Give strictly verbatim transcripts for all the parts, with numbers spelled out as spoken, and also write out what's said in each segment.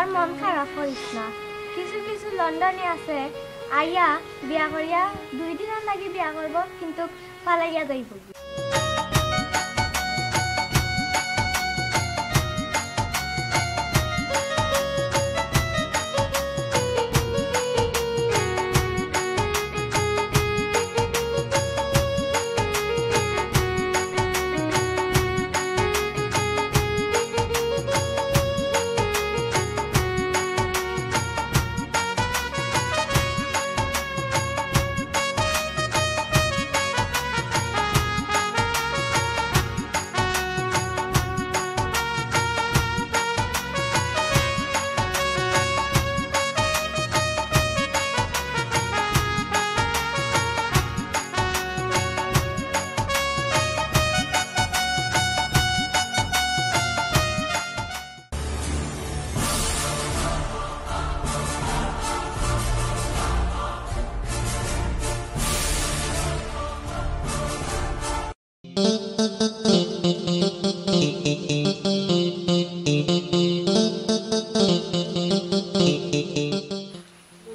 আর মন খারাপ করিস না, কিছু কিছু লন্ডনি আছে, আইয়া বিয়া করিয়া দুই দিনর লাগি বিয়া করবো, কিন্তু ফালাইয়া যাইবো।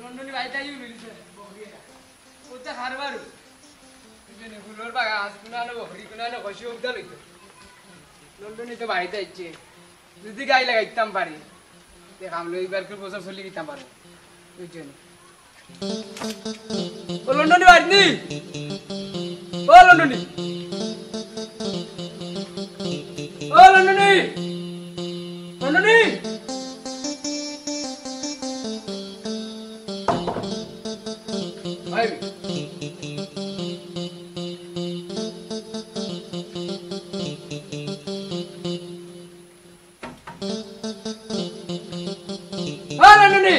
লন্ডনি ভাই তাই মিলছে, বকরি এটা। ওটা হারবার। বুঝলি, ফুলর বাগান, কোনানো বকরি, কোনানো কষি, ওটা লইতো। লন্ডনি তো বাড়িত আইছে। যদি গাই লাগাইতাম পারি, তে কাম লই এবার করে বছর চলি দিতাম পারবো। বুঝছেন? ও লন্ডনি বাড়িত নি? ও লন্ডনি। ও লন্ডনি। লন্ডনি। ভাই। ও লন্ডনি।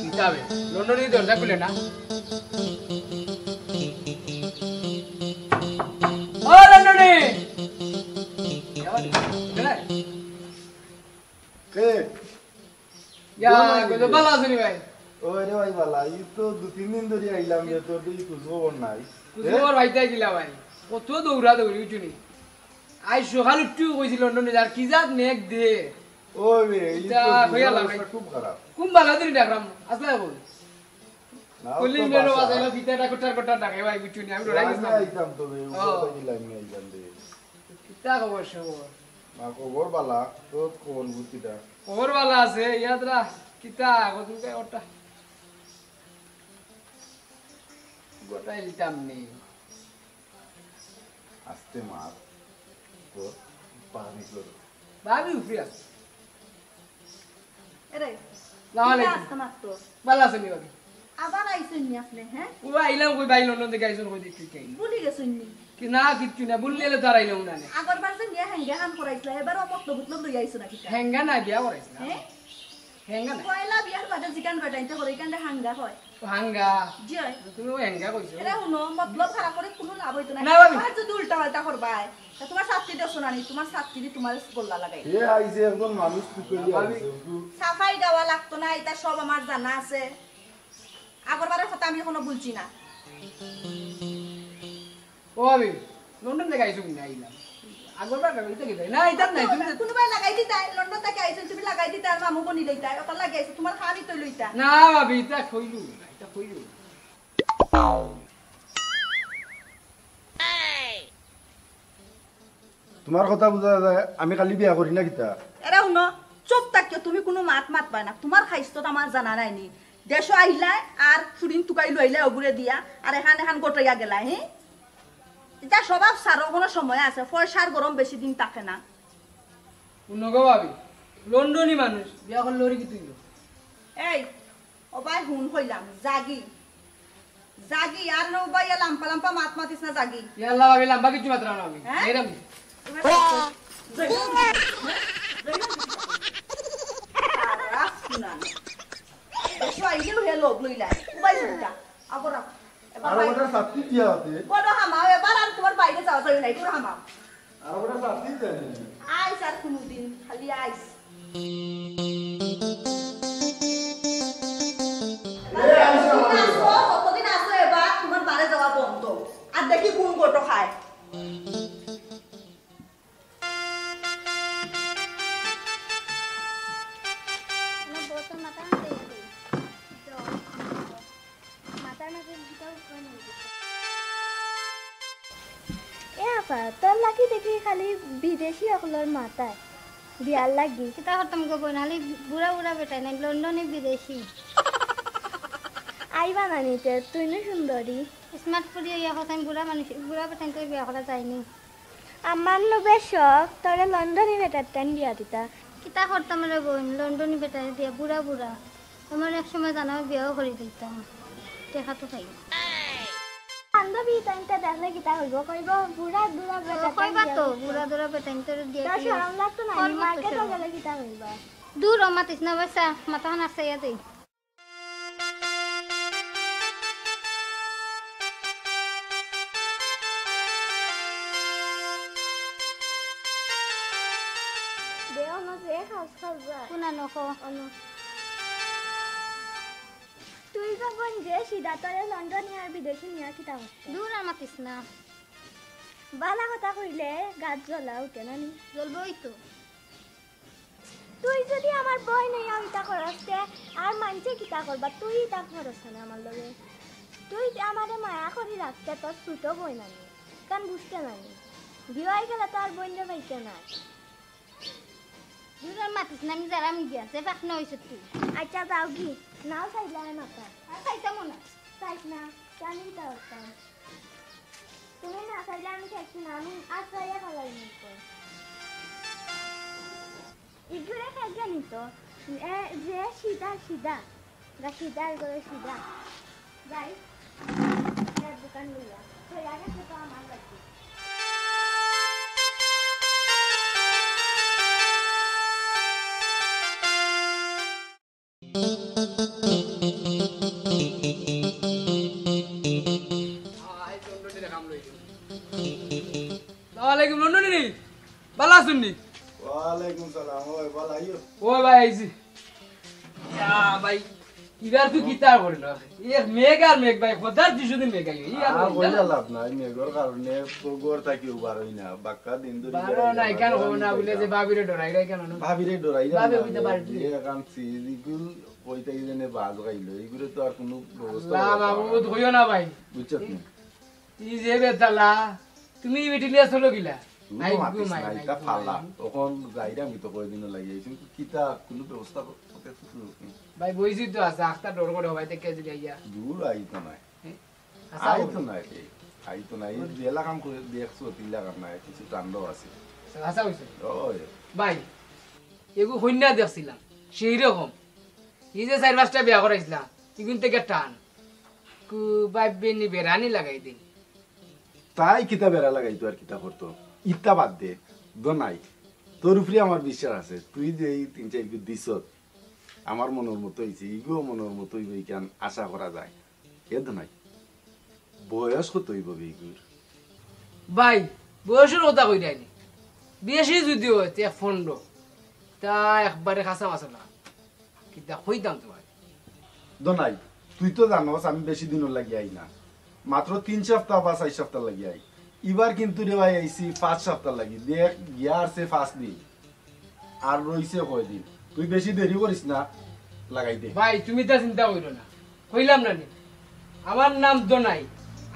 কিতা বে? লন্ডনি দরজা খুলে না। ও লন্ডনি! কে? ইয়া, ভালা আছনি ভাই? ওরে ভাই, ভালা। এই তো দুই তিন দিন ধরি আইলাম যে তোর তো খোঁজ খবর নাই। খোঁজ খবর পাইতাম কিলা ভাই? কত দৌড়া দৌড়ি, বুঝছো নি? আইজ সকাল উঠিউ কইছি লন্ডনি যার, কি জাত মেঘ দে। ওই রে, এই ইটা তো কইয়া লাভ নাই। অবস্থা খুব খারাপ। কোন ভালা দিন ডাকলাম, আসলে বল। না, ও তো কলিং বেলও বাসা। বাজাইলো, ফিতাটা কটার কটার ডাকে ভাই, বুঝছো নি? আমি ডরাই গেছিলাম। আইতাম তো বে, ও। উপর থাকি লাইন আইতাম রে। কিতা খবর সবর? না, খবর ভালা, তোর খবর বুঝিটা। খবর ভালা আছে, ইয়াদরা, কিতা, কতদিন কার ওটা? গোটাই দিতাম নি। আস্তে মার, তোর ভাবি করো। ভাবি উঠে আছে। এরে, সালাম আলাইকুম। আস্তে মার তো। ভালা আছনি ভাবি? আবার আইছইন নি আপনে, হ্যাঁ? ও আইলাম কই ভাই, লন্ডন থাকি আইছইন কই দেখতে চাই। ভুলি গেছইন নি? কি না, কিচ্ছু না, ভুললে তো আর আইলাম না নে। আগরবার যে নিয়া হেঙ্গা হান করাইছলা, এবারও মতলব উতলব লই আইছো নাকি? হেঙ্গা না, বিয়া করাইছলা। হ্যাঁ? হেঙ্গা না। পয়লা বিয়ার বাদে জিকান বেটাইতে করে, ইকানরে হাঙ্গা কয়। ও হাঙ্গা। জি অয়। তুমি ও হেঙ্গা কইছো। এরে হুনো, মতলব খারাপ করি কুনু লাভ অইতো না। না, ভাবি। আর যদি উল্টা পাল্টা করবায়, তা তুমার ছাত্রী দেখছো না নি? তুমার ছাত্রী দি তুমার গোল্লা লাগাই। এ আইছে একজন মানুষ তুকাইয়া আইছে, একটু সাফাই দেওয়া লাগতো না, ইতা সব আমার জানা আছে। আগরবারর কথা আমি এখনো ভুলছি না। ও ভাবি, লন্ডন থাকি আইছো নি? আইলাম। আগরবার না, ইতা কিতা? না, ইতা নাই, তুমি তো কুনুবায় লাগাই দিতায়, লন্ডন থাকি আইছো, তুমি লাগাই দিতায়, আর মামু বনি লইতায়, ওটা লাগাই আইছো, তুমার খানি তো লইতা। না ভাবি, ইতা কইলু না, ইতা কইলু না। তুমার কথা বুঝা যায়, আমি খালি বিয়া করি না কিতা? এরে হুনো, চুপ থাকিও, তুমি কুনু মাত মাতবায় না। তুমার খাইস্তত আমার জানা নাই নি। দেশো আইলায় আর ফুড়িন তুকাই লইলায় অগুরে দিয়া, আর এখান এখান গটাইয়া গেলায়, হি? ইতা স্বভাব ছাড়ো, কুনু সময় আছে, পয়সার গরম বেশি দিন থাকে না। হুনো গো ভাবি, লন্ডনি মানুষ, বিয়া করলে ওরে কি তুই? এই, ও ভাই, হুন কইলাম, জাগি। জাগি, আর নু ভাই, লাম্বা লাম্বা মাত মাতিস না, জাগি। ইয়া আল্লাহ, ভাবি, লাম্বা কিচ্ছু মাতরাম না আমি। হ্যাঁ? এরম। এবার দেখো। জাগি। আর রাখ না। দেখো, আইলেও হে লোক লইলাই। ও ভাই, হুনটা। আগো রাখ। এবার আর ভাই। ওটা সাথী দিয়া আছে। বড় হামাও, এবার আর তুমার বাইরে যাওয়া যায় নাই, দূর হামাও। আর ওটা সাথী দেয়। আইস আর কুনুদিন, খালি আইস। এ, আইস না। কতদিন আসো, কতদিন আসো এবার, তুমার বারে যাওয়া বন্ধ। দেখি কোন গোটো খায়। এ আপা, তোর লাগি দেখি খালি বিদেশি অকলর মাতায় বিয়ার লাগি। কিতা করতাম গো বইন, খালি বুড়া বুড়া বেটাইন, লন্ডনি বিদেশি। আইবা না নিতে, তুই নু সুন্দরী। স্মার্ট ফুরি অইয়া কথা, বুড়া মানুষ, বুড়া বেটাইন তো বিয়া করা যায়নি। আমার নু বেশ শখ, তোরে লন্ডনি বেটার টান বিয়া দিতা। কিতা করতাম রে বইন, লন্ডনি বেটারে দিয়া বুড়া বুড়া। আমার এক সময় জানাও বিয়াও করি দিতাম। দেখা তো খাই। বান্ধবী তাইনতে দেখলে কিতা কইবো? কইবো, "বুড়া দুরা বেটা তাইন কইবা বিয়া তো, করছে।" বুড়া দুরা বেটা তাইন তোরে দিয়া তোর কি শরম লাগতো না? কল মার্কেটও করতে গেলে কিতা কইবা? দূর, ও মাতিস না, বসা, মাথা খান আসতে ইয়াতে। দে, অনো যে খাস খাস যা। কোন আনো কো? অনো। তুই যখন যে সিধা তোরে লন্ডনি আর বিদেশি নিয়া কিতা করতে? দূর, আর মাতিস না। বালা কথা কইলে গাত জ্বলা উঠে না নি? জ্বলবই তো। তুই যদি আমার বইন অইয়া ইতা করস তে আর মানষে কিতা করবা? তুই ইতা করস না আমার লগে। তুই আমারে মায়া করি রাখতে তোর ছোট বইন আমি। কান বুঝতে নানি। বিয়া অই গেলে তো আর বইনরে পাইতে না। দুজন মাতিস না, আমি যারা মিডিয়া আছে, পাকনা অইছ তুই। আচ্ছা, যাও কি? নাও চাইলে আর মাথা। আর খাইতামও না। চাইস না, জানি তো পারতাম। তুমি না চাইলে আমি খাইছি না, আমি আর চাইয়া খালাই নিত। ইগুরে খাই জানি তো, এ, যে সিধা সিধা, গা সিধা, এগুলো সিধা। যাই, এর দোকান লইয়া, তো আগে তো আমার লাগবে। আসসালামু আলাইকুম, লন্ডনী। বালা আছইন নি? ওয়ালাইকুম সালাম। ওই, বালা আইও। ওই ভাই, আইছি। ইয়া ভাই, ইবার তুই কিতা করিল? এক মেঘ আর মেঘ ভাই, খোদার দুই দিন মেঘ আইও। ই আর আর কইলা লাভ নাই, মেঘর কারণে তো ঘর থাকিও বার অই না। বাক্কা দিন ধরি বারো বেড়াই না, যাওয়া, কেন বেড়াই কও না, যাওয়া। বলে যে ভাবিরে ডরাই, কেন না? ভাবিরে ডরাই না, ভাবি না, কইতে পারে। যে কাম সিজিকুল কইতে গেলে বাজ গাইল, এইগুলো তো আর কোনো ব্যবস্থা আল্লাহ করা মাবুদ, না। কইও না ভাই। বুঝছত নি? ই যে বেতালা, তুমি বেটিলিয়া চলো গিলা? তুই তো নাই গো মাতিস মাই, না, নাই ইটা গো ফালা। মাই। অখন যাইরাম কি তো কয়দিনও লাগি আইছি, কিন্তু কিতা কোনো ব্যবস্থা করতে তো লোক নেই। ভাই, বইছি তো আছে, আখতা ডর করে হবাই থেকে আইয়া। দূর আইতো নাই। হ্যাঁ? আচ্ছা, আইতো ওই। নাই রে, আইতো নাই। এই ওই। যে এলাকাম করে দেখছো, তিন লাখ নাই, কিছু টান্ডব আছে। আচ্ছা, আচ্ছা, ওই। ওই। ভাই, এগু কইন্যা দেখছিলাম, সেই রকম। ই যে চাইর পাঁচটা বিয়া করাইছিলাম, ইগুন থেকে টান। কু বাইবে নি বেড়ানি লাগাই দিন। তাই কিতা বেড়া লাগাইতো আর কিতা করতো? ইতা বাদ দে, দোনাই। তোর উপরে আমার বিশ্বাস আছে। তুই যে এই তিন চাইরগু দিছত, আমার মনর মতো অইছে, ইগুও মনর মতো অইবো, ইখান আশা করা যায়। এ দোনাই, বয়স কত অইবো বে ইগুর? ভাই, বয়সর কথা কইরায় নি। বেশি যুদি অয়, তে পনরো। তা একবারে খাসা মাসলা। কিতা কইতাম তুমারে? দোনাই, তুই তো জানোস আমি বেশি দিনর লাগি আই না, মাত্র তিন সাপ্তা বা চাইর সাপ্তা লাগি আই। ইবার কিন্তু রে ভাই আইছি পাঁচ সাপ্তা লাগি, দেখ গিয়া আরছে পাঁচ দিন, আর রইছে কয়দিন। তুই বেশি দেরি করিস না, লাগাই দে। ভাই, তুমি তা চিন্তা কইরো না, কইলাম না নি, আমার নাম দোনাই,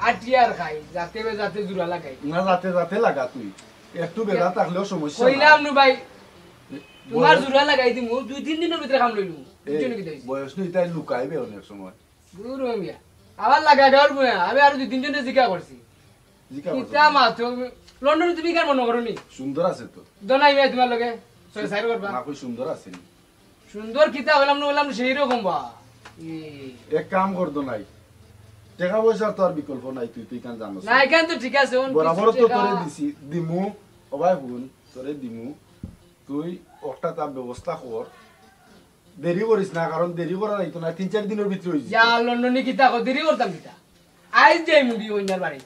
আটি আর খাই, যাতে বে যাতে জুড়া লাগাই। না, যাতে যাতে লাগা তুই, একটু বেলা থাকলেও সমস্যা নাই। কইলাম নু ভাই, তুমার জুড়া লাগাই দিমু, দুই তিন দিনর ভিতরে কাম লইলু। এই, বুঝছো নি কিতা অইছে? বয়স নু ইতায় লুকাইবে অনেক সময়। দূর অ মিয়া, আবার লাগা ডর মিয়া, আমি আরো দুই তিনজনরে জিকা করছি। জিকা করছো? কিতা মাতো, লন্ডন তুমি কেন মনে করো নি? সুন্দর আছে তো। দোনাই ভাই তুমার লগে, সরে সাইড করবা। না, কই সুন্দর আছে নি? সুন্দর কিতা অইলাম না অইলাম সেই রকম বা। ই। এক কাম কর দোনাই, টেকা পয়সার তো আর বিকল্প নাই, তুই তো ইখান জানোস। না, ইখান তো ঠিক আছে, অন বরাবর কিছু তো টেকা তোরে দিছি, দিমু, ও ভাই হুন, তোরে দিমু, তুই একটা তার ব্যবস্থা কর, দেরি করিস না, কারণ দেরি করা যাইতো না, তিন চাইর দিনর ভিতরে অই যাইতো। ইয়া, লন্ডনি কিতা কও, দেরি করতাম কিতা? আইজ যাইমু দি কইন্যার বাড়ি।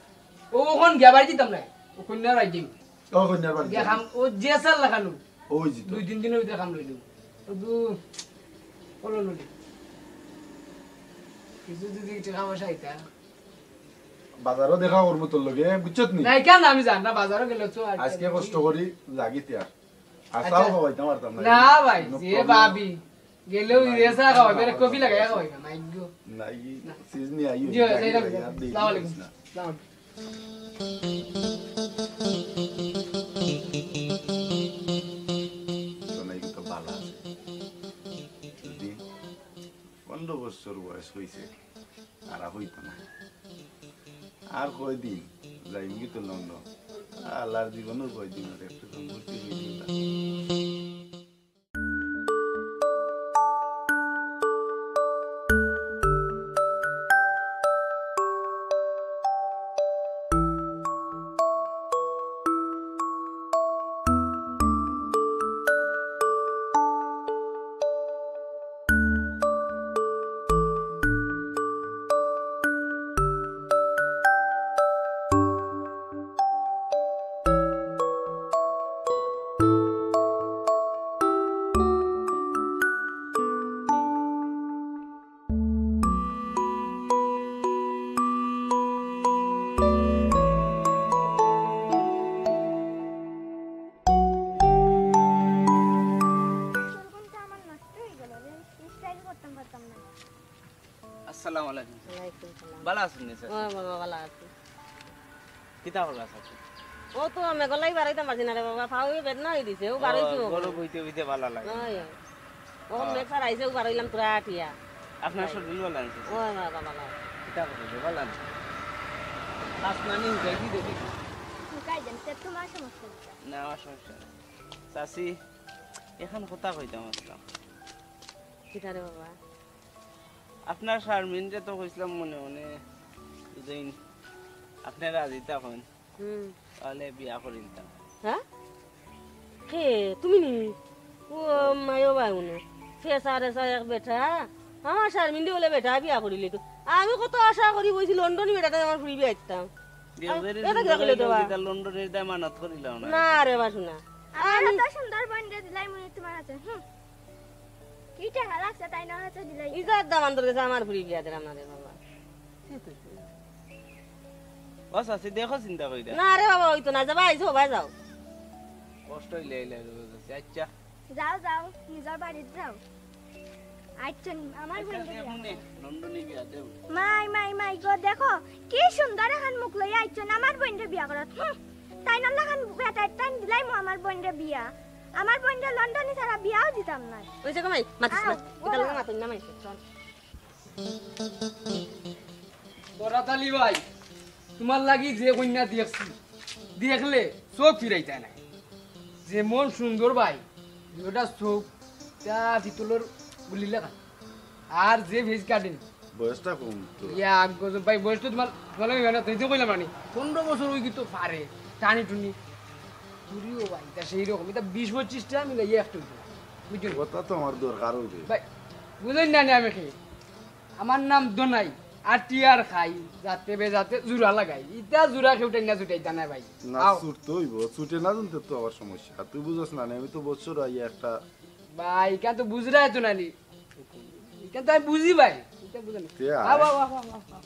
ও অখন গিয়া বাড়ি দিতাম না। ও কইন্যার বাড়ি যাইমু। ও কইন্যার বাড়ি গিয়া যাইমু। খাম, ও যে সাল লাগানো। ও অই যিতো। দুই তিন দিনর ভিতরে কাম লইলু। ও দু, ও লন্ডনি। কিছু যদি টেকা পয়সা আইতা। বাজারো দেখা করমু তোর লগে, বুঝছত নি? না, কেন আমি জানি না, বাজারো গেলে তো আর আজকে কষ্ট করি লাগি তে আর। আর আচ্ছা। চাও খাওয়াইতাম পারতাম না। না ভাই, যে problem। ভাবি, গেলেও ইয়ে চা খাওয়াইবে, কফি লাগাইয়া খাওয়াইবে, মাইগো। না, ই না। সিজ নি আইও, জি, ভাই, যাই না। আর দেরি আসসালামু আলাইকুম। করিস না। আসসালামু আলাইকুম। সোনাই তো ভালা আছে। যদি পনেরো বছর বয়স হইছে, খারাপ হইতো না। আর কয়দিন যাইমু কি তো লন্ডন? আল্লাহর জীবনও কয়দিন আর একটু তো মুক্তি হইতো না। সুরগুনটা আমার নষ্ট হয়ে গেল রে, স্টাইল করতাম পারতাম না। আসসালামু আলাইকুম। ওয়ালাইকুম সালাম। ভালা আছইন নি, চাচি? ও বাবা, ভালা আছি। কিতা কররা, চাচি? ও তো মেঘর লাগি বারইতাম পারছি না রে বাবা, পাও বেদনা হয়ে দিছে, ও বারইছি। গরম হইতে হইতে ভালা লাগে। ওই, ওই। ও মেঘ ছাড়াইছে, ও বারইলাম তোরা আটিয়া। আপনার শরীর ভালা আছে? ও বাবা, ভালা আছে। কিতা কররা, ভালা আছে? কাজ নানি হুকাই কি দেখি? হুকাই দেন, তে তোমার সমস্যা কি? না, আমার সমস্যা নাই। চাচি, এখন কথা কইতাম আসলাম। কিতা রে বাবা? আপনার শারমিনরে তো কইছিলাম মনে মনে, যদি আপনি রাজি থাকেন, হুম। তাহলে বিয়া করি নিতাম। হ্যাঁ? কে? তুমি নি? ও মায়ো ভাই উনি। ফেসা রেসা এক বেটা। আমার শারমিনরে বলে বেটা বিয়া করিলে তো। আমি কত আশা করি বইছি লন্ডনি বেটাটা আমার ফুরি বিয়া দিতাম। লন্ডনের দামানত করিলাম না। না রে বাসু না। আমার আমি তো সুন্দর বইনরে দিলাই মনে তোমার হাতে। হুম। কি টেকা লাগছে তাই না হাতে দিলাই? ইজার দামান্দর গেছে আমার ফুরি বিয়া দিলাম না রে বাবা। ও চাচি, দেখো চিন্তা কইরা। না রে বাবা, ওই তো না, যাবা, আইসো, ভাই যাও। কষ্ট হইলে আইলে আর বুঝছি। আচ্ছা। যাও, যাও, নিজর বাড়িত যাও। আচ্ছা, নি, আমার আচ্ছা, বইনরে বিয়া দেখো নে, করো। লন্ডনি বিয়া দেব। মাই, মাই, মাই গো, দেখো, কি সুন্দর এখন মুখ লইয়া আইছন, আমার বইনরে বিয়া করাত। হুম, তাই না লাখান বেটা, তাই দিলাই মো আমার বইনরে বিয়া। আমার বইনরে লন্ডনি ছাড়া বিয়াও দিতাম না। ওই যে গো মাই, মাতিস না। আও, এটা বলো। লগে মাতইন না মাই, চল। বরাত আলী ভাই, তোমার লাগি যে কইন্যা দেখছি, দেখলে চোখ ফিরাইতায় নায়। যেমন সুন্দর ভাই, দুইটা চোখ, তা পিতলর গুলির লাখান। আর যে face cutting। বয়সটা কম তো। ইয়া, গজব ভাই, বয়স তো তোমার, তোমার লাগে মেহনত, এই যে কইলাম নানি, পনেরো বছর ওই কিন্তু পারে, টানি টুনি। চুরিও ভাই, তা সেই রকম, এটা বিশ পঁচিশটা মিলে ইয়ে একটা হইতো। বুঝছো? কথা তো আমার দরকার হইবে। ভাই, বুঝইন না নি আমি কি? আমার নাম দোনাই, আটি আর খাই, যাতে বেজাতে জুড়া লাগাই। ইতা জুড়া কেউ টাইনা জুটাইতা না ভাই। না, আও। ছুটতে হইব, ছুটে না জানতে তো আবার সমস্যা। তুই বুঝছ না, আমি তো বছর আইয়া একটা ভাই, কেন তো বুঝরায় তো নানি। কেন তো আমি বুঝি ভাই। ইতা বুঝে না। তে আয়। আও, আও, আও, আও, আও।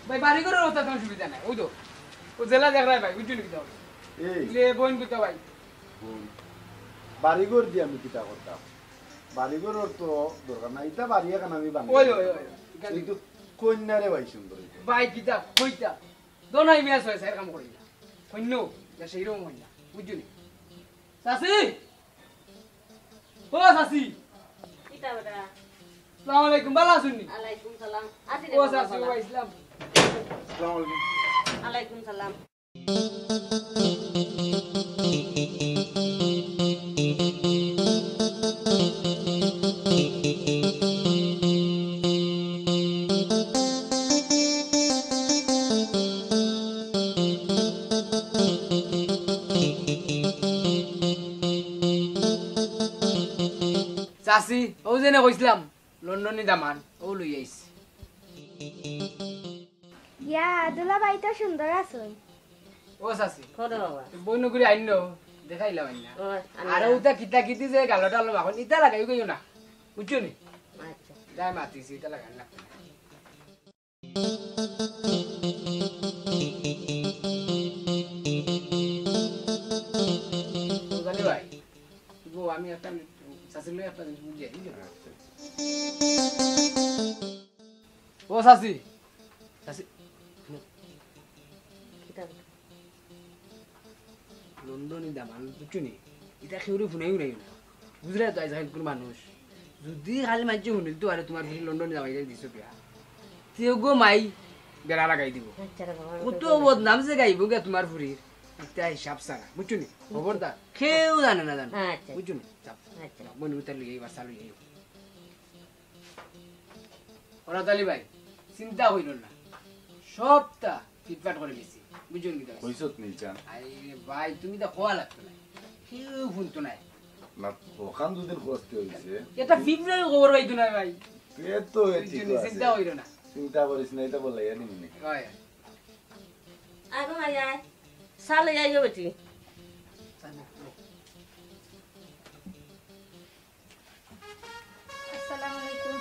ভাই, বাড়ি ঘরর অবস্থা তেমন সুবিধা নাই। ওই তো, ও জেলা দেখরায় ভাই, বুঝছো নি কিতা? এই। লে, বইন কিতা ভাই? বইন। বাড়ি ঘর দিয়া আমি কিতা করতাম? বাড়ি ঘরর তো দরকার নাই। ইতা বাড়ি এখন আমি বানাই। ওই, ওই, ওই, ওই। কিন্তু কইন্যা রে ভাই সুন্দর হইতো। ভাই, কিতা কইতা? দোনাই মিয়া ছয় চাইর কাম করি না। কইন্যা, না সেই রকম কইন্যা। বুঝছো নি? চাচি! ও চাচি! কিতা বেটা? আসসালামু আলাইকুম, ভালা আছইন নি? আলাইকুম সালাম। আছি রে ও বাবা, চাচি, ভালা। ও ইসলাম। আসসালামু আলাইকুম। আলাইকুম সালাম। চাচি, অউ যেনে কইছলাম, লন্ডনি দামান, অউ লই আইছি। ইয়া, দুলাভাই তো সুন্দর আছইন। ও চাচি, কও রে বাবা। বইনগুরে আইনো, দেখাইলাম আইনা। ও, আইনা। আর অউটা কিতা কিতি যে গালো টালো মাখন, ইতা লাগাই কইও না, বুঝছো নি? আচ্ছা। যাই মাতিছি, ইতা লাগাই না। ও চাচি, চাচি, কিতা? লন্ডনি দামান, বুঝছো নি? ইতা কেউরে হুনাইও না। বুঝরায় তো, আইজকাইল কুনু মানুষ যুদি খালি মানষে হুনিলতো আরে তুমার ফুরি লন্ডনি দামাইরে দিছো বিয়া, তেও গো মাই বেড়া লাগাই দিবো। আচ্ছা রে বাবা, আমি কত তো বদনাম যে গাইবো গিয়া তুমার ফুরির, ইতা হিসাব ছাড়া, বুঝছো নি? খবরদার, কেউ জানে না, জানে। আচ্ছা। বুঝছো নি? যাও। আচ্ছা। বইন গুতারে লইয়া আইও, বাচ্চা লইয়া আইও। ওরা তালি ভাই, চিন্তা কইরো না, সবতা ফিটফাট করি দিছি, বুঝছো নি? কইছত নি চান? আরে ভাই, তুমি তো কওয়া লাগতো না, কেউ হুনতো না। না, অখান দুদিন কষ্ট অইছে। এটা ফিফরায় খবর পাইতো না ভাই। এ তো এ বুঝছো ঠিক নি? আছে। চিন্তা কইরো না। চিন্তা করিস না, এটা বলে এ নিমুনি। হয়। আগো মাই আয়, চা লই আইও বেটি। আসসালামু আলাইকুম।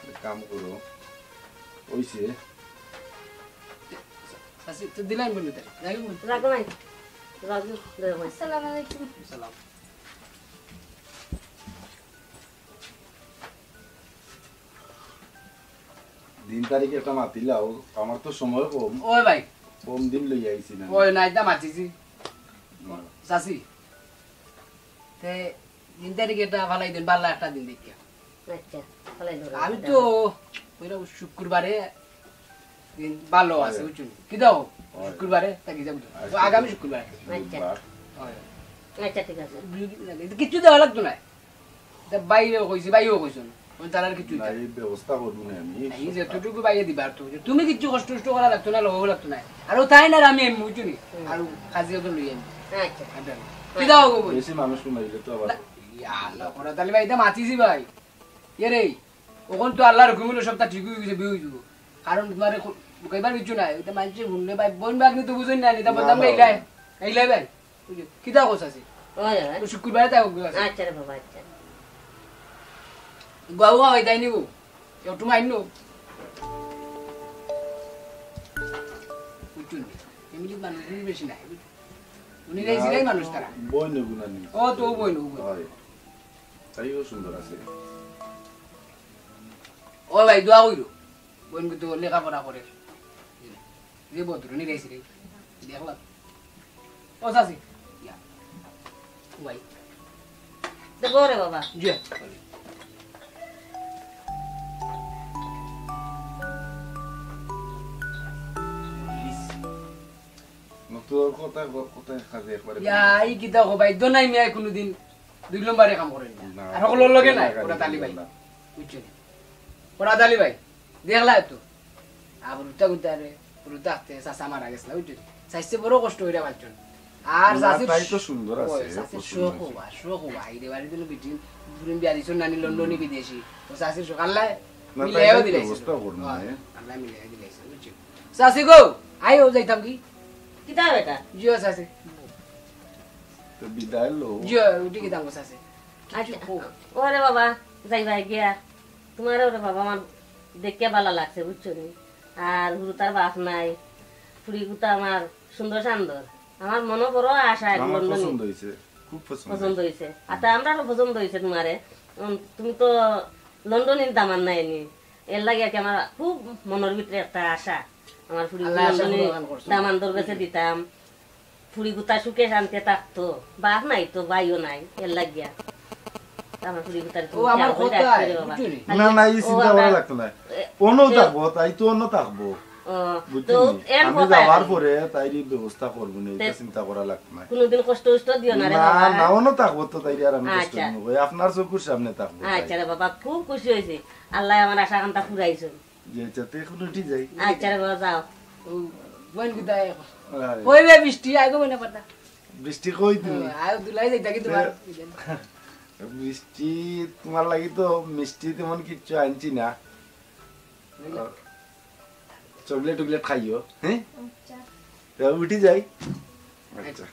এক কাম করো, অইছে। আচ্ছা, তো দিলাম বন্ধু তাহলে। রাখো বন্ধু। রাখো ভাই। রাখো, রাখো ভাই। আসসালামু আলাইকুম। সালাম। দিন তারিখ একটা মাতিলাও, আমার তো সময় কম। ওই ভাই। কম দিন লইয়া আইছি না। ওই না, এটা মাতিছি। হুম। চাচি, তে দিন তারিখ এটা ফালাই দিন, বালা একটা দিন দেখিয়া। আচ্ছা, ফালাই ধরো। আমি তো ওইটা শুক্রবারে দিন ভালো আছে, হয়। বুঝছো নি? কি দাও? হয়। শুক্রবারে তা কি যাবো? তো আচ্ছা। আগামী শুক্রবারে। আচ্ছা। বুধবার। হয়। আচ্ছা, ঠিক আছে। কিচ্ছু দেওয়া লাগতো না। তা বাইরে কইছি, বাইরেও কইছো না। ওই তার আর কিচ্ছু না, দিতে এই ব্যবস্থা করবো না আমি। এই যতটুকু বাইরে দিবার তো, তুমি কিচ্ছু কষ্ট টষ্ট করা লাগতো না, লওয়া লাগতো না। আর ও তাই না, আমি এমনি বুঝছো নি? হুম। আর কাজে তো লই আমি। আচ্ছা। আর জানো। কি দাও গো বল? বেশি মানুষ কমাইলে তো আবার। না, ইয়া আল্লাহ, করা তাহলে ভাই, এটা মাতিছি ভাই। এ রে, ওখান তো আল্লাহর হুকুম অইলো, সবটা ঠিক অই গেছে, বিয়া অই যাবো। কারণ তোমার এখন বুকাইবার কিচ্ছু নাই, এটা মানষে হুনলে ভাই, বইন ভাগ্নি তো বুঝইন না, এটা না, বদনাম না, গাইলাই, না। গাইলাই ভাই। বুঝছো? কিতা কস আছে? ওই, ওই। তো শুক্রবারে তাই হোক আছে। আচ্ছা রে বাবা, আচ্ছা। গুয়া গুয়া হয়ে যায়নি গো। একটু মাইন্য। বুঝছো নি? এমনি মানুষ উনি বেশি নাই, বুঝছো? উনি না, এই জিগাই মানুষ তারা। বই নেব না নি। ও তো বই নেব, বই। হয়। তাইও সুন্দর আছে। ও ভাই, দোয়া কইরো। বইন কিন্তু লেখাপড়া করে। যে ভদ্র নি গাইছি রে। দেখলাম। ও চাচি। ইয়া। ও ভাই। তো বউ রে বাবা। জি। না, তোর কথা, কথা কাজে একবারে ইয়া, এই কিতা কো ভাই, দোনাই মিয়া কোনোদিন দুই নম্বরে কাম করেন না। না, আর হকলর লগে নাই, না, ওরা তালি ভাই। না। বুঝছো নি? ওরা তালি ভাই। দেখলা তো? আর হুরুতা গুতারে, হুরুতা আস্তে চাচা মারা গেছলা, বুঝছো নি? চাইছে বড় কষ্ট কইরা পালছন। আর না, চাচির তাই তো সুন্দর আছে, ওই, চাচির পছন্দ শখ আছে। হওয়া, শখ হওয়া। এই রে বাড়ি দিল বিটিন, পুরিন বিয়া দিছন নানি লন্ডনি বিদেশি। ও চাচির শখ আল্লাহ না, মিলাইও তাই তো দিলাইছে। ব্যবস্থা করবো না, হ্যাঁ, এ। আল্লাহ মিলাইও দিলাইছে, বুঝছো? চাচি গো, আইও যাইতাম কি? কিতা বেটা? জিও চাচি। তো বিদায় লো। জিও, উঠি গেতাম গো চাচি। আচ্ছা। কিছু কো। ওরে বাবা, যাইবা গিয়া। তোমার ওরে বাবা, আমার দেখিয়া ভালা লাগছে, বুঝছো নি? আর হুরুতার বাপ নাই, ফুড়ি গুতা আমার সুন্দর সান্দর। আমার মনে বড় আশা এখন আমার লন্ডনে। পছন্দ হইছে, খুব পছন্দ পছন্দ হইছে। হইছে। আর তা আমরারও পছন্দ হইছে তোমারে। উম, তুমি তো লন্ডনের দামান নাই নি। এর লাগি আর কি আমার খুব মনের ভিতরে একটা আশা। আমার ফুড়ি আল্লাহ আশা লন্ডনে পূরণ করছে। দামান্দর কাছে দিতাম। ফুড়ি গুতা সুখে শান্তিতে থাকতো। বাপ নাই তো, ভাইও নাই, এর লাগিয়া। আমার ফুড়ি গুতার ও, আমার খেয়াল করে কথা, রাখতে রে বাবা। বুঝছো নি? না, না, এই ও, চিন্তা করা আমরা লাগতো না। এ, অন্য এ, থাকবো, তাই তো অন্য থাকবো। ও, বুঝছো তো নি? এর আমি কথা যাওয়ার নাই। পরে তাইর এই ব্যবস্থা করবো না, এটা তে চিন্তা করা লাগতো না। কোনোদিন কষ্ট উষ্ট দিও না রে না, বাবা। না, অন্য থাকবো তো তাইর আর আমি কষ্ট আচ্ছা। নেবো। আপনার চকুর সামনে থাকবো তাই। আচ্ছা রে বাবা, খুব খুশি হয়েছি। আল্লাহ আমার আশা কাঙ্ক্ষা ফুরাইছেন। যে যাতে এখন উঠি যাই। আচ্ছা রে বাবা, যাও। ও, বোন কোথায় এখন? আরে। কই বে বৃষ্টি? আগে মনে পাতা। বৃষ্টি কই তুমি? ও, আয় দুলাই যাই, দেখি তোমার। এ, বৃষ্টি, তোমার লাগি তো মিষ্টি তেমন কিচ্ছু আনছি না। চকলেট টকলেট খাইও, হ্যাঁ? আচ্ছা। তো উঠি যাই। আচ্ছা।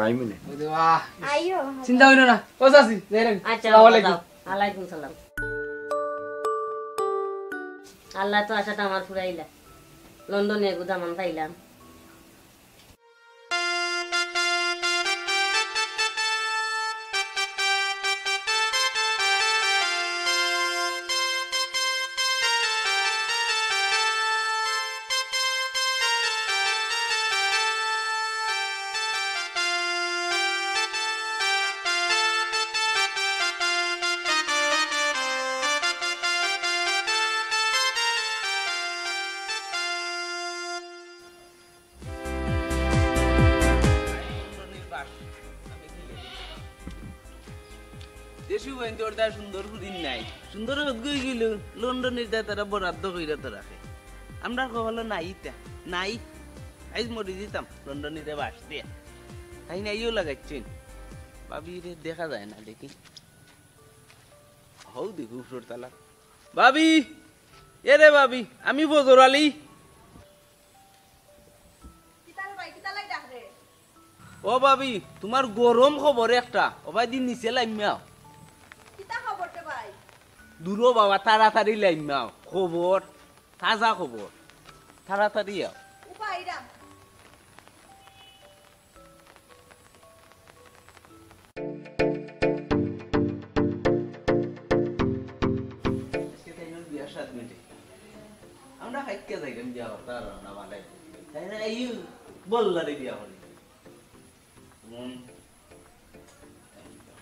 আইমু নে। ওরে বাহ। আইও। চিন্তা অইলো না। ও চাচি, যাই রে। আচ্ছা, আসসালামু আলাইকুম। যাও। ওয়ালাইকুম সালাম। আল্লায় তো আশাটা আমার ফুরাইলা। লন্ডনে এগু দামান পাইলাম। দেশি বইন তোর দা সুন্দর ফুরিন নাই। সুন্দর হত গই গেল, লন্ডনের দা তারা বরাদ্দ কইরা তো রাখে। আমরা কপালো নাই ইতা, নাই। আইজ মরি দিতাম লন্ডনীরে বাস দিয়া। তাই নাইও লাগাইছেন। ভাবিরে দেখা যায় না দেখি। হউ দেখি উপরর তালা। ভাবি, এ রে ভাবি, আমি ফজর আলী। কিতা রে ভাই, কিতা লাই ডাকরে? ও ভাবি, তুমার গরম খবর একটা। ও ভাই, দিন নিচে লাইমাও। কিতা খবর রে ভাই? দুরো বাবা, তাড়াতাড়ি লাইমাও। খবর, তাজা খবর। তাড়াতাড়ি আও। উপায় রাম। আজকে তাইনর বিয়ার সাত মিনিটে। আমরা হাইক্কা যাইলাম বিয়া করতে আর আমরা বালাই। তাই না, এই বললারে বিয়া করি। মন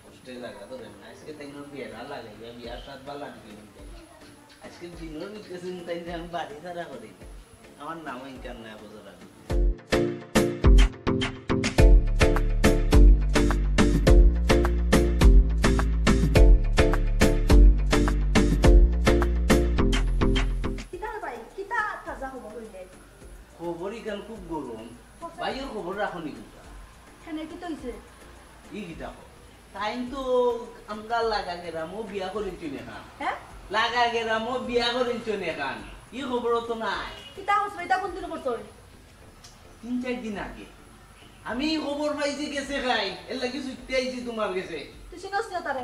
কষ্টে লাগা ধরে না। আজকে তাইনর বিয়া না লাগাইয়া বিয়ার সাত বালা দিকে নিতে। আজকে দিনর ভিতরে চিন্তা যে আমি বাড়ি ছাড়া করি। আমার নামও ইনকাম নাই বুঝো না। কিতা রে ভাই, কিতা তাজা খবর হইলে? খবর ইখান খুব গরম। ভাইর খবর রাখো নি কুনটা? কেনে কিতা হইছে? ই কিতা কও? তাইন তো আমরার লাগা গেরামো বিয়া করিলছইন এখান। হ্যাঁ? লাগা গেরামো বিয়া করিলছইন এখান। ই খবরও তো নাই। কিতা কস, ইতা কোন দিন করছইন? তিন চাইর দিন আগে। আমি ই খবর পাইছি গেছে খাই, এর লাগি ছুটতে আইছি তুমার গেছে। তুই চিনস না তারে?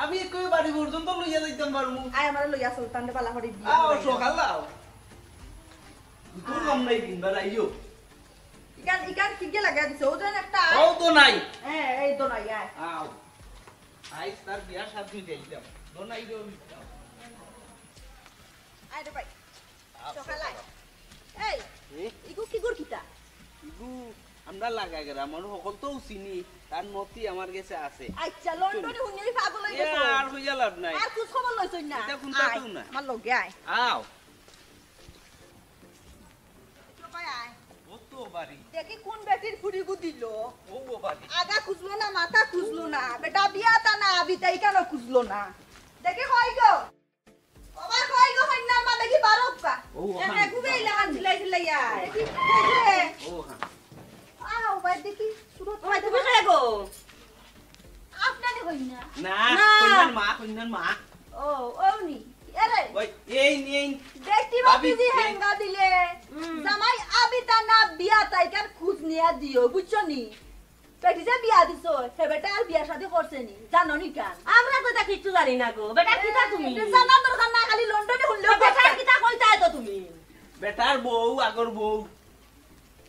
আমি একই বাড়ি পর্যন্ত লইয়া যাইতাম পারমু। আয়, আমারে লইয়া চল, তানরে বালা করি বিয়া আও, করাইয়া। সকাল আও। দুটো আয়। কম নাই দিন বার আইও। ইখান, ইখান কিগে লাগাই দিছে? ও যেন একটা আয়। ও তো নাই। হ্যাঁ, এই তো নাই, আয়। আও। আইজ তার বিয়ার সাত দিন যাইতাম। তো নাই রে, আমি যাও। আয় রে ভাই। আও, সকাল আয়। সকাল। এই, হুম? ইগু কিগুর কিতা? ইগু আমরা লাগা গেরাম, আমার হকল তো চিনি, তার নথি আমার গেছে আছে। আচ্ছা, লন্ডনে হুনিয়া পাগল হই এ, গেছো। আর হইয়া লাভ নাই। আর খোঁজ খবর লইছইন না? ইটা কোনটা আয়, তো না। আমার লগে আয়। আও। ও তো বাড়ি। দেখি কোন বেটির ফুড়িগু দিল। ও, ও বাড়ি। আগা খুঁজলো না, মাথা খুঁজলো না। বেটা বিয়া তা না, আবি তাই কেন খুঁজলো না? দেখি কই গো? ও বা কই গো, কইন্যার মা দেখি বারো কা। ও, ওখান। একা ঘুরে ইলা হান ঝিলাই ঝিলাই আয়। দেখি, দেখি। ও, হ্যাঁ। আহ, ও ভাই দেখি, সুরত ও ভাই, তুমি কে গো? আপনারে কইন্যা। না, না। কইন্যার মা, কইন্যার মা। ও, ও নি। এরে। ওই, এই নি, এই। দেখি ভাবি, বাবি জি এই। হেঙ্গা দিলে। হুম। জামাই আবি তা না বিয়া তাই কার খোঁজ নিয়া দিও, বুঝছো নি? বেটি যে বিয়া দিছো, হে বেটা আর বিয়া শাদী করছে নি, জানো নি কান? আমরা তো ইতা কিচ্ছু জানি না গো। বেটা কিতা তুমি? এ, জানার দরকার না, খালি লন্ডনে হুনলেও তো বেটা কথা। কিতা কইতায় তো তুমি? বেটার বউ, আগর বউ।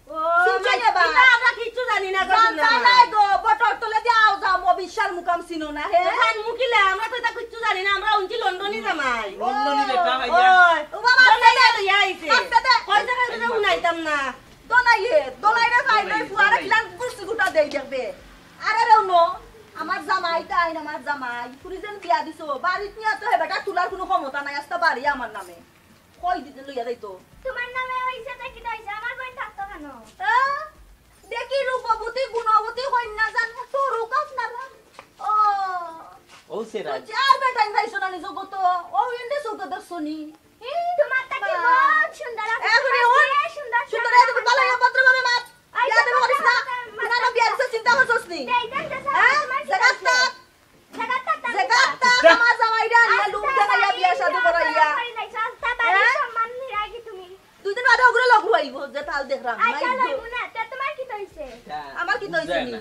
ও, শুনছো আমার রে বা? কিতা আমরা কিচ্ছু জানি না গো, জানতায় না। নাই গো, বটর তলে দিয়া আও যাও, মবিশার মুকাম চিনো না, হে? তো খান মুকিলে, আমরা তো ইতা কিচ্ছু জানি না, আমরা উনছি লন্ডনি জামাই। লন্ডনি বেটা ভাইয়া। ওই, ও বাবা, দোনাইয়া লইয়া আইছে। আস্তে দে। কই জায়গা থেকে হুনাইতাম না। দোনাইয়ে, দোনাইরে ভাই, লই ফুয়ারে কিলান গুছি গুটা দেই দেখবে। আরে রে উনো, আমার জামাই তাইন, আমার জামাই। ফুরি যেন বিয়া দিছো, বাড়িত নিয়া তো হে বেটা তুলার কুনু ক্ষমতা নাই, আস্তা বাড়ি আমার নামে। কই দিতে লইয়া যাইতো? তোমার নামে হইছে তো কিতা হইছে? আমার বইন থাকতো কেন? আ? দেখি রূপবতী, গুণবতী কইন্যা জান, তো রূপ আপনারা। ও। ও সেরা। তো চার বেটাইন পাইছো না নি জগতো। ও ইন্দে চোখে দেখছো নি? হি, তোমার তা কি মা। বড় সুন্দর আছে, এ, তোমার ওই, কি সুন্দর সুন্দর সুন্দর আছে, ভালো আছে। ভদ্রভাবে মাত। এই বিয়া যে দেবে করিস না। ভদ্রভাবে মাত। না, না, বিয়া দিছে চিন্তা করছস নি? এই যে, এই যে, হ্যাঁ? তোমার কি জাগাত আছে? থাক। জাগাত থাক, জাগাত থাক। থাক, আমার জামাইরে আনিয়া আস্তা লুম দেখাইয়া বাড়ি বিয়া শাদী সম্মান করাইয়া। করি নাই, আস্তা বাড়ি হ্যাঁ? সম্মান লইব, যে তাল দেখলাম, আচ্ছা, মাইর লইব না, তে তোমার কিতা অইছে? আমার কিতা অইছে নি?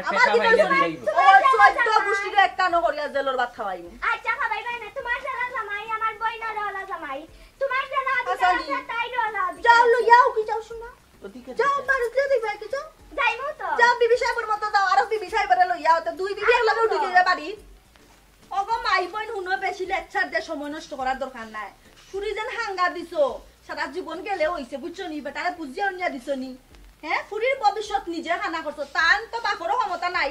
আমার কিতা অইছে নি? ও চোদ্দ গুষ্টিরে একটা নকরিয়া জেলর ভাত খাওয়াইমু। আচ্ছা, খাওয়াইবা না, তোমার যারা জামাই, আমার বইনর ওলা জামাই, তোমার যারা আচ্ছা, আচ্ছা, তাই ওলা যাও, লইয়াও কি যাও, শোনা। যাও, বাড়িত যাও, দিবা কি যাও? যাইমু তো। যাও, বিবি সাহেবর মতো যাও, আরো বিবি সাহেবরে লইয়া, তো দুই বিবি একলগে উঠি যাইবা বাড়ি। ওগো মাই বইন, হুনো, বেশি লেকচার দে সময় নষ্ট করার দরকার নাই। ফুরি যেন হাঙ্গা দিছো, সারা জীবন গেলে অইছে, বুঝছো নি? বেটারে বুঝিয়া উনিয়া দিছো নি? হ্যাঁ, ফুরির ভবিষ্যৎ নিজে হানা করছো, তান তো বাপরও ক্ষমতা নাই।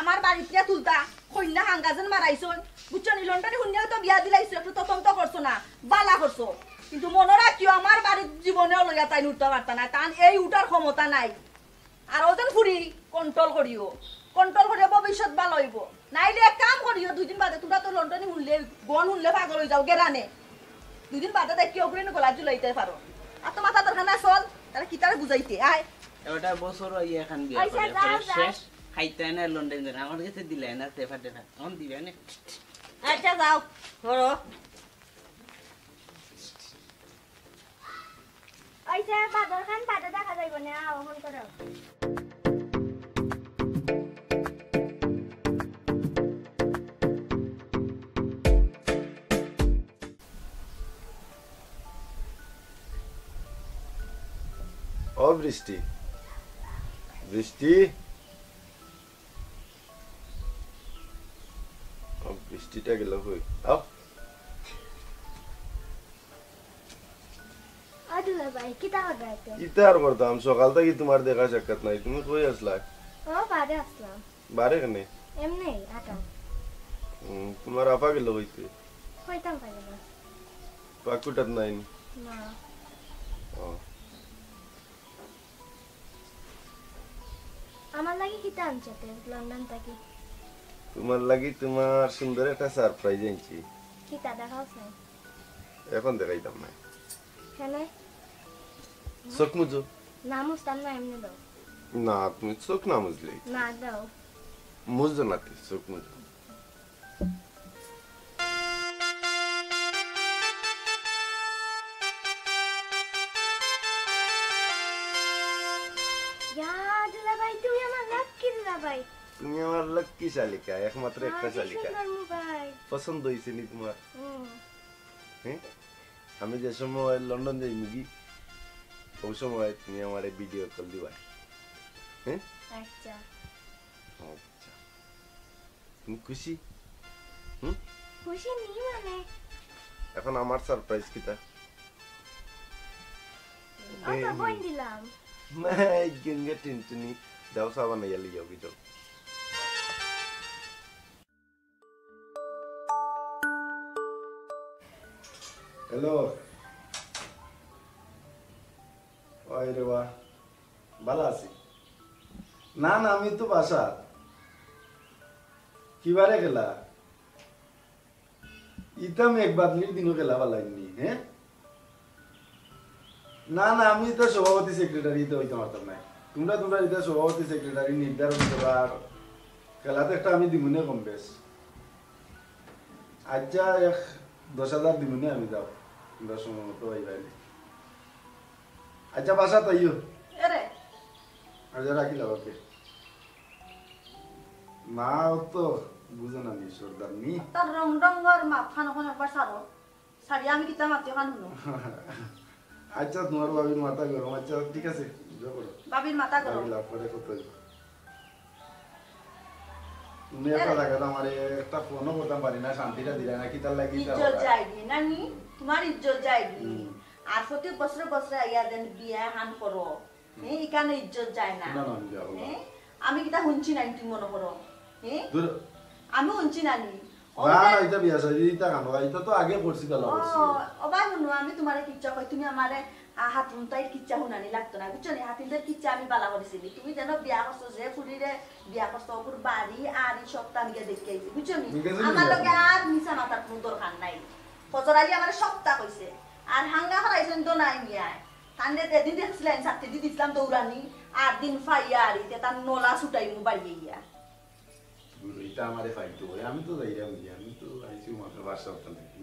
আমার বাড়িত নিয়া তুলতা, কইন্যা হাঙ্গা যেন মারাইছইন, বুঝছো নি? লন্ডনি হুনিয়াও তো বিয়া দিলাইছো, একটু তদন্ত করছো না, বালা করছো। কিন্তু মনো রাখিও, আমার বাড়িত জীবনেও লইয়া তাইন উঠতা পারতা না, তান এই উঠার ক্ষমতা নাই। আর ওজন ফুরি control করিও, control করিও, ভবিষ্যৎ ভালা অইবো। নাইলে এক কাম করিও, দুই দিন বাদে তোমরা তো লন্ডনি হুনলে, গন হুনলে পাগল অই যাও গেরানে। দুই দিন বাদে দেখি ওগুলো গলা ঝুলাইতে পারো। আর তো মাথা দরকার না, চল, তারা কিতারে বুঝাইতে আয়। এটা বছর অই এখান বিয়া আচ্ছা, করে, যাও, পরে যাও। শেষ, খাইতে না লন্ডন যান, আমার কাছে দিলে না, তেফা তেফা, এখন দিবে না। আচ্ছা, যাও, করো। ওই যে বাদর খান বাদে দেখা যাইব না, অখন করো। ও বৃষ্টি, বৃষ্টি, ও বৃষ্টিটা গেল কই? আও। ও দুলাভাই, কিতা করবা এতে? কিতা আর করতাম, সকাল থাকি তোমার দেখা সাক্ষাৎ নাই, তুমি কই আছলায়? ও, বারে আছলাম। বারে কেনে? এমনি, আটা। হুম, তোমার আফা গেল কইতে? কইতাম পারি না। পাকুটাত নাই নি? না। ও। আমার লাগি কিতা আনছো তে লন্ডন থাকি? তোমার লাগি তোমার সুন্দর একটা সারপ্রাইজ আনছি। কিতা দেখাও চাই? এখন দেখাইতাম না। কেনে? চোখ মুজো। না মুজতাম না, এমনি দাও। না, তুমি চোখ না মুজলে। না, দাও। মুজো না তুই, চোখ মুজো। ইয়া, দুলাভাই, তুমি আমার লাকি দুলাভাই। তুমি আমার লাকি শালিকা, একমাত্র একটা শালিকা। সুন্দর মোবাইল। পছন্দ হইছে নি তোমার? হুম। হ্যাঁ? আমি যে সময় লন্ডন যাই মুগি, ওই সময় তুমি আমারে ভিডিও কল দিবা। হ্যাঁ? আচ্ছা। আচ্ছা। তুমি খুশি? হুম? খুশি নি মানে? এখন আমার সারপ্রাইজ কিতা? অত বইন দিলাম। মাই গঙ্গা টিনটুনি, যাও সাবান ইয়ালি যাও কি যাও। হ্যালো। ওই রে বা, ভালা আছি। না, না, আমি তো বাসা। কিবারে গেলা? ইতা মেঘ বাদলির দিনও গেলা বালাইনি, হ্যাঁ? না, না, আমি তো সভাপতি সেক্রেটারি তো হইতে পারতাম না। তোমরা, তোমরা এটা সভাপতি সেক্রেটারি নির্ধারণ করার খেলাতে একটা আমি দিমুনে কম বেশ। আচ্ছা, এক দশ হাজার দিমুনে আমি, যাও। তোমরা সময় মতো পাইবাই। আচ্ছা, বাসা তাইও। এরে। আচ্ছা, রাখিলাম, ওকে। না, ও তো বুঝে না নি, সর্দার নি। তার রং ডঙ্গর মাথান অখন একবার সারো। সারি আমি কিতা মাতি অখান হুনো। আচ্ছা, তোমার ভাবির মাথা গরম। আচ্ছা, ঠিক আছে, যা করো। ভাবির মাথা গরম। ভাবি লাভ করে কত হইব। তুমি একটা জায়গাত আমারে একটা ফোনও করতাম পারি না, শান্তিটা দিলা না, কিতার লাগি ইতা ইজ্জত যায়গি, নানি? তোমার ইজ্জত যায়গি। হুম। আর প্রতি বছরে বছরে আইয়া দেন বিয়া হান করো। হুম। হ্যাঁ, ইখানো ইজ্জত যায় না। না, না, আমি যাবো না। হ্যাঁ? আমি কিতা হুনছি না, তুমি মনে করো। হ্যাঁ? দূর। আমি হুনছি না নি। ও না, না, ইতা বিয়া শাদি, ইতা কানো, ইতা তো আগে করছি, বেলা ও, করছি। ও ভাই, হুনো, আমি তোমারে কিচ্ছা কই, তুমি আমারে, আ, হাত মুন্তাইর কিচ্ছা হুনানি লাগতো না, বুঝছো নি? হাতিনদের কিচ্ছা আমি বালা করি চিনি। তুমি যেন বিয়া করছো, যে ফুরিরে বিয়া করছো, ওগুর বাড়ি আর এই সবটা আমি গিয়া দেখে আইছি, বুঝছো নি? ঠিক আছে, আমার লগে আর মিছা মাতার কোনো দরকার নাই। ফজর আলী আমারে সবটা কইছে। আর হাঙ্গা করাইছেন তো নাই মিয়ায়। তানরে যেদিন দেখছিলাম, ছাত্তি দি দিছিলাম দৌড়ানি, আর দিন ফাইয়া আর ইতে তার নলা ছুটাইমু বাড়ি আইয়া। ইতা আমারে ফাইতো হয়, আমি তো যাইরাম গিয়া, আমি তো আইছি মাত্র পাঁচ সপ্তাহ নাকি।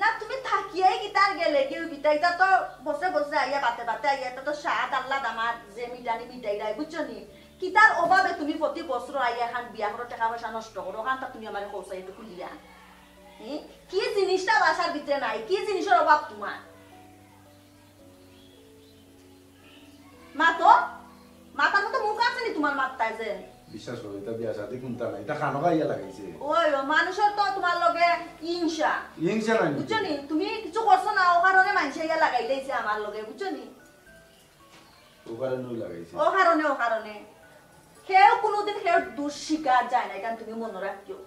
না, তুমি থাকিয়াই কিতার গেলে গিয়ে কিতা, ইতা তো বছরে বছরে আইয়া, বাতে বাতে আইয়া, ইতা তো স্বাদ আহ্লাদ আমার যে মিটানি মিটাইরায়, বুঝছো নি? কিতার অভাবে তুমি প্রতি বছর আইয়া এখান বিয়া করো, টাকা পয়সা নষ্ট করো, ওখানটা তুমি আমারে কওছাই একটু খুলিয়া। হুম? কি জিনিসটা বাসার ভিতরে নাই? কি জিনিসের অভাব তোমার? মা তো, মাথার মতো মুখ আছে নি তোমার মাথায় যে? বিশ্বাস করো, ইতা বিয়া শাদি কুনতা না, ইতা খানো খাইয়া লাগাইছে। ওই, ও মানুষের তো তোমার লগে হিংসা। হিংসা নাই বুঝছো নি? তুমি কিছু করছো না, ও কারণে মানুষে ইয়া লাগাই দিয়েছে আমার লগে, বুঝছো নি? ও কারণেও লাগাইছে। ও কারণে, ও কারণে। কেউ কোনোদিন কেউ দোষ স্বীকার যায় না, এটা তুমি মনে রাখিও।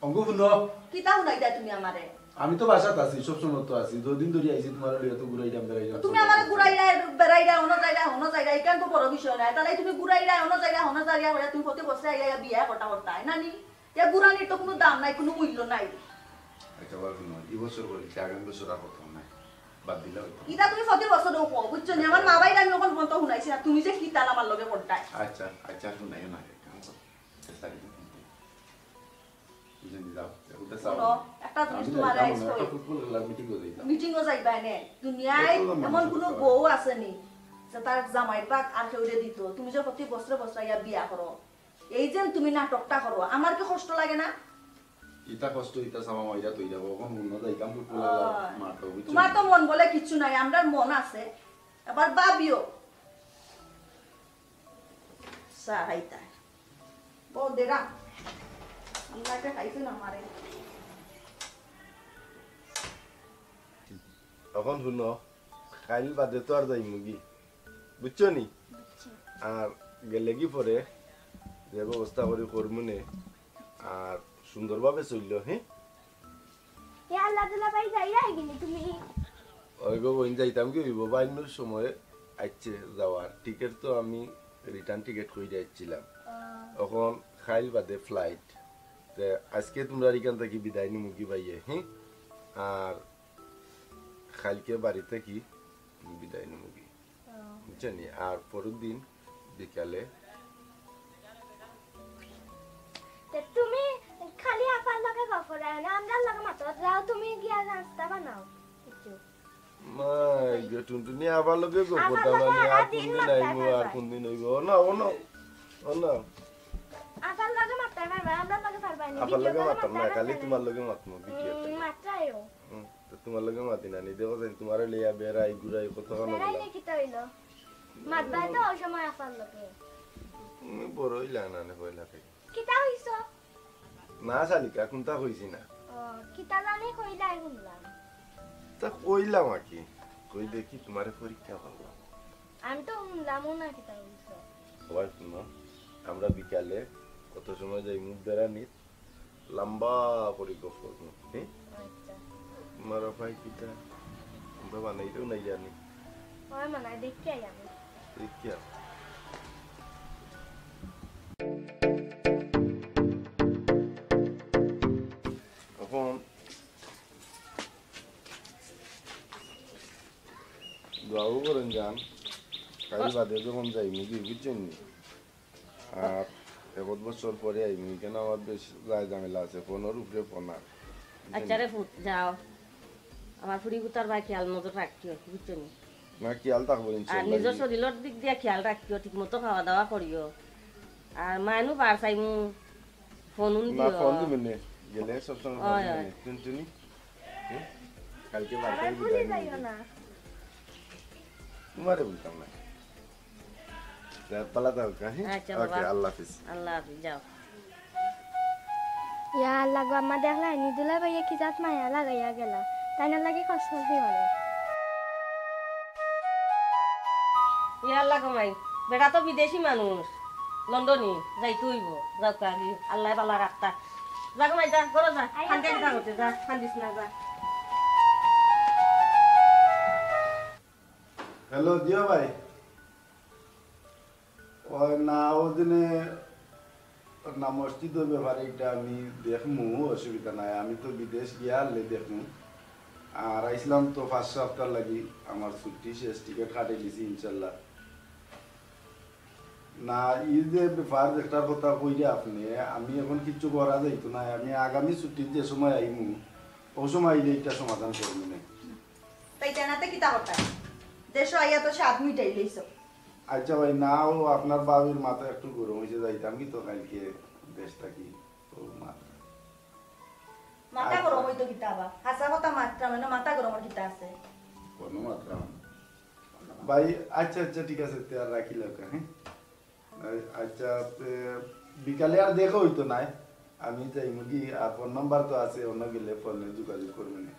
অঙ্গ হুনো। কিতা হুনাইতায় তুমি আমারে? আমি তো বাসাত আছি, সব সময় তো আছি। দুই দিন ধরি আইছি তোমার লইয়া তো ঘুরাইরাম, বেড়াইরাম। তুমি আমারে ঘুরাইরায়, বেড়াইরায়, হনো যাইরায়, হনো যাইরায়, ইখান তো বড় বিষয় নায়। তাহলে তুমি ঘুরাইরায়, হনো যাইরায়, হনো যাইরায়, হইয়া তুমি প্রতি বছরে আইয়া বিয়া করতা করতায়, নানি? ইয়া ঘুরানির তো কোনো দাম নাই, কোনো মূল্য নাই। আচ্ছা, বাদ দিন, এই বছর করি, আগামী বছর আর করতাম না। বাদ দিলে হইতো। ইটা তুমি প্রতি বছরেও কও, বুঝছো নি? আমার মা বাইরে আমি ওখান পর্যন্ত হুনাইছি না, তুমি যে কিতা আমার লগে করতায়। আচ্ছা, আচ্ছা, হুনাইও না, কাম করো। চেষ্টা করি। বুঝে নি, যাও। ওটা চাও হুনো, না। একটা জিনিস আমি তোমার যাইতাম আইজ না, কই। একটা ফুটবল খেলার মিটিংও যাইতাম। মিটিংও যাইবা এনে। দুনিয়ায় এত দাম এমন মানুষ কোনো করতে বউ আছে নি, যে তার জামাইর ভাগ আর কেউরে দিত। তুমি যে প্রতি বছরে বছরে ইয়া বিয়া করো, এই যে তুমি নাটকটা করো, আমার কি কষ্ট লাগে না? ইতা কষ্ট, ইতা সামা মাইরা তৈরা, কখন অন্য যাইতাম ফুটবল খেলার ওই। মাঠে, বুঝছো? তোমার তো মন বলে কিচ্ছু নাই, আমরার মন আছে, আবার ভাবিও। চা খাইতা। বউ দেরা। আল্লাহকে খাইছে না মারে। এখন হুনো, কাইল বাদে তো আর যাইমুগি, বুঝছো নি? বুঝছি। আর গেলেগি পরে যে ব্যবস্থা করি করমুনে, আর সুন্দরভাবে চললো, হ্যাঁ? এ আল্লাহ দুলাভাই যাইরায় গিনি তুমি? ওই গো বইন, যাইতাম কি হইব, বাইন্নর সময় আইছে যাওয়ার টিকিট তো আমি রিটার্ন টিকিট কইরা আইছিলাম। আহ। এখন খাইল বাদে ফ্লাইট, তে আজকে তোমরা এখান থাকি বিদায় নিমুগি বাইয়ে, হ্যাঁ? আর কালকে বাড়ি থাকি বিদায় নিমুগি। ও। বুঝছো নি? আর পরের দিন বিকালে। তে তুমি খালি আপার লগে গফরায় না, আমরার লগে মাতো, যাও তুমি গিয়া নাস্তা বানাও কিছু। মাই গো, টুনটুনি আপার লগে গফরতা মানে আর কোনদিন আইমু, আর কোনদিন অইব? ও না, ও না, ও না। আপার লগে মাততায় পারবা, আমরার লগে পারবা নি? আপার লগে মাততাম না, খালি তোমার লগে মাতমু, ভিডিও। মাতরায়ও। হুম। তো তোমার লগে মাতি না নি, দেখো যাইন, তোমারে লইয়া বেড়াই, ঘুরাই, কত খানো বেড়াই গেলাম। নি কিতা হইল? মাতবায় তো ওই সময় আপার লগে। তুমি বড় হইলা না নে পয়লা থেকে। কিতা হইছ? না শালিকা, কোনটা কইছি না। ও, কিতা জানি কইলাই শুনলাম। তা কইলাম আর কি, কই দেখি তোমারে পরীক্ষা করলাম। আমি তো শুনলামও না কিতা কইছ। সবাই শুনো, আমরা বিকালে কত সময় যাইমু বেড়ানিত, লম্বা করি গপ করমু, হুম? আচ্ছা। মারা পাই কিতা? আমরা বানাইলেও নাই জানি। হয় মানে, দেখি আই আমি। দেখি আই। এখন দোয়াও করেন যান, কাল বাদে যখন যাইমু কি বুঝছেন নি? আর এক বছর পরে আইমু, কেন আমার বেশ যায় ঝামেলা আছে, ফোনের উপরে ফোন আর। আচ্ছা রে ফুত, যাও। আমার ফুড়ি গুতার বায় খেয়াল নজর রাখিও, বুঝছো নি? না, খেয়াল থাকবো আর ইনশাআল্লাহ। নিজের শরীরের দিক দিয়া খেয়াল রাখিও, ঠিক মতো খাওয়া দাওয়া করিও। আর মায়নু বার চাইমু, ফোন উন না, দিও। ফোন দিবেন নে, গেলে সব সময় ফোন ওই, দিবেন ওই। নে। টুনটুনি, হুম? কালকে বারোটায় আমারে বিদায় ভুলি নিয়ে যাইও যাবে। না। তোমারে বলতাম না। তা পালা দাও, হ্যাঁ? আচ্ছা, ওকে, বাবা। আল্লাহ হাফিজ। আল্লাহ হাফিজ, যাও। ইয়া আল্লাহ গো, আম্মা দেখলা নি, দুলাভাইয়ে কি জাত মায়া লাগাইয়া গেলা, তাই না লাগে কষ্ট হই অনেক। ইয়া আল্লাহ গো মাই, বেটা তো বিদেশি মানুষ, লন্ডনি, যাইতে হইব, যাও তো আগে, আল্লাহ বালা রাখতা। যা গো মাই, যা, ঘরো যা, আইয়া খান্দে যা। কিতা করতে, যা, খান্দিস না, যা। হ্যালো, জিয়া ভাই। ওই না, ও দিনে না মসজিদর ব্যাপারে এটা আমি দেখমু, অসুবিধা নাই। আমি তো বিদেশ গিয়া আনলে দেখমু। আর আইসলাম তো পাঁচ সপ্তাহ লাগি, আমার ছুটি শেষ, টিকিট কাটে দিছি ইনশাল্লাহ। না, এই যে ব্যাপার যেটার কথা কইলে আপনি, আমি এখন কিচ্ছু করা যাইতো না। আমি আগামী ছুটির যে সময় আইমু, অউ সময় আইলে ইটা সমাধান করমু নে। তাই জানাতে কিতা কথা? দেশো আইয়া তো সাত মিটাই লইছো। আচ্ছা ভাই, না, অউ আপনার ভাবির মাথা একটু গরম অইছে, যাইতাম কিতা কাইলকে দেশ থাকি, অউ মাথা। মাথা আচ্ছা। গরম অইতো কিতা বা? হাছা কথা মাতরাম, এনো মাথা গরমর কিতা আছে? কোনো মাতরাম। ভাই, আচ্ছা, আচ্ছা, ঠিক আছে, তে আর রাখিলাউক্কা, হ্যাঁ? আ-, আচ্ছা, তে বিকালে আর দেখা অইতো নায়। আমি যাইমুগি, আর ফোন নাম্বার তো আছে, অন্য গেলে ফোনে যোগাযোগ করমু নে।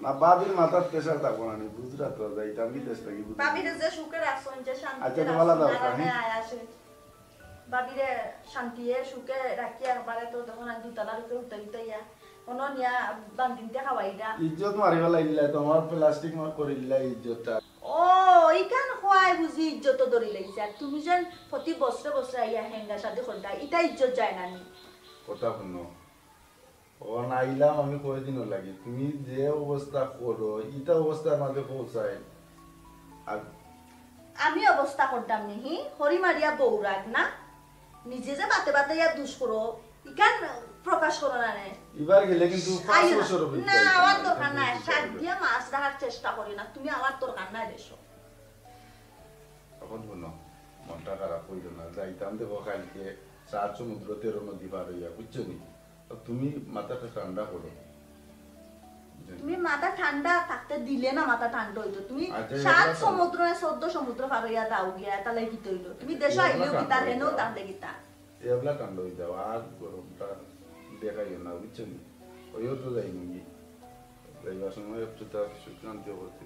না, ভাবির মাথাত pressure থাকবো না নি, বুঝরা তো, যাইতাম বিদেশ থাকি, বুঝরা। ভাবিরে যে সুখে রাখছইন, যে শান্তিতে আচ্ছা, তো ভালা রাখছইন, দাও, আরামে হ্যাঁ? আয় আসে। ভাবিরে শান্তিয়ে সুখে রাখিয়া একবারে তো তখন আর দুতলার উপরে উঠাই উঠাইয়া অনো নিয়া বান্দিনতে খাওয়াইরা। ইজ্জত মারি ফালাইলা, তোমার plastic মার করিলা ইজ্জতটা। ও, ইখান খোয়াই বুঝি ইজ্জত ধরি লাইছে। আর তুমি যেন প্রতি বছরে বছরে আইয়া হেঙ্গা শাদি করতা, ইটা ইজ্জত যায় না নি? কথা হুনো, অখন আইলাম আমি কয়দিনর লাগি, তুমি যে অবস্থা করো, ইটা অবস্থার মাঝে পৌঁছায়। আর আমি অবস্থা করতাম নি, হি? হরি মারিয়া বউ রাগ না? নিজে যে বাতে বাতে ইয়া দুষ করো, ইখান প্রকাশ করো না নে। এবার গেলে কিন্তু পাঁচ আইও না। বছর অপেক্ষা না, করতে আমার হবে, দরকার এখান নাই। থেকে শাক দিয়ে মাছ রাখার চেষ্টা করি না, তুমি আমার দরকার নাই দেশো। অখন হুনো, মনটা খারাপ অইলো না, যাইতাম দেখো কাইলকে সাত সমুদ্র তেরো নদী পার অইয়া, বুঝছো নি? তো তুমি মাথাটা ঠান্ডা করো। তুমি মাথা ঠান্ডা থাকতে দিলে না, মাথা ঠান্ডা অইতো। তুমি আচ্ছা, সাত এগুলা তো সমুদ্র, চৌদ্দ সমুদ্র পার অইয়া যাও গিয়া, তাইলে কিতা অইলো? তুমি দেশো এগুলা আইলেও কিতা, ঠান্ডা অইতো। হেনেও তাইলে কিতা? এবলা ঠান্ডা অই যাও, আর গরমটা দেখাইও না, বুঝছো নি? অইও তো যাইমুগি। যাইবার সময় একটু তার সুক্রান্তি করতে।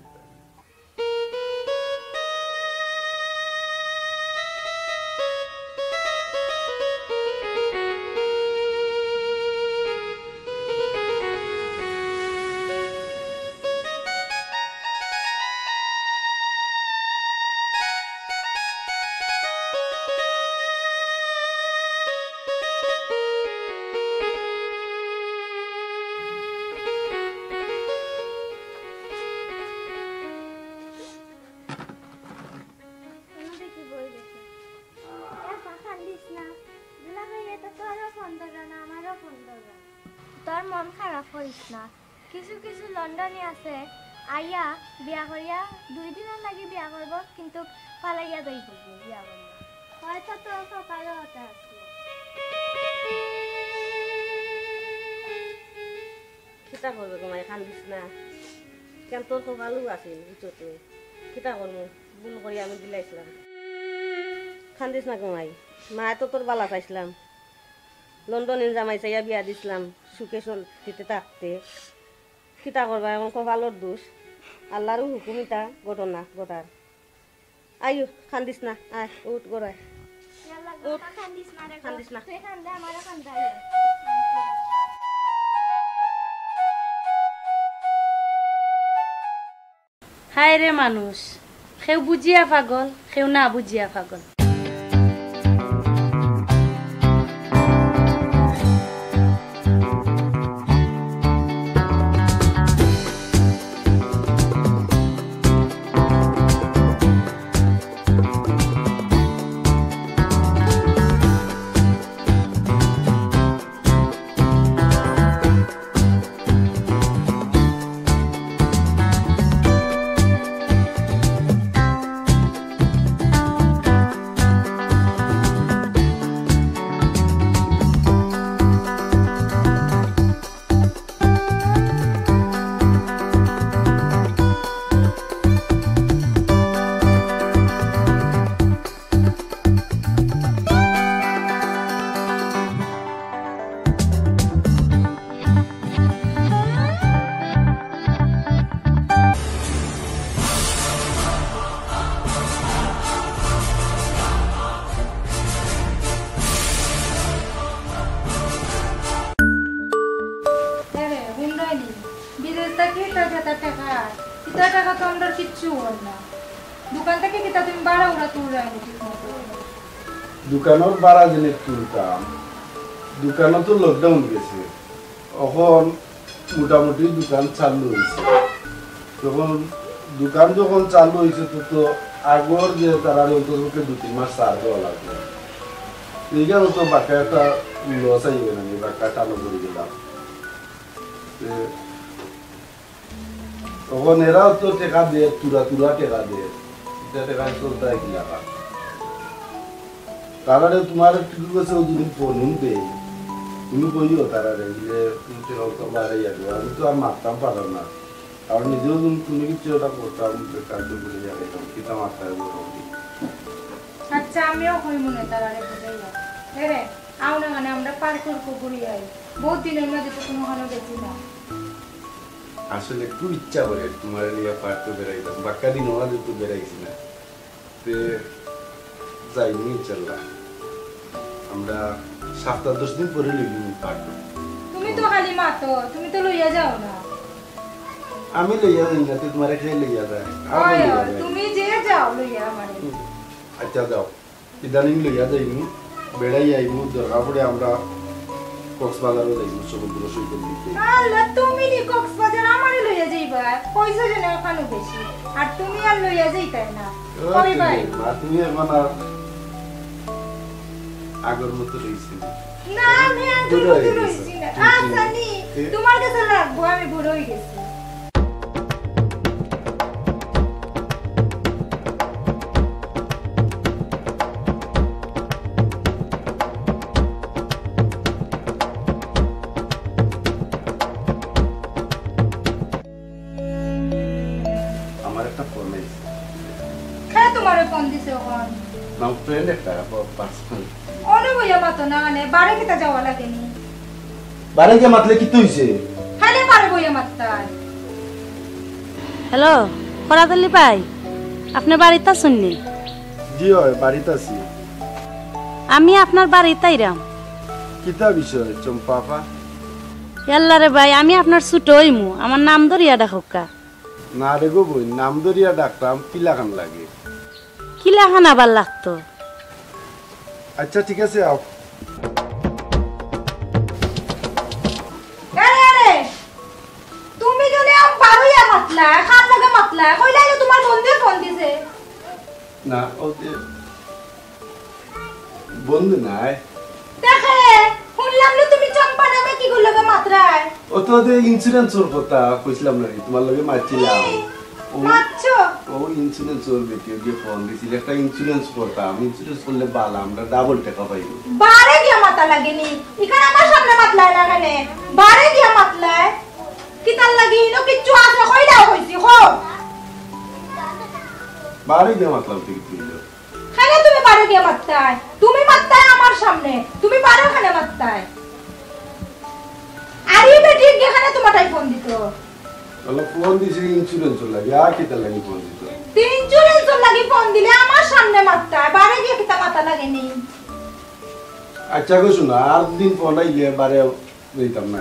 এ বা, কান্দিস না। দুলাভাই, এটা তোরও ফোন ধরে না, আমারও ফোন ধরে না। তোর মন খারাপ করিস না। কিছু কিছু লন্ডনি আছে, আইয়া বিয়া করিয়া দুই দিনর লাগি বিয়া করবো, কিন্তু ফালাইয়া যাইবো বিয়া করিয়া। হয়তো তোর কপালো ওটা আছে। কিতা করবে গো মাই, কান্দিস না। কেন তোর কপালও আছিল, বুঝছো তুই? কিতা করবো? ভুল করি আমি দিলাইছিলাম। কান্দিস না গো মাই। মায় তো তোর বালা চাইছিলাম। লন্ডনির জামাই চাইয়া বিয়া দিছিলাম, সুখে শান্তিতে থাকতে। কিতা করবা, এখন কপালর দোষ। আল্লাহরও হুকুম ইতা ঘটনা ঘটার। আইও, কান্দিস না, আয়, উঠ, ঘর আয়। ইয়াল্লা, উঠ। বাবা, কান্দিস না রে গো। কান্দিস না। তুই কান্দলে আমারও কান্দা আইবো। হায় রে মানুষ, কেউ বুঝিয়া পাগল, কেউ না বুঝিয়া পাগল। আরে, হুনরায়নি, বিদেশ থাকি ইতা যেতা টেকা, ইতা টেকা তো আমরার কিচ্ছু অর না। দোকান থাকি কিতা তুমি ভাড়া উড়া তুলরায়নি ঠিক মতো? দোকানর ভাড়া যেনে তুলতাম, দোকানো তো lockdown গেছে, অখন মোটামুটি দোকান চালু অইছে। তখন দোকান যখন চালু অইছে তো, তো আগর যে তারারে অন্তত পক্ষে দুই তিন মাস ছাড় দেওয়া লাগবো। এইখানে তো বাক্কা একটা loss আইবে না, বাক্কা টানো পড়ি গেলাম। এ, তখন এরাও তো টেকা দের, তুরা তুরা টেকা দের। ইতা টেকায় চলতায় কিলাখান? তারারে তুমার একটু গেছে ও যদি ফোন দেই, তুমি কইও তারারে, বুলে, "তুমি টেকা তো বাড়াইয়া দেও।" আমি তো আর মারতাম পারতাম না। আর নিজেও যদি কোনো কিছু একটা করতাম, বেকার তো বুলে যাবে, কিতা মারতায় বলো। আচ্ছা, আমিও কই মনে তারারে বুঝাইয়া। এরে, আও না, মানে আমরা পার্ক করবো, ঘুরি আই। বহুত দিনর মাঝে তো কোনোখানো গেছি না। আসলে খুব ইচ্ছা করে তুমারে লইয়া পার্কে বেড়াইতাম, বাক্কা দিন অলা তো বেড়াইছি না। তে যাইমু ইনশাল্লাহ। আমরা সপ্তাহ দশ দিন পরে লইমু পার্কে। তুমি তো খালি মাতো, তুমি তো লইয়া যাও না। আমি লইয়া যাই না, তে তুমারে কে লইয়া যায়? আর অয়, লইয়া অয়, যায়। তুমি যে যাও লইয়া আমারে। হুম। আচ্ছা, যাও। ইদানিং লইয়া যাইমু, বেড়াই আইমু, দরকার পড়ে আমরা কক্সবাজারও যাইমু, সমুদ্র সৈকত দেখতে। আল্লাহ, তুমি নি কক্সবাজার আমারে লইয়া যাইবা? পয়সা যেন এখানো বেশি, আর তুমি আর লইয়া যাইতায় না। ও কই তুমি ভাই? মা, তুমি এখন আর আগর মতো রইছো না। না, আমি আর বুড়া অই গেছো। রইছি না। তুমি আচ্ছা, নি, এ- তুমার গেছে লাগবো, আমি বুড়া অই গেছি। আমার একটা ফোন আইছে। কে তুমারে ফোন দিছে অখন? না, ফ্রেন্ড একটা, প-, পার্সোনাল। অনো বইয়া মাতো না, মানে, বারে কিতা যাওয়া লাগেনি? বারে গিয়া মাতলে কিতা অইছে? খালি বারে বইয়া মাততায়। হ্যালো, ফরাদ আলী ভাই, আপনে বাড়িত আছইন নি? জি অয়, বাড়িত আছি। আমি আপনার বাড়িত আইরাম। কিতা বিষয়, চম্পা আপা? ইয়াল্লা রে ভাই, আমি আপনার ছুটো অইমু, আমার নাম ধরিয়া ডাকউক্কা। না রে গো বইন, নাম ধরিয়া ডাকতাম, কিলাখান লাগে? কিলাখান আবার লাগতো? আচ্ছা, ঠিক আছে, আও। আরে, আরে, তুমি জনে আম বারইয়া মাতলা, কার লগে মাতলা? কইলা যে তুমার বন্ধুয়ে ফোন দিছে। না, ও যে বন্ধু নায়। দেখে, হুনলাম না তুমি চম্পা নামে কিগুর লগে মাতরায়। ও তো যে ইন্স্যুরেন্সর কথা কইছিলাম না, তুমার লগে মাতছিলাম। কি? ও, মাতছো? ও ইন্স্যুরেন্সর বেটি, ওই যে ফোন দিছিল, একটা ইন্স্যুরেন্স করতাম, ইন্স্যুরেন্স করলে বালা, আমরা ডাবল টেকা পাইবো। বারে গিয়া মাতা লাগেনি, ইখান আমার সামনে মাতলায় না কেনে? বারে গিয়া মাতলায়, কিতার লাগি? ইনো কিচ্ছু আছে, কইলাও কইছি, কও। বারে গিয়া মাতলাম তো কিতা অইলো? কেনে তুমি বারে গিয়া মাততায়? তুমি মাততায় আমার সামনে, তুমি বারে কেনে মাততায়? আর ই বেটি গিয়া কেনে তুমার তাই ফোন দিত? তাহলে ফোন দিছে ইন্স্যুরেন্সর লাগি, আর কিতার লাগি ফোন দিত? তে ইন্স্যুরেন্সর লাগি ফোন দিলে আমার সামনে মাততায়, বারে গিয়া কিতা মাতা লাগেনি? আচ্ছা গো, হুনো, আর দিন ফোন আইলে বারে দিতাম না।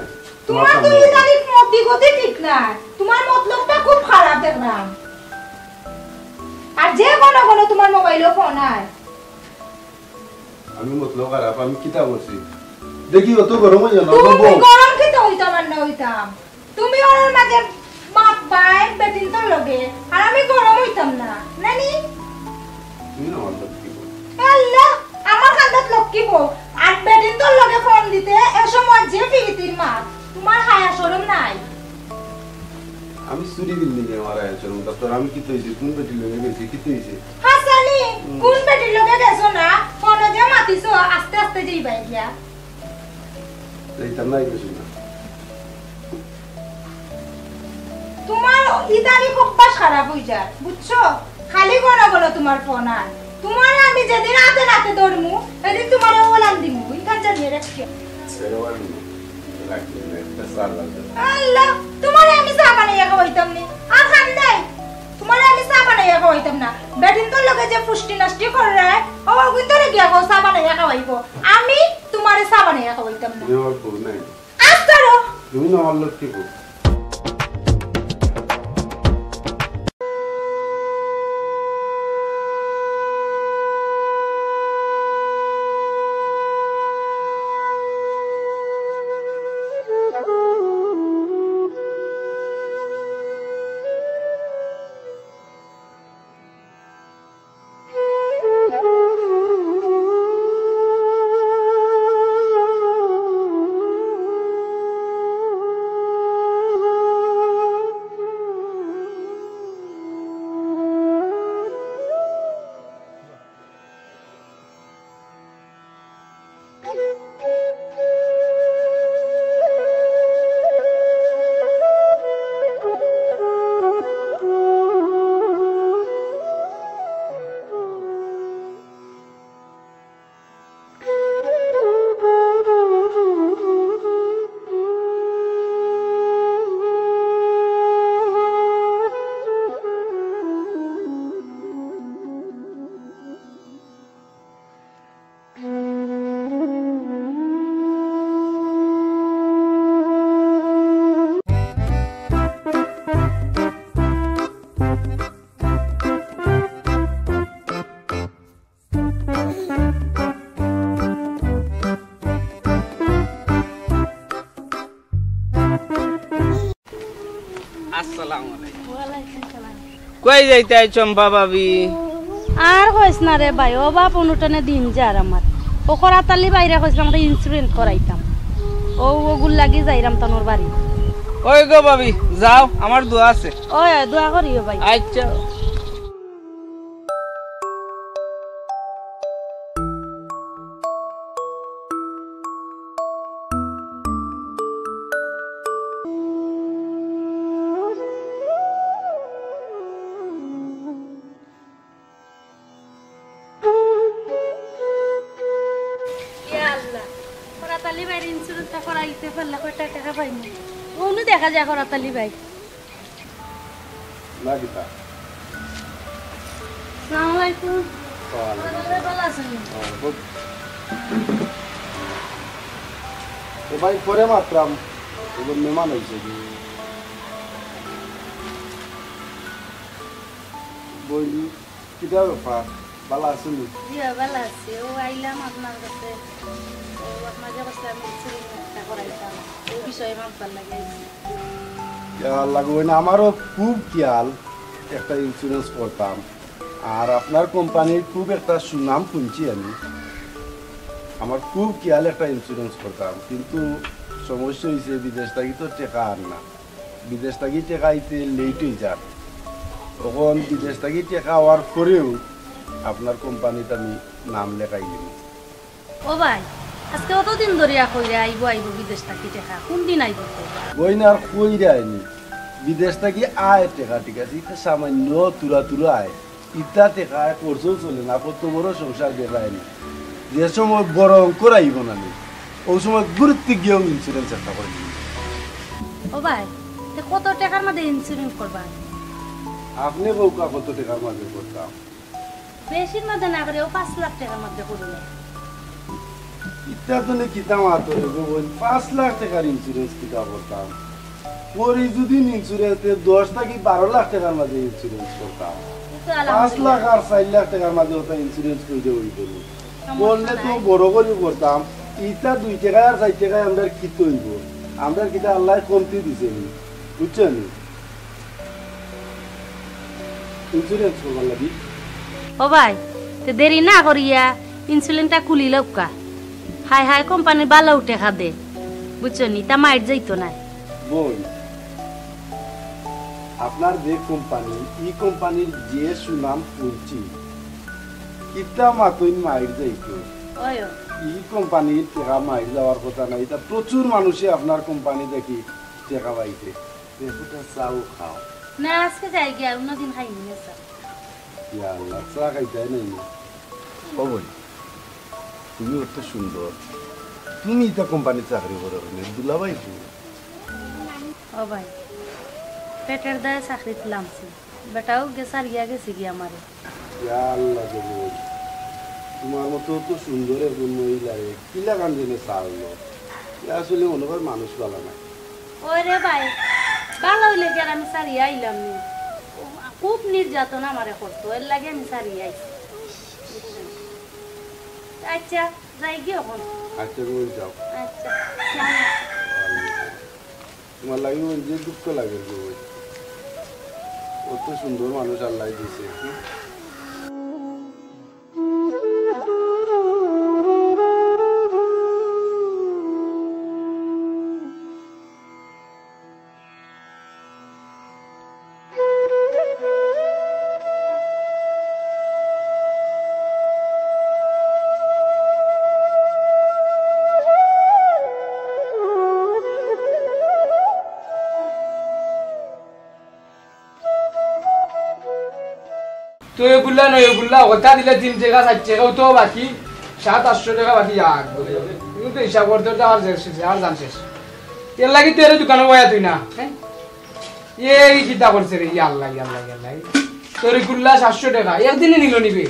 তুমার তো ইদানিং মতি গতি ঠিক নাই, তুমার মতলবটা খুব খারাপ দেখলাম। আর যে ঘন ঘন তুমার মোবাইলো ফোন আয়। আমি মতলব খারাপ, আমি কিতা করছি? দেখি, অত গরম অইও না, তুমি গরম কিতা অইতাম আর না অইতাম? তুমি ওর মাঝে বাপ ভাই বেটিন্তর লগে, আর আমি গরম অইতাম না, নানি? তুমি না আমার লক্ষ্মী বউ। আল্লাহ, আমার কান্দাত লক্ষ্মী বউ, আর বেটিন্তর লগে ফোন দিতে এ সময় যে ফিরিতির মাত, তুমার হায়া শরম নাই? আমি চুরি বিল্ডিং এ আমার আয়া চরম দপ্তর, আমি কিতা অইছে, কোন বেটির লগে গেছি, কিতা অইছে? হাসানি, হুম। কোন বেটির লগে গেছো না? ফোনো যে মাতিছো, আস্তে আস্তে যাইবায় গিয়া। যাইতাম না, কিছু না। তুমার ইদানিং অভ্যাস খারাপ অই যায়, বুঝছো? খালি ঘন ঘন তুমার ফোন আয়। তুমারে আমি যেদিন আতে নাতে ধরমু, এদিন তুমারে ওলান দিমু, ইখান জানিয়া রাখিও। আল্লাহ, তুমারে আমি চা বানাইয়া খাওয়াইতাম নি। আর খান নাই, তুমারে আমি চা বানাইয়া খাওয়াইতাম না। বেটিন্তর লগে যে ফুষ্টি নষ্টি কররায়, ও অগুইন্তরে গিয়া কও চা বানাইয়া খাওয়াইবো। আমি তুমারে চা বানাইয়া খাওয়াইতাম না। তুমি আমার বউ নাই। আস্তারো। তুমি না আমার লক্ষ্মী বউ। এই যাইতায় চম্পা ভাবি। আর কইস না রে ভাই, অভাব অনটনে দিন যার আমার। ও করাত আলী ভাইরে কইছলাম একটা ইন্স্যুরেন্স করাইতাম, ও অগুর লাগি যাইরাম তানর বাড়ি। ওই গো ভাবি, যাও, আমার দোয়া আছে। ওই, দোয়া করিও ভাই। আচ্ছা। ইয়া আল্লাহ, করাত আলী ভাইর ইন্স্যুরেন্সটা করাইতে পারলে কয়টা টেকা পাইমু। অনো দেখা যায় করাত আলী ভাই। না কিতা? আসসালামু আলাইকুম। ওয়ালাইকুম আসসালাম। ভালো আছেন? ও, খুব। এ ভাই, পরে মাতরাম। এবার মেহমান আইছে কি? বইনি, কিতা ব্যাপার? ভালা আছইন নি? জি, ভালা আছি। ও আইলাম আপনার কাছে। ও আপনারে কইছলাম আমি ইন্স্যুরেন্স একটা করাইতাম। এই বিষয়ে মাতবার লাগি আইছি। ইয়া আল্লাহ গো, না, আমারও খুব খিয়াল একটা ইন্স্যুরেন্স করতাম। আর আপনার কোম্পানির খুব একটা সুনাম হুনছি আমি। আমার খুব খিয়াল একটা ইন্স্যুরেন্স করতাম, কিন্তু সমস্যা অইছে বিদেশ থাকি তো টেকা আর না। বিদেশ থাকি টেকা আইতে লেট অই যার। অখন বিদেশ থাকি টেকা আওয়ার পরেউ আপনার কোম্পানিত আমি নাম লেখাই দিমু। ও ভাই, আজকে অতদিন ধরিয়া কইরা আইবো আইবো বিদেশ থাকি টেকা, কুনদিন আইবো কও? বইন আর কইরায় নি, বিদেশ থাকি আয় টেকা, ঠিক আছে, ইতা সামান্য তুরা তুরা আয়। ইতা টেকায় খরচও চলে না, কত বড় সংসার দেখায় নি। যে সময় বড় অঙ্কর আইবো না নি, অউ সময় গুরুত্ব গিয়াও ইন্স্যুরেন্স একটা করি দিমু। ও ভাই, তে কত টেকার মাঝে ইন্স্যুরেন্স করবা? আপনে কউক্কা কত টেকার মাঝে করতাম? বেশির মাঝে না করি, অউ পাঁচ লাখ টেকার মাঝে করি না। ইতা তো নে কিতা মাতো রে গো বইন, পাঁচ লাখ টেকার ইন্স্যুরেন্স কিতা করতাম? করি যদি ইন্স্যুরেন্স, তে দশ থাকি বারো লাখ টেকার মাঝে ইন্স্যুরেন্স করতাম। ই তো পাঁচ লাখ আলহামদুলিল্লাহ। আর চাইর লাখ টেকার মাঝে অতা ইন্স্যুরেন্স কইরে অইতো নি। সমস্যা করলে তো নাই। বড় করি করতাম। ইতা দুই টেকায় আর চাইর টেকায় আমরার কিতা অইবো? আমরার কিতা আল্লায় কমতি দিছে নি? বুঝছো নি? ইন্স্যুরেন্স করবার লাগি। ও ভাই, তে দেরি না করিয়া ইন্স্যুরেন্সটা খুলি লউক্কা। হায় হায়, কোম্পানির ভালা টেকা দে, বুঝছো নি? ইতা মাইর যাইতো নায়। বইন, আপনার যে কোম্পানি, ই কোম্পানির যে সুনাম হুনছি, কিতা মাতইন মাইর যাইতো। ওই, ওই। ই কোম্পানির টেকা মাইর যাওয়ার কথা নায়। ইতা প্রচুর মানুষে আপনার কোম্পানি থাকি টেকা পাইছে। তে ফুটা চাও খাও। না, আজকে যাইগিয়া, অন্যদিন খাইমুনে চা। ইয়া আল্লাহ, চা খাইতায় নায় নি? ও বইন, তুমি অত সুন্দর, তুমি ইতা কোম্পানিত চাকরি করো কেনে? দুলাভাই কই? ও ভাই, পেটর দায়ে চাকরিত লামছি, বেটাও গেছে, ছাড়িয়া গেছেগি আমারে। ইয়া আল্লাহ গো বইন, তুমার মতো অত সুন্দর একজন মহিলারে কিলাখান যেনে ছাড়লো। ইয়া আসলে মনে কয় মানুষ ভালা নায়। ওরে ভাই, ভালা অইলে কি আর আমি ছাড়িয়া আইলাম নি? খুব নির্যাতন আমারে করতো, এর লাগি আমি ছাড়িয়া আইছি। আচ্ছা, যাইগি অখন। আচ্ছা, তুমি যাও। আচ্ছা, আসসালামু আলাইকুম। তুমার লাগি অইলে যে দুঃখ লাগে গো। অত সুন্দর মানুষ আল্লায় দিছে। তো এগুলা নয়, এগুলা কথা দিলে তিন টেকা, চাইর টেকা, অউ তো বাকি সাত আটশো টেকা বাকি আর। তুমি তো হিসাব করতে করতে আর শেষ, আর জান শেষ। এর লাগি তো এর দোকানো বয়া তুই না, হ্যাঁ? এই কিতা করছে রে, ইয়া আল্লাহ, ইয়া আল্লাহ, ইয়া আল্লাহ। তরিকুল্লাহ সাতশো টেকা, একদিনে নিল নিবে।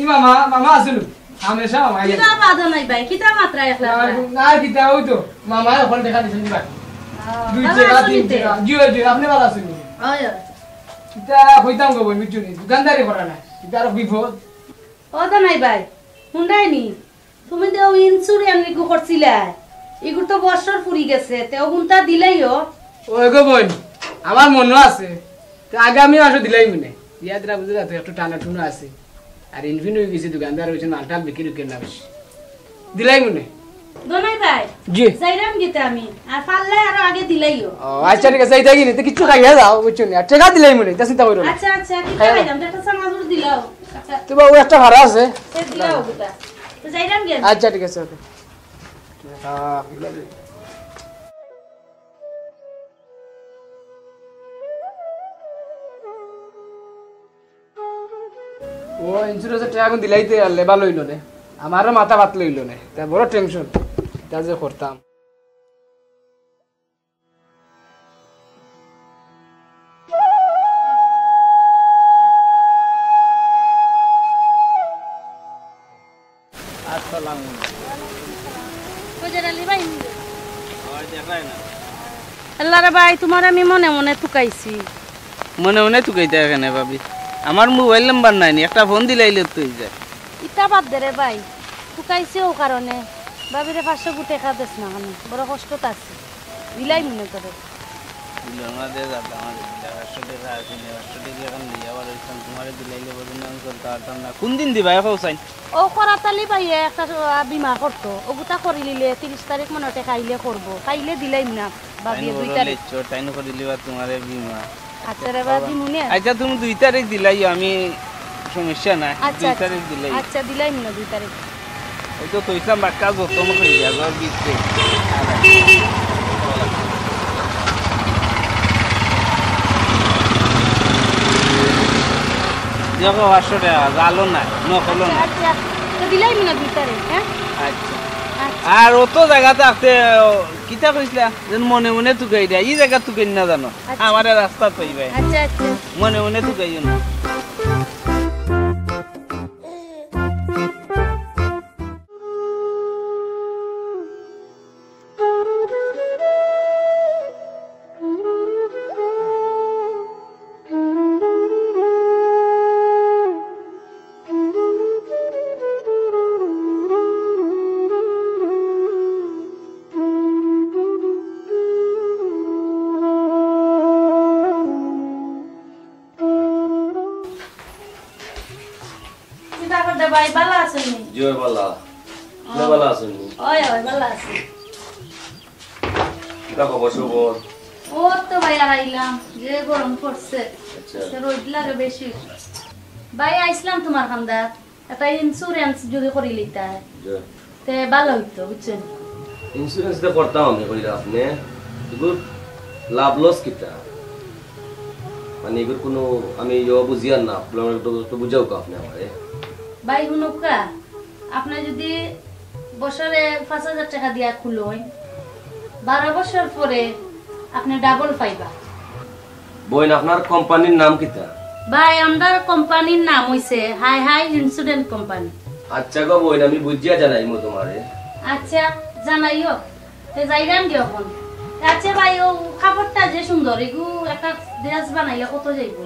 ই মামা, মামা আসিল। হামেশা মামা আইয়া। কিতা বাধা নাই ভাই, কিতা মাতরা একলা না, একলা? না, কিতা অউ তো। মামা অখন টেকা দিছইন নি ভাই। আহ, দুই ভালা টেকা, আছইন তিন নি তে? টেকা। জি, জি, আপনে ভালা আছইন নি? অয়, অয়। কিতা কইতাম গো বইন, বুঝছো নি? দোকানদারি করা না। কিতা আরো বিপদ। ও তো নাই ভাই, হুনরায় নি? তুমি যে অউ ইন্স্যুরেন্স ইগু করছিলায়, ইগুর তো বছর ফুরি গেছে, তে অগুনতা দিলাইও। ওই গো বইন, আমার মনো আছে, তো আগামী মাসো দিলাইমুনে। ইয়াদ রাখ বুঝলা তো, একটু টানা টুনা আছে। আর ইনফিন অই গেছে, দোকানদার অইছে, মালটাল বিক্রি করে না বেশি। দিলাইমুনে। দোনাই ভাই, জি। যাইরাম গিতা আমি। আর পারলে আরো আগে দিলাইও। ও, আচ্ছা, ঠিক আছে, যাইতাম গিনি, তো কিচ্ছু খাইয়া যাও, বুঝছো নি? আর টেকা দিলাইমুনে, তা চিন্তা করো না। আচ্ছা, আচ্ছা, কিতা খাইয়া যাও। খাইতাম? তো একটা চানাচুর দিলাও। আচ্ছা। তো বাবু, একটা ভাড়া আছে। সে দিলাও গিতা। তো যাইরাম গিয়া। আচ্ছা, ঠিক আছে, ওকে। ও ইন্স্যুরেন্সর টেকা কুন দিলাইতে আরলে ভালা অইলো নে। আমারও মাথা ভাত লইলো নে। তা বড় টেনশন। তা যে করতাম। আসসালামু আলাইকুম। ফজর আলী ভাই। ওই দেখাই না। আল্লাহ রে ভাই, তুমারে আমি মনে মনে তুকাইছি। মনে মনে তুকাইতা কেনে ভাবি? আমার মোবাইল নাম্বার নাই নি, একটা ফোন দিলাইলে তো অই যায়। ইতা বাদ দে রে ভাই, তুকাইছি অউ কারণে। ভাবিরে পাঁচশো গু টেকা দেস না কেনে, বড় কষ্টত আছি। দিলাইমুনে তোরে। দিলর মাঝে যাতা আমার দিলা, পাঁচশো টেকা আছে নি, পাঁচশো টেকা অখন লইয়া বার অইছলাম, তুমারে দিলাইলে বুঝো না আমি চলতে পারতাম না। কুন দিন দিবায় কও চাইন? অউ করাত আলী ভাইয়ে একটা, আহ, বীমা করতো, অগুতা করিলিলে তিরিশ তারিখ মনো টেকা আইলে করবো, পাইলে দিলাইমু না, ভাবিয়ে দুই তারিখ। লেচো, টাইম করিলিবা তুমারে বীমা। আচ্ছা রে বা, দিমুনে। আচ্ছা, তুমি দুই তারিখ দিলাইও, আমি সমস্যা নাই, আচ্ছা, দুই আচ্ছা। তারিখ দিলাই। আচ্ছা, দিলাইমু না দুই তারিখ। ওই তো কইছলাম বাক্কা যত মতো হইয়া যাওয়ার ভিতরে। দেখো, পাঁচশো টেকা, জালো না, নকলও না। আচ্ছা, আচ্ছা। তো দিলাইমু না দুই তারিখ, হ্যাঁ? আচ্ছা। আচ্ছা। আর অত জাগা থাকতে, কিতা কইছলা? যেন মনে মনে তুকাই দেয়, ই জাগা তুকাই না জানো। আচ্ছা। আমারে রাস্তাত পাইবায়। আচ্ছা, আচ্ছা। মনে মনে তুকাইও না। কিতা করতা ভাই, ভালা আছইন নি? জি অয়, ভালা। ও। আপনে ভালা আছইন নি? অয়, অয়, ভালা আছি। কিতা খবর সবর? অউ তো ভাই আইলাম, যে গরম পড়ছে। আচ্ছা। আজকে রইদ লাগে বেশি। ভাই আইছলাম তুমার কান্দাত। একটা ইন্স্যুরেন্স যুদি করিলিতায়, জি। তে ভালা অইতো, বুঝছইন? ইন্স্যুরেন্স তো করতাম আমি, কইরা আপনে। এগুর লাভ লস কিতা? মানে, এগুর কুনু আমি ইয়ে বুঝিয়ার না, আপনে একটু, একটু বুঝাউক্কা আপনে আমারে। ভাই, হুনউক্কা, আপনে যুদি বছরে পাঁচ হাজার টেকা দিয়া খুলইন, বারো বছর পরে আপনে ডাবল পাইবা। বইন, আপনার কোম্পানির নাম কিতা? ভাই, আমরার কোম্পানির নাম অইছে হাই হাই ইন্স্যুরেন্স কোম্পানি। আচ্ছা গো বইন, আমি বুঝিয়া জানাইমু তুমারে। আচ্ছা, জানাইও। তে যাইরাম গি অখন। আচ্ছা ভাই, অউ কাপড়টা যে সুন্দর, এগু একটা ড্রেস বানাইলে কত যাইবো?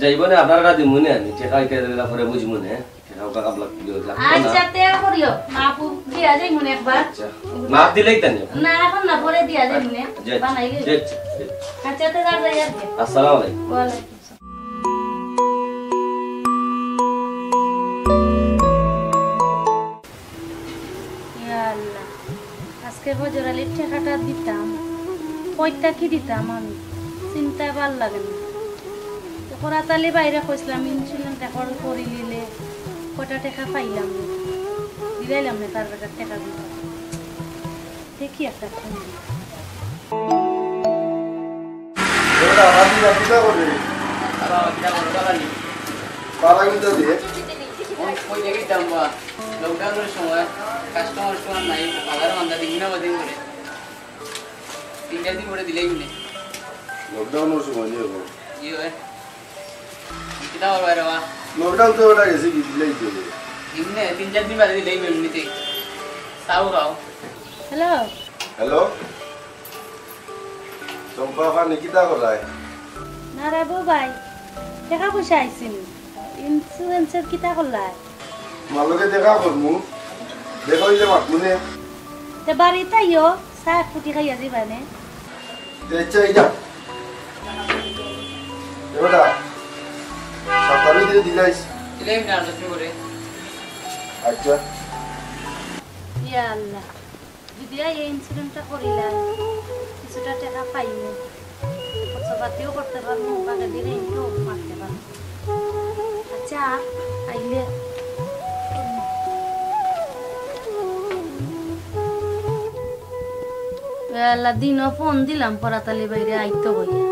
যাইবো নে, আপনারে দিমু নে আমি, টেকা ইটা দিলা পরে বুঝমু নে। টেকা উকা কাবলা দিও, লাগতো না। আচ্ছা, তে করিও। মাপু দিয়া যাইমু নে একবার। আচ্ছা। মাপ দিলেই তো নি। না, অখন না, পরে দিয়া যাইমু নে। জি, জি, বানাইলে। জি, জি, জি। আচ্ছা, তে যার যাই আর কি। আসসালামু আলাইকুম। ওয়ালাইকুম আসসালাম। ইয়া আল্লাহ। আজকে ফজর আলীর টেকাটা দিতাম, কই থাকি দিতাম আমি, চিন্তায় ভালা লাগে না। তো করাত আলী ভাইরে কইছলাম, ইন্স্যুরেন্স এখন করিলিলে কয়টা টেকা পাইলাম না, দিলাইলাম না, তার বেটার টেকা দিতাম। দেখি একটা ফোন দি। এবার আবার তুই কিতা করবি? বাবা, কিতা করবো, বাবা নি? বাবা কিন্তু দিয়ে। কোন, কোন জায়গায় দাম বা? লকডাউনের সময় কাস্টমার টাস্টমার নাই, বাজারো মান্দা দিন না দিন করে। তিন চার দিন পরে দিলেই মনে। লকডাউনের সময় নিয়ে গো। জি অয়। কিতা করবা রে বা? লকডাউন তো ওটা গেছে, কি দিলেই তো। এমনি তিন চার দিন বাদে দিলেই এমনিতেই। চাও খাও। হ্যালো। হ্যালো। চম্পা খান, কিতা করায়? না রে বউ ভাই, টেকা পয়সা আইছে নি? ইন্স্যুরেন্সর কিতা করলায়? তোমার লগে দেখা করমু, দেখা অইলে মাতমু নে। তে বাড়িত আইও, চা এক ফুটি খাইয়া যাইবা নে। তে আচ্ছা, এই যা। এ বেটা, সাপ্তাহ ভিতরে দিলাইস। দিলাইম না, আলোচনা করে। আচ্ছা। ইয়া আল্লাহ, যদি এই ইন্স্যুরেন্সটা করিলাই, কিছুটা টেকা পাইমু, খরচপাতিও করতে পারমু, বাকি দিনে ইনকামও মারতে পারমু। আচ্ছা, আইলে। এ আল্লাহ, দিনও ফোন দিলাম পরাতালি বাইরে আইতো কইয়া,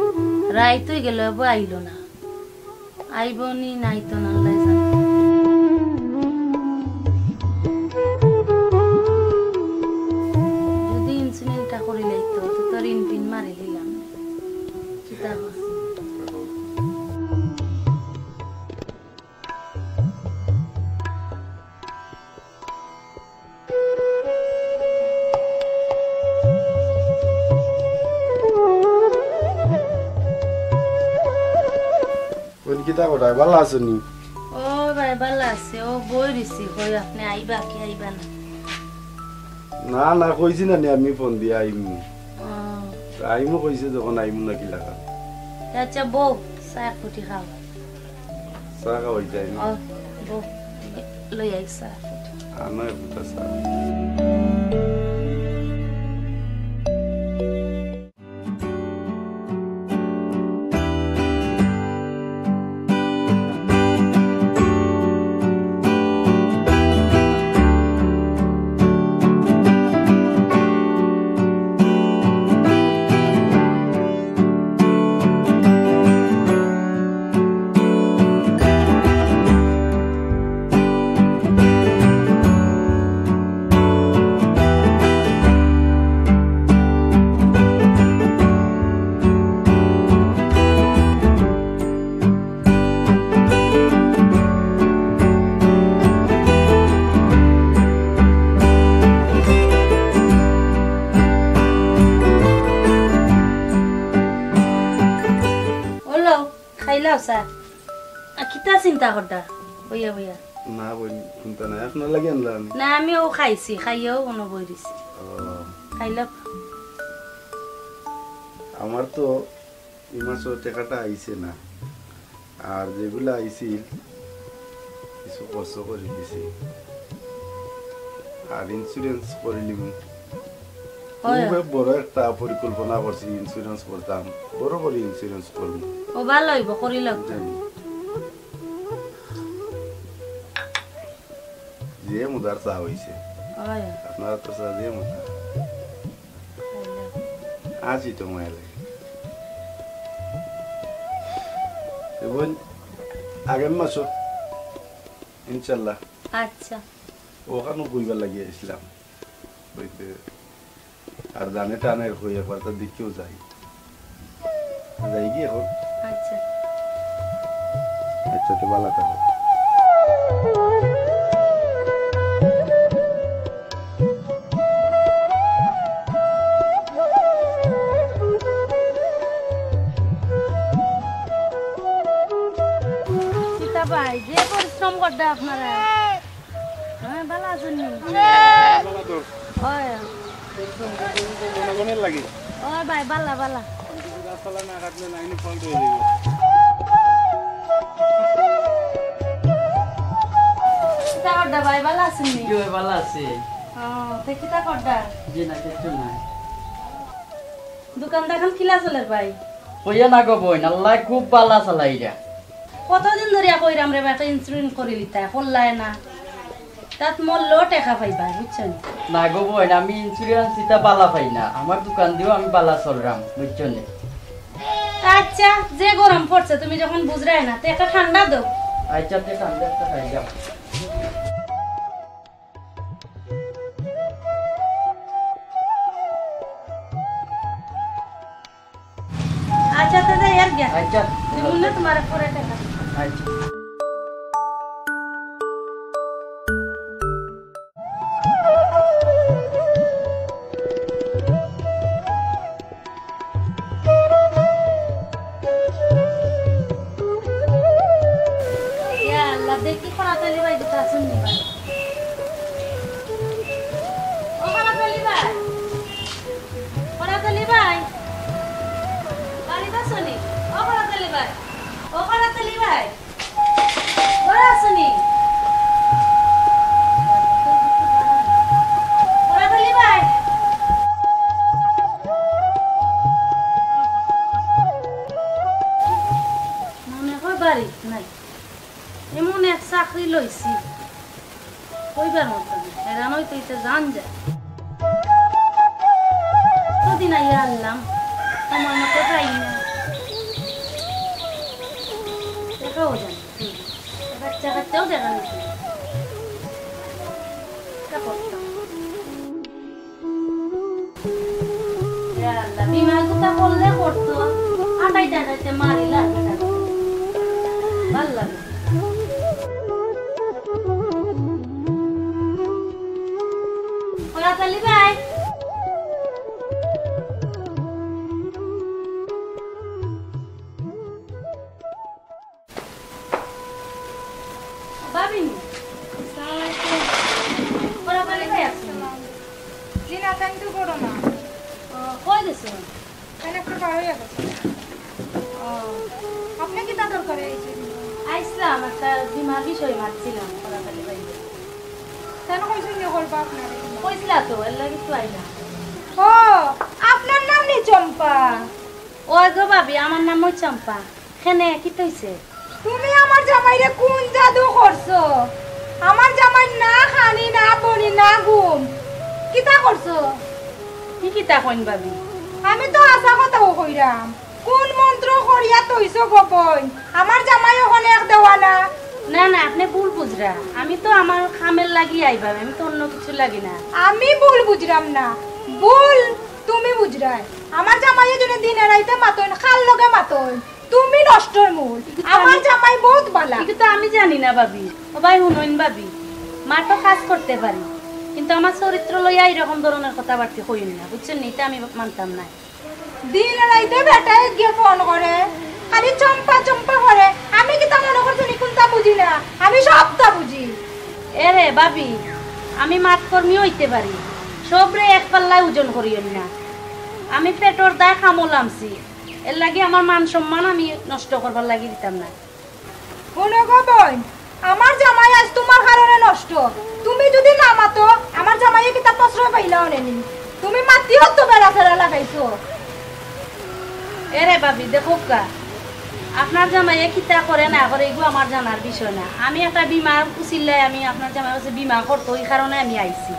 রাইত অই গেল, এবার আইলো না। আইবো নি নাইতো না, আল্লাহ জানে। যদি ইন্স্যুরেন্সটা করিলাইতো, তো তোর ইনপিন মারি দিলাম। কিতা কস? বোন, কিতা করায়? ভালা আছো নি? ও ভাই, ভালা আছি। ও বই রইছি, কই আপনে আইবা কি আইবা না? না, না, কইছি না নি আমি ফোন দিয়া আইমু। ও। আইমু কইছে যখন আইমু না কি লাগা। আচ্ছা, বউ, চা এক ফুটি খাও। চা খাওয়াই যায় না? ও, বউ, লই আই চা এক ফুটি। আনো এক ফুটা চা। ওলো, খাইলাও চা। আ, কিতা চিন্তা কররা? বইয়া, বইয়া। না, বইন, চিন্তা নাই। আপনার লাগি আনলাম আমি। না, আমি ও খাইছি, খাইয়াও কোনো বই দিছি। ও। খাইলাও। আমার তো এই মাসও টেকাটা আইছে না। আর যেগুলা আইছিল, কিছু খরচ করি দিছি। আর ইন্স্যুরেন্স করিলিমু। হয়। খুব বড় একটা পরিকল্পনা করছি, ইন্স্যুরেন্স করতাম। বড় করি ইন্স্যুরেন্স করমু। ও, ভালা অইবো, করিলাও। জানি। যে মজার চা অইছে। হয়। আপনার তো চা যে মজা। আছি তো মায়া লাগে। এবং আগামী মাসও ইনশাল্লাহ। আচ্ছা। ওখানেও ঘুরবার লাগি আইছিলাম। ওই যে, আর জানে টানে কই একবার তো দেখিও যাই। যাই কি এখন? আচ্ছা। আচ্ছা, তো ভালা থাকো। কিতা ভাই, যে পরিশ্রম কররা আপনারা। হ্যাঁ, ভালা আছইন নি? ভালা তো। হয়। জনগণের লাগি। ও ভাই, ভালা, ভালা। গাছপালা না কাটলে লাইনে ফল্ট অই যাইবো। কিতা কররা ভাই, ভালা আছইন নি? জি ভাই, ভালা আছি। ও, তে কিতা কররা? জি না, কিচ্ছু নাই। দোকান-দাকান কিলা চলের ভাই? কইও না গো বইন, আল্লায় খুব ভালা চালাইরা। কতদিন ধরিয়া কইরাম রে বা, একটা ইন্স্যুরেন্স করিলিতা, করলায় না। তাত মরলেও টেকা পাইবা, বুঝছো নি? না গো বইন, আমি ইন্স্যুরেন্স ইতা ভালা পাই না। আমার দোকান দিও আমি ভালা চলরাম, বুঝছো নি? আচ্ছা, যে গরম পড়ছে, তুমি যখন বুঝরায় না, তে একটা ঠান্ডা দেও। আচ্ছা, তে ঠান্ডা একটা খাই যাও। আচ্ছা, দাদা, এর গিয়া। আচ্ছা। দিমু না তোমার পরে টেকা। আচ্ছা। ইয়া আল্লাহ, দেখি করাতালি ভাই কোথায় আছইন নি ভাই। ও করাতালি ভাই, করাতালি ভাই, বাড়িত আছো নি? ও করাতালি ভাই। পারি নাই। এমন এক চাকরি লইছি, কইবার মতো না। হেরান অইতে অইতে জান যায়। কতদিন আইয়া আনলাম, আমার মতো পাই না। দেখাও জানি। বাচ্চা কাচ্চাও দেখা গেছে। এটা করতাম। ইয়া আল্লাহ, বিমা গুতা করলে করতো, আটাইতে আটাইতে মারি লাগবে না। ভালো লাগে। ওরা তালি ভাই। ভাবিনি। আসসালামু আলাইকুম। বরাবরই ভাই আছেন। জি না, তাই তো করো না। ও, কই গেছো? তাই না, একটু বার হইয়া গেছে। ও। আপনি কিতা দরকারে আইছেন? আইসলাম, একটা বিমার বিষয়ে মাতছিলাম, বরাবরই ভাই। কেন কইছেন যে করবা আপনারে? কইছিলা তো, এর লাগি তো আইলাম। ও, আপনার নাম নি চম্পা? ওই গো ভাবি, আমার নাম ওই চম্পা। কেনে, কিতা অইছে? তুমি আমার জামাইরে কোন জাদু করছো? আমার জামাই না খানি, না পানি, না ঘুম। কিতা করছো? কি কিতা কইন ভাবি? আমি তো হাছা কথাউ কইরাম। কোন মন্ত্র করিয়া থইছো গো বইন? আমার জামাই অখন এক দেওয়ানা। না, না, আপনে ভুল বুঝরা। আমি তো আমার কামের লাগি আইবা, আমি তো অন্য কিছু লাগি না। আমি ভুল বুঝরাম না, ভুল তুমি বুঝরায়। আমার জামাইয়ে যদি দিনে রাইতে মাতইন, কার লগে মাতইন? তুমি নষ্টর মূল। কিন্তু আমার আমি জামাই বউত বালা। কিন্তু আমি জানি না ভাবি। ও ভাই, হুনইন ভাবি, মা তো কাজ করতে পারি, কিন্তু আমার চরিত্র লইয়া এরকম ধরনের কথাবার্তা কইন না, বুঝছেন নি? ইটা আমি মানতাম না। দিন রাইতে বেটায় গিয়া ফোন করে, খালি চম্পা চম্পা করে। আমি কিতা মনো করছো নি কুনতা বুঝি না? আমি সবতা বুঝি। এরে ভাবি, আমি মাতকর্মী অইতে পারি, সবরে এক পাল্লায় ওজন করিও না। আমি পেটর দায় কামো লামছি, এর লাগি আমার মান সম্মান আমি নষ্ট করবার লাগি দিতাম না। হুনো গো বইন, আমার জামাই আইজ তুমার কারণে নষ্ট। তুমি যুদি না মাতো, আমার জামাইয়ে কিতা প্রশ্রয় পাইলা অনে নি? তুমি মাতিও তো বেড়া ফেরা লাগাইছো। এরে ভাবি, দেখউক্কা, আপনার জামাইয়ে কিতা করে না করে, ইগু আমার জানার বিষয় না। আমি একটা বিমার উছিলায় আমি আপনার জামাইর কাছে বিমা করতো, ই কারণে আমি আইছি।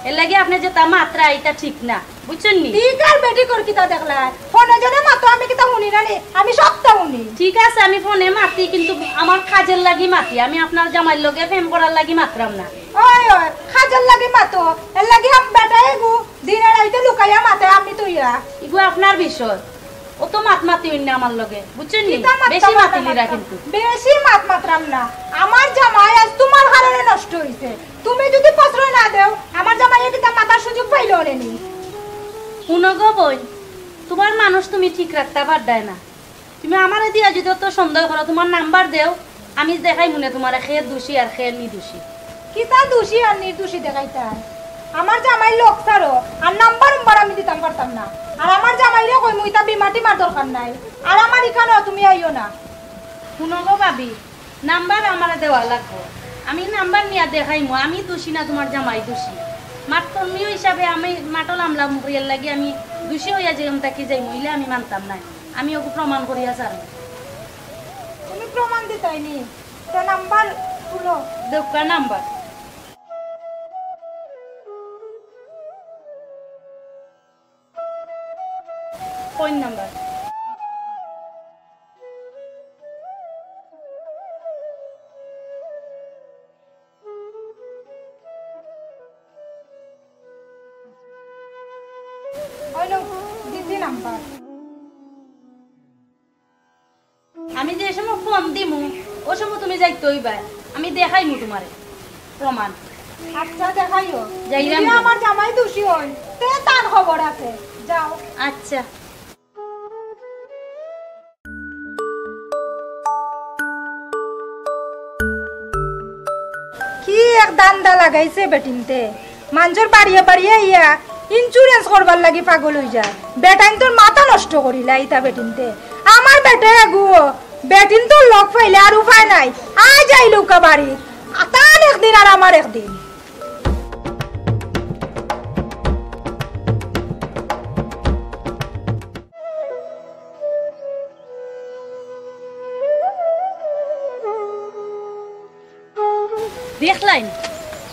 এর লাগি আপনে যেতা মাতরা, ইতা ঠিক না। বুঝছইন নি? ঠিক আর বেঠিকর কিতা দেখলায়? ফোনে যেনে মাতো, আমি কিতা হুনি না নি? আমি সবতা হুনি। ঠিক আছে, আমি ফোনে মাতি, কিন্তু আমার কাজের লাগি মাতি। আমি আপনার জামাইর লগে প্রেম করার লাগি মাতরাম না। ওই, ওই, কাজের লাগি মাতো। এর লাগি আম বেটায় এগু দিনে রাইতে লুকাইয়া মাতে, আমি তো ইয়া। ইগু আপনার বিষয়। অত মাত মাতিও না আমার লগে, বুঝছইন নি? কিতা মাত বেশি মাতা মাতিলিরা মাততাম? কিন্তু। বেশি মাত মাতরাম না। আমার জামাই আইজ তুমার কারণে নষ্ট অইছে। তুমি যুদি প্রশ্রয় না দেও, আমার জামাইয়ে কিতা মাতার সুযোগ পাইলো অনে নি? হুনো গো বইন, তুমার মানুষ তুমি ঠিক রাখতা পাররায় না। তুমি আমারে দিয়া যুদি অত সন্দেহ করো, তুমার নাম্বার দেও, আমি দেখাইমুনে তুমারে কে দুষী আর কে নির্দোষী। কিতা দুষী আর নির্দোষী দেখাইতায়? আমার জামাইর লগ ছাড়ো, আর নাম্বার উম্বার আমি দিতাম পারতাম না। আর আমার জামাইরে কইমু, ইতা বিমা টিমার দরকার নাই। আর আমার ইখানো তুমি আইও না। হুনো গো ভাবি, নাম্বার আমারে দেওয়া লাগবো। আমি নাম্বার নিয়া দেখাইমু, আমি দুষী না তুমার জামাই দুষী। মাতকর্মী হিসাবে আমি মাতো লামলাম করি, এর লাগি আমি দুষী অইয়া যেখান থাকি যাইমু, ইলা আমি মানতাম নায়। আমি অগু প্রমাণ করিয়া ছাড়মু। তুমি প্রমাণ দিতায় নি? তো নাম্বার খুলো। দেউক্কা নাম্বার। Phone number. অইলো, দিছি নাম্বার। আমি যে সময় ফোন দিমু, ও সময় তুমি যাইতে অইবায়। আমি দেখাইমু তুমারে প্রমাণ। আচ্ছা, দেখাইও। যাইরাম যুদি আমি। আমার জামাই দুষী অয়, তে তার খবর আছে। যাও। আচ্ছা। কি এক ধান্দা লাগাইছে বেটিন্তে। মানষর বাড়িয়ে বাড়িয়ে আইয়া insurance করবার লাগি পাগল অইযায়। বেটাইন্তর মাথা নষ্ট করিলা ইতা বেটিন্তে। আমার বেটায় এগু, বেটিন্তর লগ পাইলে আর উপায় নাই। আইজ আইলউক্কা বাড়িত। তান একদিন আর আমার একদিন। দেখলাইন,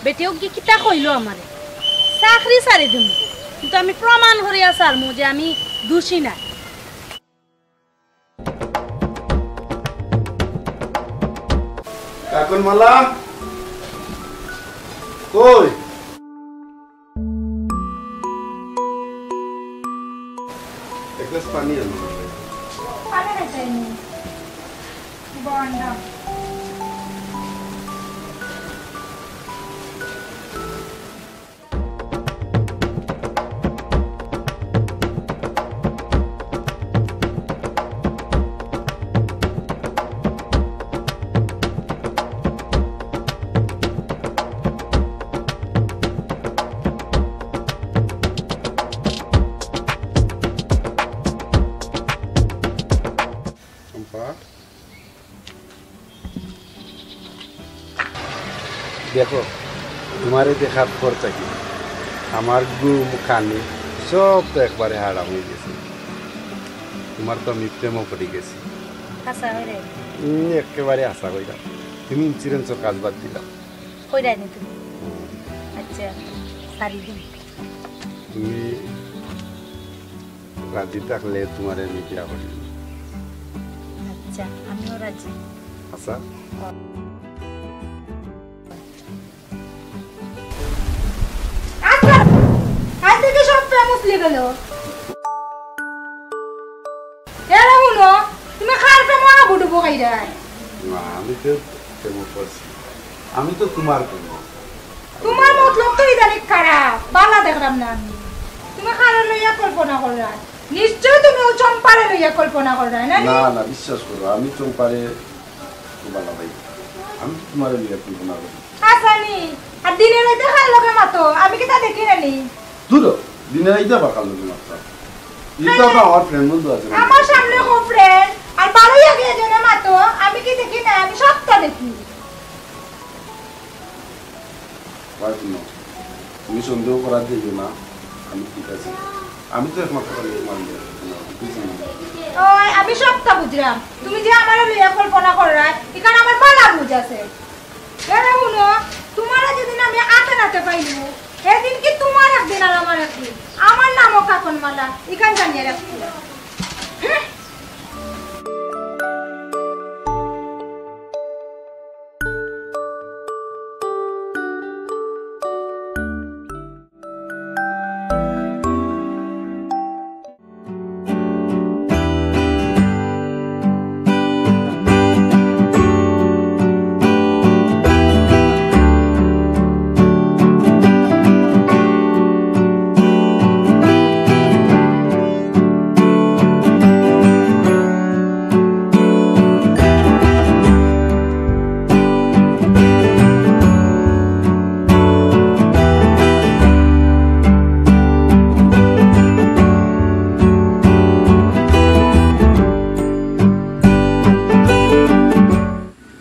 বেটিও কি কিতা কইলো আমারে, চাকরি ছাড়ি দিমু, কিন্তু আমি প্রমাণ করিয়া ছাড়মু যে আমি দোষী না। কাকন মালা, কই? এক গ্লাস পানি আনো। পানি খাইতে আইনি। বন্ধ। চম্পা, দেখো, তুমারে দেখার পর থাকি আমার ঘুম, খানি সব তো একবারে হারাম অই গেছে। তুমার তো আমি প্রেমো পড়ি গেছি। হাছা কইরে? উম, একেবারে হাছা কইরাম। তুমি ইন্স্যুরেন্সর কাজ বাদ দিলাও। কইরায় নি তুমি? হুম। আচ্ছা, ছাড়ি দিমু। তুমি রাজি থাকলে তুমারে আমি বিয়া করি। আচ্ছা, আমিও রাজি। আচ্ছা। আচ্ছা, আজ থেকে সব প্রেম উছলি গেল। এরে হুনো, তুমি কার প্রেমো হাবুডুবু খাইরায়? না, আমি তো প্রেমো পড়ছি। আমি তো তুমার প্রেমো। তুমার মতলব তো ইদানিং খারাপ, বালা দেখরাম না আমি। তুমি কারে লইয়া কল্পনা কররায়? নিশ্চয় তুমি অউ চম্পারে লইয়া কল্পনা কররায়, না নি? না, না, বিশ্বাস করো, আমি চম্পারে খুব বালা পাই। আমি তো তুমারে লইয়া কল্পনা করি। হাছা নি? আর দিনে রাইতে কার লগে মাতো? আমি কিতা দেখি না নি? দূর হ, দিনে রাইতে আবার কার লগে মাততাম? ই তো না। আমার friend বন্ধু আছে না? আমার সামনে কও friend, আর বারই আগে এজনে মাতো, আমি কি দেখি না? আমি সবটা দেখি। ভাই, হুনো, তুমি সন্দেহ করাত যাইও না, আমি ঠিক আছি। আমি তো একমাত্র খালি তোমার মেয়ে, বুঝছো নি? ওই, আমি সবটা বুঝরাম। তুমি যে আমারে লইয়া কল্পনা কররায়, ইখান আমার বালা বুঝ আছে। এরে হুনো, তুমারে যেদিন আমি আতে নাতে পাইমু, এদিন কি তুমার একদিন আর আমার একদিন। আমার নামও কাকনমালা, ইখান জানিয়া রাখো। হুম।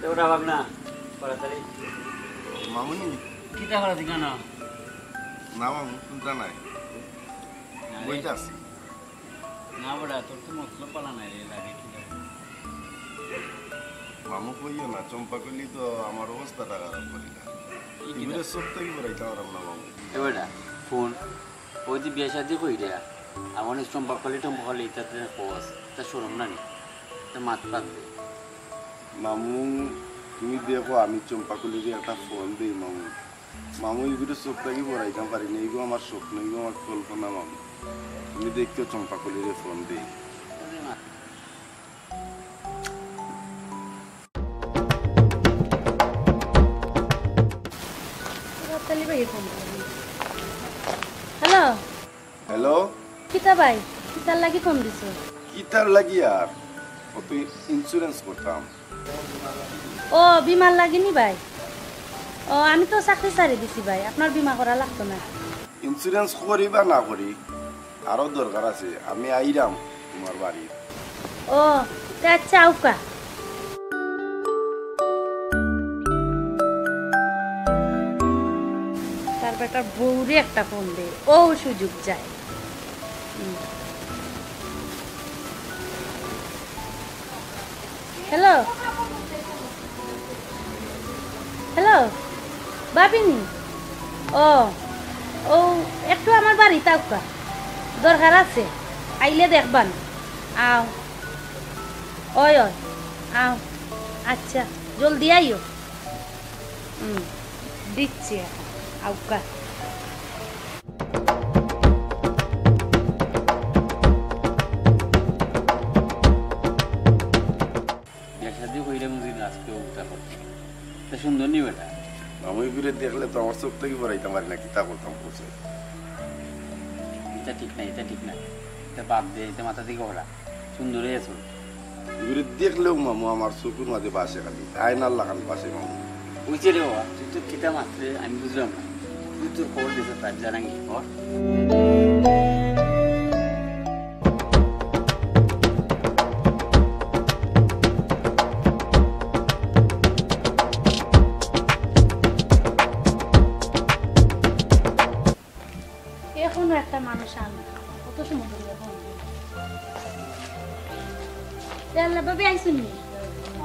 এ ওটা ভাগ না, তাড়াতাড়ি। মামুনি। কিতা করা দিকা না? না মামু, কুন্তা নাই। না রে। বইতে আছি। না বেটা, তোর তো মতলব পালা নাই রে, লাগে কি লাগে? মামু কইও না, চম্পা কলি তো আমার অবস্থাটা খারাপ করি না। কি কি ইগুরে দা? সব থাকি বেড়াইতে পারলাম না মামু। এ বেটা, ফোন। ওই যে বিয়া শাদি কইরা, আমার চম্পা কলি টম্পা কলি ইতাতে কস, তা শরম না নি? তা মাত পাত দে। মামু, তুমি দেখো আমি চম্পা কলিরে একটা ফোন দেই মামু। মামু, ইগুরে চোখ থাকি পড়াইতাম পারি না, ইগু আমার স্বপ্ন, ইগু আমার কল্পনা মামু। তুমি দেখো চম্পা কলিরে ফোন দেই। হ্যালো। হ্যালো। কিতা ভাই, কিতার লাগি ফোন দিছো? কিতার লাগি আর? ও তো ইন্স্যুরেন্স করতাম। ও, বীমার লাগি নি ভাই? ও, আমি তো চাকরি ছাড়ি দিছি ভাই, আপনার বীমা করা লাগতো না। ইন্স্যুরেন্স করি বা না করি, আরো দরকার আছে, আমি আইরাম তুমার বাড়ি। ও, তে আচ্ছা, আউক্কা। তার বেটার বউরে একটা ফোন দে, ও সুযোগ যায়। হুম। হ্যালো? হ্যালো? ভাবিনি? ও, ও, একটু আমার বাড়িত আউক্কা, দরকার আছে, আইলে দেখবানি। আও। অয়, অয়, আও। আচ্ছা, জলদি আইও। হুম, দিচ্ছি এখন, আউক্কা। বিয়া শাদি কইরা মুজিন আজকে উল্টা করছে। তা সুন্দর নি বেটা? আমি ইগুরে দেখলে তো আমার চোখ থাকি ফরাইতাম পারি না, কিতা করতাম কইছে। ইটা ঠিক না, ইটা ঠিক না। ইটা বাদ দে, ইটা মাথা থাকি হরা। সুন্দরই আছে। ইগুরে দেখলেও মামু আমার চোখর মাঝে বাসে খালি। আয়নার লাখান বাসে মামু। কইছে রে বাবা, তুই তো কিতা মাতরে আমি বুঝলাম না। তুই তোর খবর দিতে পার, জানাঙ্গি খবর। এখনো একটা মানুষ আন, কত সময় ধরে এখন? এ আল্লাহ, ভাবি আইছইন নি?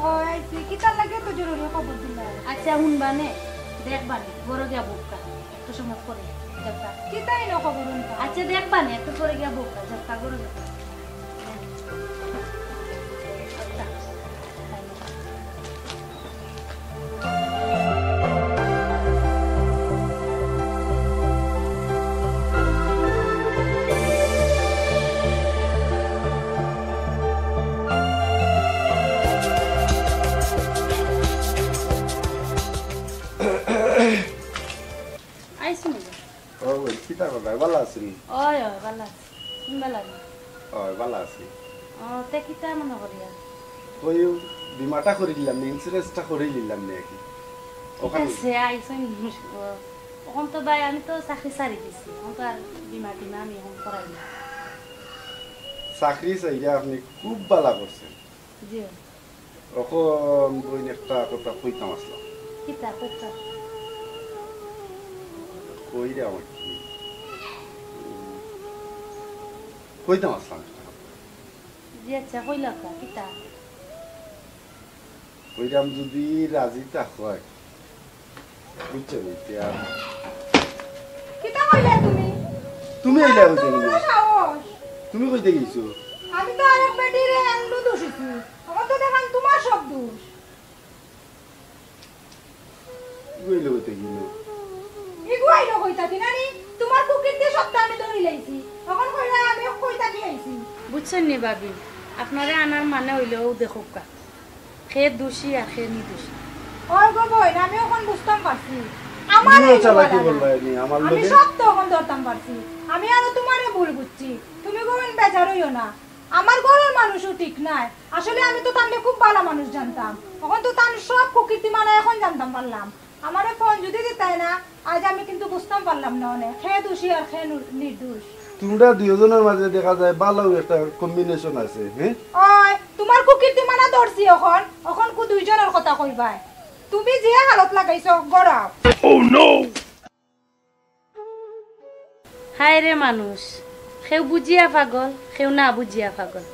ও, আইছি। কিতার লাগি তো জরুরি খবর দিলা? আচ্ছা, হুনবানে, দেখবানে, ঘরো গিয়া বউক্কা। একটু সময় পরে দেখবা। কিতাই না খবর হুনবা? আচ্ছা, দেখবানে, একটু পরে গিয়া বউক্কা, যাউক্কা, ঘরো যাউক্কা। আচ্ছা। আইছো নি? ও বইন, কিতা খবর? ভালা আছইন নি? অয়, অয়, ভালা আছি। তুমি ভালা নি? অয়, ভালা আছি। ও, তে কিতা মনো করিয়া? ওই বিমাটা করিলিলাম নে, ইন্স্যুরেন্সটা করিলিলাম নে আর কি। ঠিক আছে, আইছইন। ও, অখন তো ভাই, আমি তো চাকরি ছাড়ি দিছি। অখন তো আর বিমা টিমা আমি অখন করাই না। চাকরি ছাড়িয়া আপনে খুব ভালা করছইন। জি। অখন বইন একটা কথা কইতাম আছলাম। কিতা কইতা? কইরাম আর কি। কইতাম আছলাম একটা কথা। জি আচ্ছা, কইলাউক্কা, কিতা? কইরাম যুদি রাজি থাকো আর কি। বুঝছো নি? ইতা কিতা কইলায় তুমি? তুমি আইলায় কইতে গেলে। তোমার সাহস। তুমি কইতে গেছো। আমি তো আরেক বেটিরে এমনে দুষিছি। অখন তো দেখলাম তোমার সব দোষ। ইগু আইলো কইতে গেলে। ইগু আইলো কইতা কিনা নি? তোমার কুকীর্তি সবটা আমি ধরিলাইছি। অখন কইলায় আমি কইতা কি আইছি। বুঝছইন নি ভাবি? আপনারে আনার মানে অইলো অউ দেখউক্কা। কে দোষী আর কে নির্দোষী। অয় গো বইন, আমি অখন বুঝতাম পারছি। আমার তুমিও এই চালাকি অপরাধ। করলায় নি আমার আমি লগে। সব তো অখন ধরতাম পারছি। আমি আরো তোমারে ভুল বুঝছি। তুমি গো বইন বেজার অইও না। আমার ঘরর মানুষও ঠিক নায়। আসলে আমি তো তানরে খুব ভালা মানুষ জানতাম। অখন তো তান সব কুকীর্তি মানা অখন জানতাম পারলাম। আমারে ফোন যুদি দিতায় না, আইজ আমি কিন্তু বুঝতাম পারলাম না অনে কে দোষী আর কে নু-, নির্দোষ। তুমরা দুইওজনর মাঝে দেখা যায় ভালা একটা combination আছে, হ্যাঁ? অয়, তোমার কুকীর্তি মানা ধরছি অখন, অখন কু দুইওজনর কথা কইবায়। তুমি যে হালত লাগাইছো, গড়াও। হায় রে মানুষ, কেউ বুঝিয়া পাগল, কেউ না বুঝিয়া পাগল।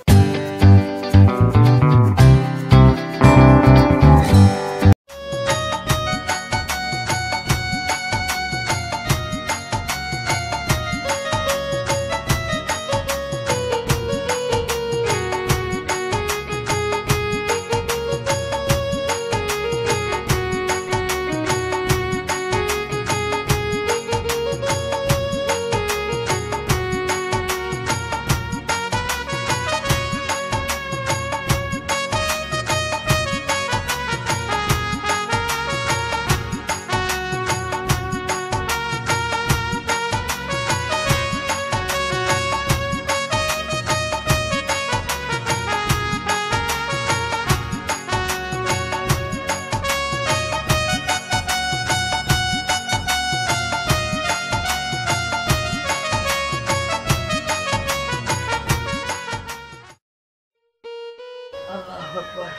আল্লাহু আকবার।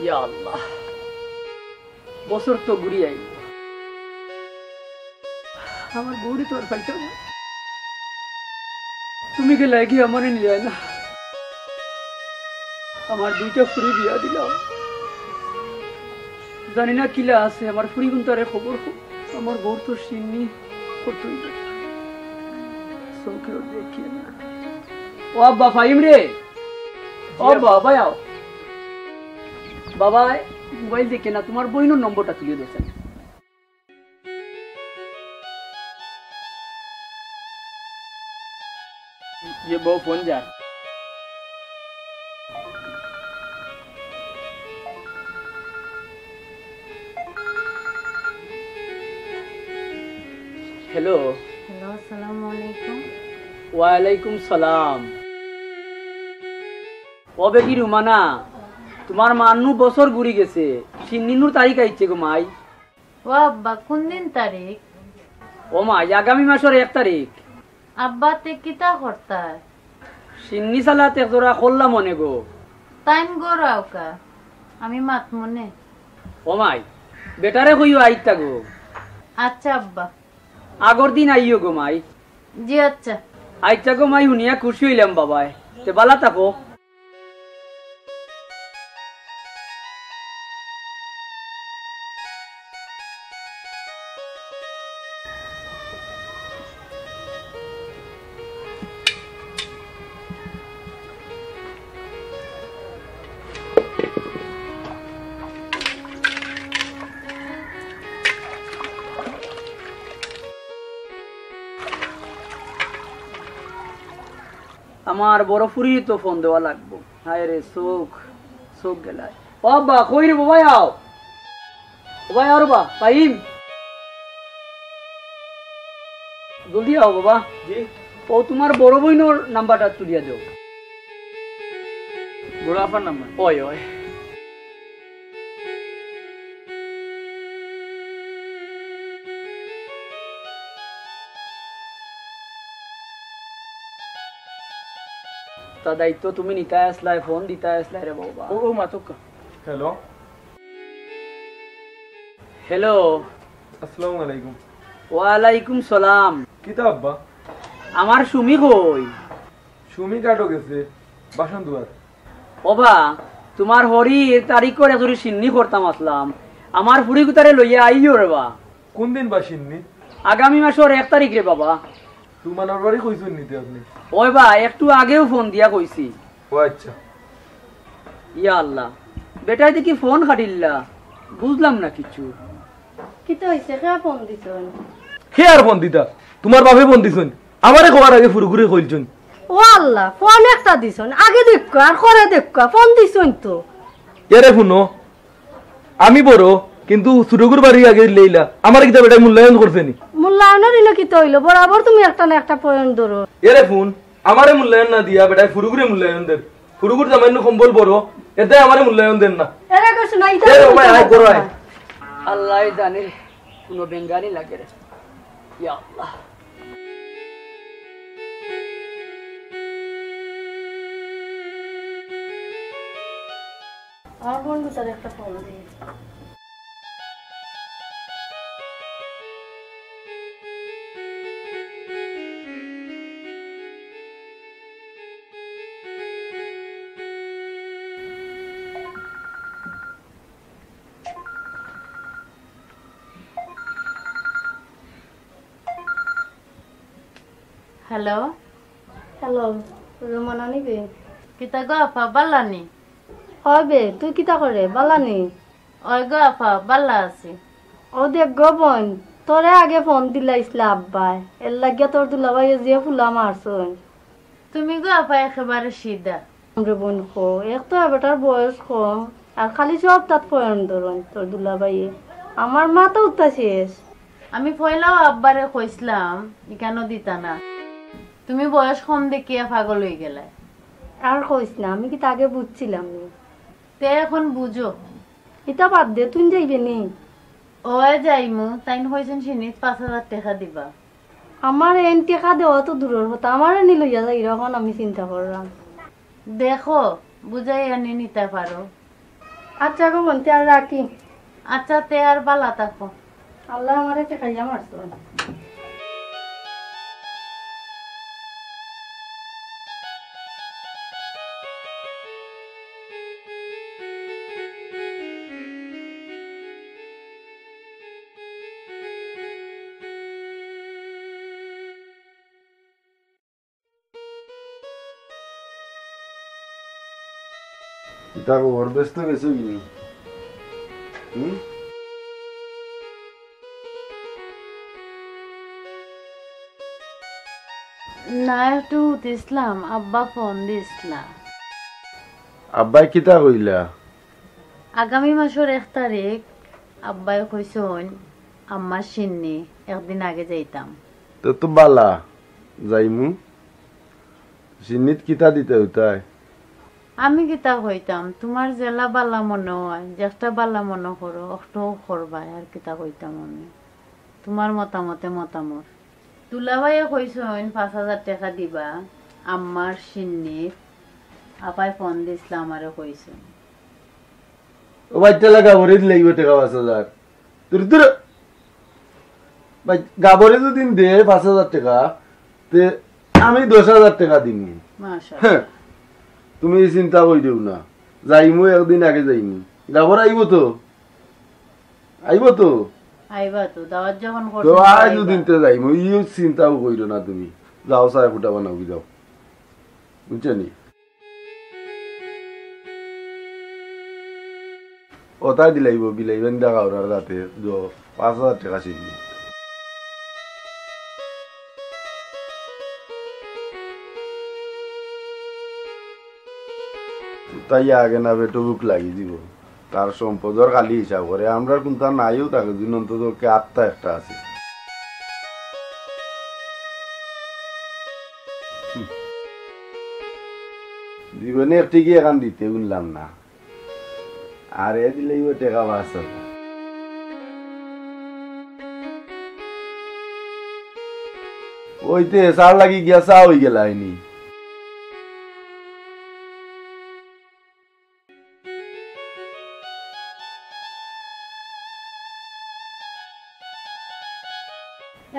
ইয়া আল্লাহ, বছর তো ঘুরি আইল, আমার বউরে তো আর পাইতাম না। তুমি গেলায় গি আমারে নিলায় না। আমার দুইটা ফুরি বিয়া দিলাম, জানি না কিলা আছে। আমার ফুরিগুনতারে খবর কও, আমার বউর তো শিন্নি করতে অইবো। চোখেও দেখি না। ও আব্বা, ফাহিম রে, ও আব্বা, আব্বা, আও। বাবা, মোবাইল দেখে না, তুমার বইনর নম্বরটা তুলিয়া দেও। ইয়ে বউ, ফোন যা। হ্যালো। হ্যালো, আসসালামু আলাইকুম। ওয়ালাইকুম সালাম। ও বেটি রুমানা, তুমার মার নু বছর ঘুরি গেছে, শিন্নির নু তারিখ আইছে গো মাই। ও আব্বা, কুনদিন তারিখ? ও মাই, আগামী মাসর এক তারিখ। আব্বা, তে কিতা করতায়? শিন্নি চালাত এক জোড়া করলাম অনে গো। তাইন ঘরো আউক্কা, আমি মাতমুনে। ও মাই, বেটারে কইও আইতা গো। আচ্ছা আব্বা। আগর দিন আইও গো মাই। জি আচ্ছা। আচ্ছা গো মাই, হুনিয়া খুশি অইলাম বাবায়। তে বালা থাকো। আমার বড় ফুরিরে তো ফোন দেওয়া লাগবো। হায় রে চোখ, চোখ গেলায়। ও আব্বা, কই রে বাবা, আও। ও ভাই, আও রে বা, ফাহিম। জলদি আও বাবা। জি। ও তুমার বড় বইনর নাম্বারটা তুলিয়া দেও। বড় আফার নাম্বার? ওই, ওই। তা দায়িত্ব তুমি নিতায় আসলায়, ফোন দিতায় আসলায় রে বাবা। ও, ও, মাতুক্কা। হ্যালো। হ্যালো। আসসালামু আলাইকুম। ওয়ালাইকুম সালাম। কিতা আব্বা? আমার সুমি কই? সুমি কাটো গেছে, বাসন ধোয়ার। ওবা, তুমার হরির তারিখর এজুরি শিন্নি করতাম আসলাম। আমার ফুরিগুতারে লইয়া আইও রে বা। কুনদিন বা শিন্নি? আগামী মাসর এক তারিখ রে বাবা। রুমানার বাড়ি কইছইন নি তে আপনে? ওই বা, একটু আগেউ ফোন দিয়া কইছি। ও আচ্ছা। ইয়া আল্লাহ, বেটায় দেখি ফোন কাটিল্লা, বুঝলাম না কিচ্ছু। কিতা অইছে? কে ফোন দিছইন? কে আর ফোন দিতা? তুমার বাফে ফোন দিছইন। আমারে কওয়ার আগে ফুরুগুরে কইলছইন। ও আল্লাহ, ফোন একটা দিছইন, আগে দেখো আর করে দেখো, ফোন দিছইন তো। এরে হুনো, আমি বড়, কিন্তু হুরুগুর বাড়ি আগে লইলা। আমারে কিতা বেটায় মূল্যায়ন করছে নি? মূল্যায়নর ইনো কিতা অইলো? বরাবর তুমি একটা না একটা point ধরো। এরে হুন, আমারে মূল্যায়ন না দিয়া বেটায় ফুরুগুরে মূল্যায়ন দের। ফুরুগুর জামাইর নু কম্বল বড়, এতে আমারে মূল্যায়ন দের না। এরে গো শোনা, ইতা এরে তুমি ওমায়, আয়, করো আয়। আল্লায় জানে, কুনু বেঙ্গানি লাগে রে। ইয়া আল্লাহ। আমার বন্ধু তার একটা ফোন দিয়ে। হ্যালো। হ্যালো, রুমানা নি বে? কিতা গো আফা, বালা নি? অয় বে, তুই কিতা করে, বালা নি? অয় গো আফা, বালা আছি। ও দেখ গো বইন, তোরে আগে ফোন দিলাইছলা আব্বায়, এর লাগিয়া তোর দুলাভাইয়ে যে ফুলা মারছইন। তুমি গো আফা একেবারে সিধা। রে বইন কো, এক তো এ বেটার বয়স কম, আর খালি সব তাত পয়ন ধরইন তোর দুলাভাইয়ে। আমার মাথা উতা শেষ। আমি পয়লাও আব্বারে কইছলাম, ইখানো দিতা না। তুমি বয়স কম দেখিয়া পাগল অইগেলায়। আর কইছ না, আমি কিতা আগে বুঝছিলাম নি। তে এখন বুঝো। ইতা বাদ দে, তুই যাইবে নি? অয় যাইমু, তাইন কইছইন সিনিত পাঁচ হাজার টেকা দিবা। আমার এইন টেকা দেওয়া তো দূরর কথা, আমারে নি লইয়া যাইরা, অখন আমি চিন্তা কররাম। দেখো, বুঝাইয়া নি নিতা পারো। আচ্ছা গো বইন, তে আর রাখি। আচ্ছা, তে আর বালা থাকো। আল্লায় আমারে ঠেকাইয়া মারছইন। ইতা খবর, ব্যস্ত গেছো কিনি? হুম? না, একটু হুতিছিলাম, আব্বা ফোন দিছলা। আব্বায় কিতা কইলা? আগামী মাসর এক তারিখ আব্বায় কইছইন, আম্মার শিন্নি, একদিন আগে যাইতাম। তো তো বালা, যাইমু। শিন্নিত কিতা দিতে হইতায়? আমি কিতা কইতাম, তুমার যেলা বালা মনো অয়, যেটা বালা মনো করো, অখটাউ করবায়, আর কিতা কইতাম আমি। তুমার মতামতে মতামত। দুলাভাইয়ে কইছইন পাঁচ হাজার টেকা দিবা, আম্মার শিন্নিত, আপায় ফোন দিছলা আমারে কইছইন। ও বাইচ্চা লাগা ভরে দিলাইবো টেকা পাঁচ হাজার। দূর, দূর। ভাই, গাবরে যদি দে পাঁচ হাজার টেকা, তে আমি দশ হাজার টেকা দিমু। মাশাআল্লাহ। হ্যাঁ, তুমি এই চিন্তা করিও না। যাইমু একদিন আগে যাইমু। গাবর আইবো তো? আইবো তো? আইবা তো, দাওয়াত যখন তো করছো, আয় আইবা। দুদিন তে যাইমু, ইও চিন্তাও করিও না তুমি। যাও, চায় ফুটা বানাও, যাও। বুঝছো নি? ওটাই দিলাইবো, বিলাইবেন দেখা ওনার রাতে, যে পাঁচ হাজার টেকা ছিল। তাই আগে না বেটো ভুক লাগি দিব। তার সম্পদর খালি হিসাব করে, আমরার কুনতা নাইও থাকে, দিন অন্তত কে আত্মা একটা আছে। হুম। জীবনে একটি কি এখান দিতে উনলাম না। আর এ দিলেই ও টেকা বাঁচত। ওইতে সার লাগি গিয়া চা হই গেল আইনি।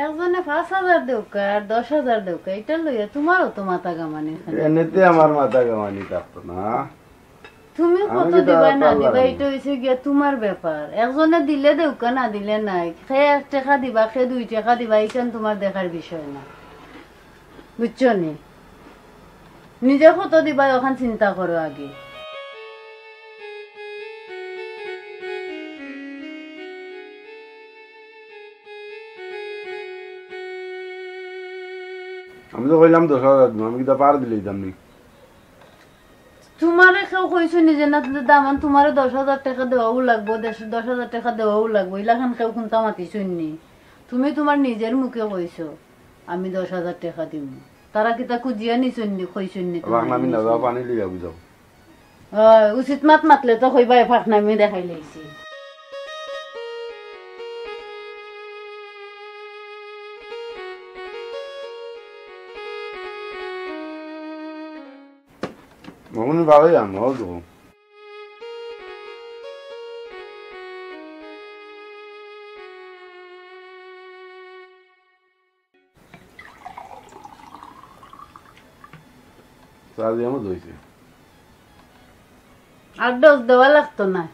একজনে পাঁচ হাজার দেউকা আর দশ হাজার দেউকা, এটা লইয়া তোমারও তো মাথা গামানি খালি। এমনিতে আমার মাথা গামানি থাকতো না। তুমি আমি কত তো দিবা না পারলাম দিবা, না। এটা হইছে গিয়া তোমার ব্যাপার। একজনে দিলে দেউকা, না দিলে নাই। কে এক টেকা দিবা, কে দুই টেকা দিবা, এইখান তোমার দেখার বিষয় না, বুঝছো নি? নিজে কত দিবা, ওখান চিন্তা করো আগে। আমি তো কইলাম দশ হাজার দিমু, আমি কিতা পার দিলে দিতাম নি? তোমারে কেউ কইছে নিজে না, তুমি দামান তোমারে দশ হাজার টেকা দেওয়াও লাগবো, দশ, দশ হাজার টেকা দেওয়াও লাগবো, ইলাখান কেউ কুনতা মাতিছইন নি? তুমি তোমার নিজের মুখে কইছো, "আমি দশ হাজার টেকা দিমু।" তারা কিতা খুজিয়া নিছইন নি, কইছইন নি তোমার আমি না নিজে? যাওয়া পানি লইয়া বুঝাও। অয়, উচিত মাত মাতলে তো কইবা, "এ ফাঁকনামি দেখাই লাইছি।" মগনি ভালোই জানো, অত। চা দিয়া মতো হইছে। আর ডোজ দেওয়া লাগতো না।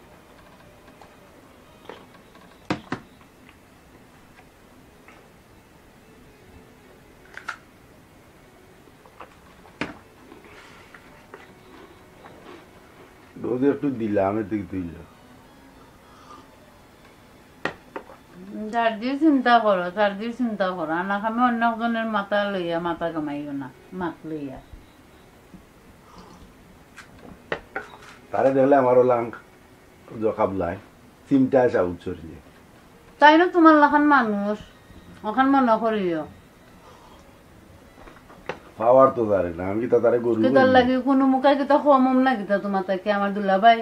ডোজ একটু দিলাম, এতে কি তুইল? যার যে চিন্তা করো, তার যে চিন্তা করো। আনা খামে অন্য একজনের মাথা লইয়া, মাথা কামাইও না, মাত লইয়া। তারে দেখলে আমারও লাং জখাবলায়, চিন্তায় সাউথ সরিয়ে। তাই না তোমার লাখান মানুষ, ওখান মনে করিও। পাওয়ার তো জানে না, আমি কিতা তারে গরু কিতার কইনি? লাগি কোনো মুখে কিতা কম হম না কিতা তোমার তাকে আমার দুলাভাই?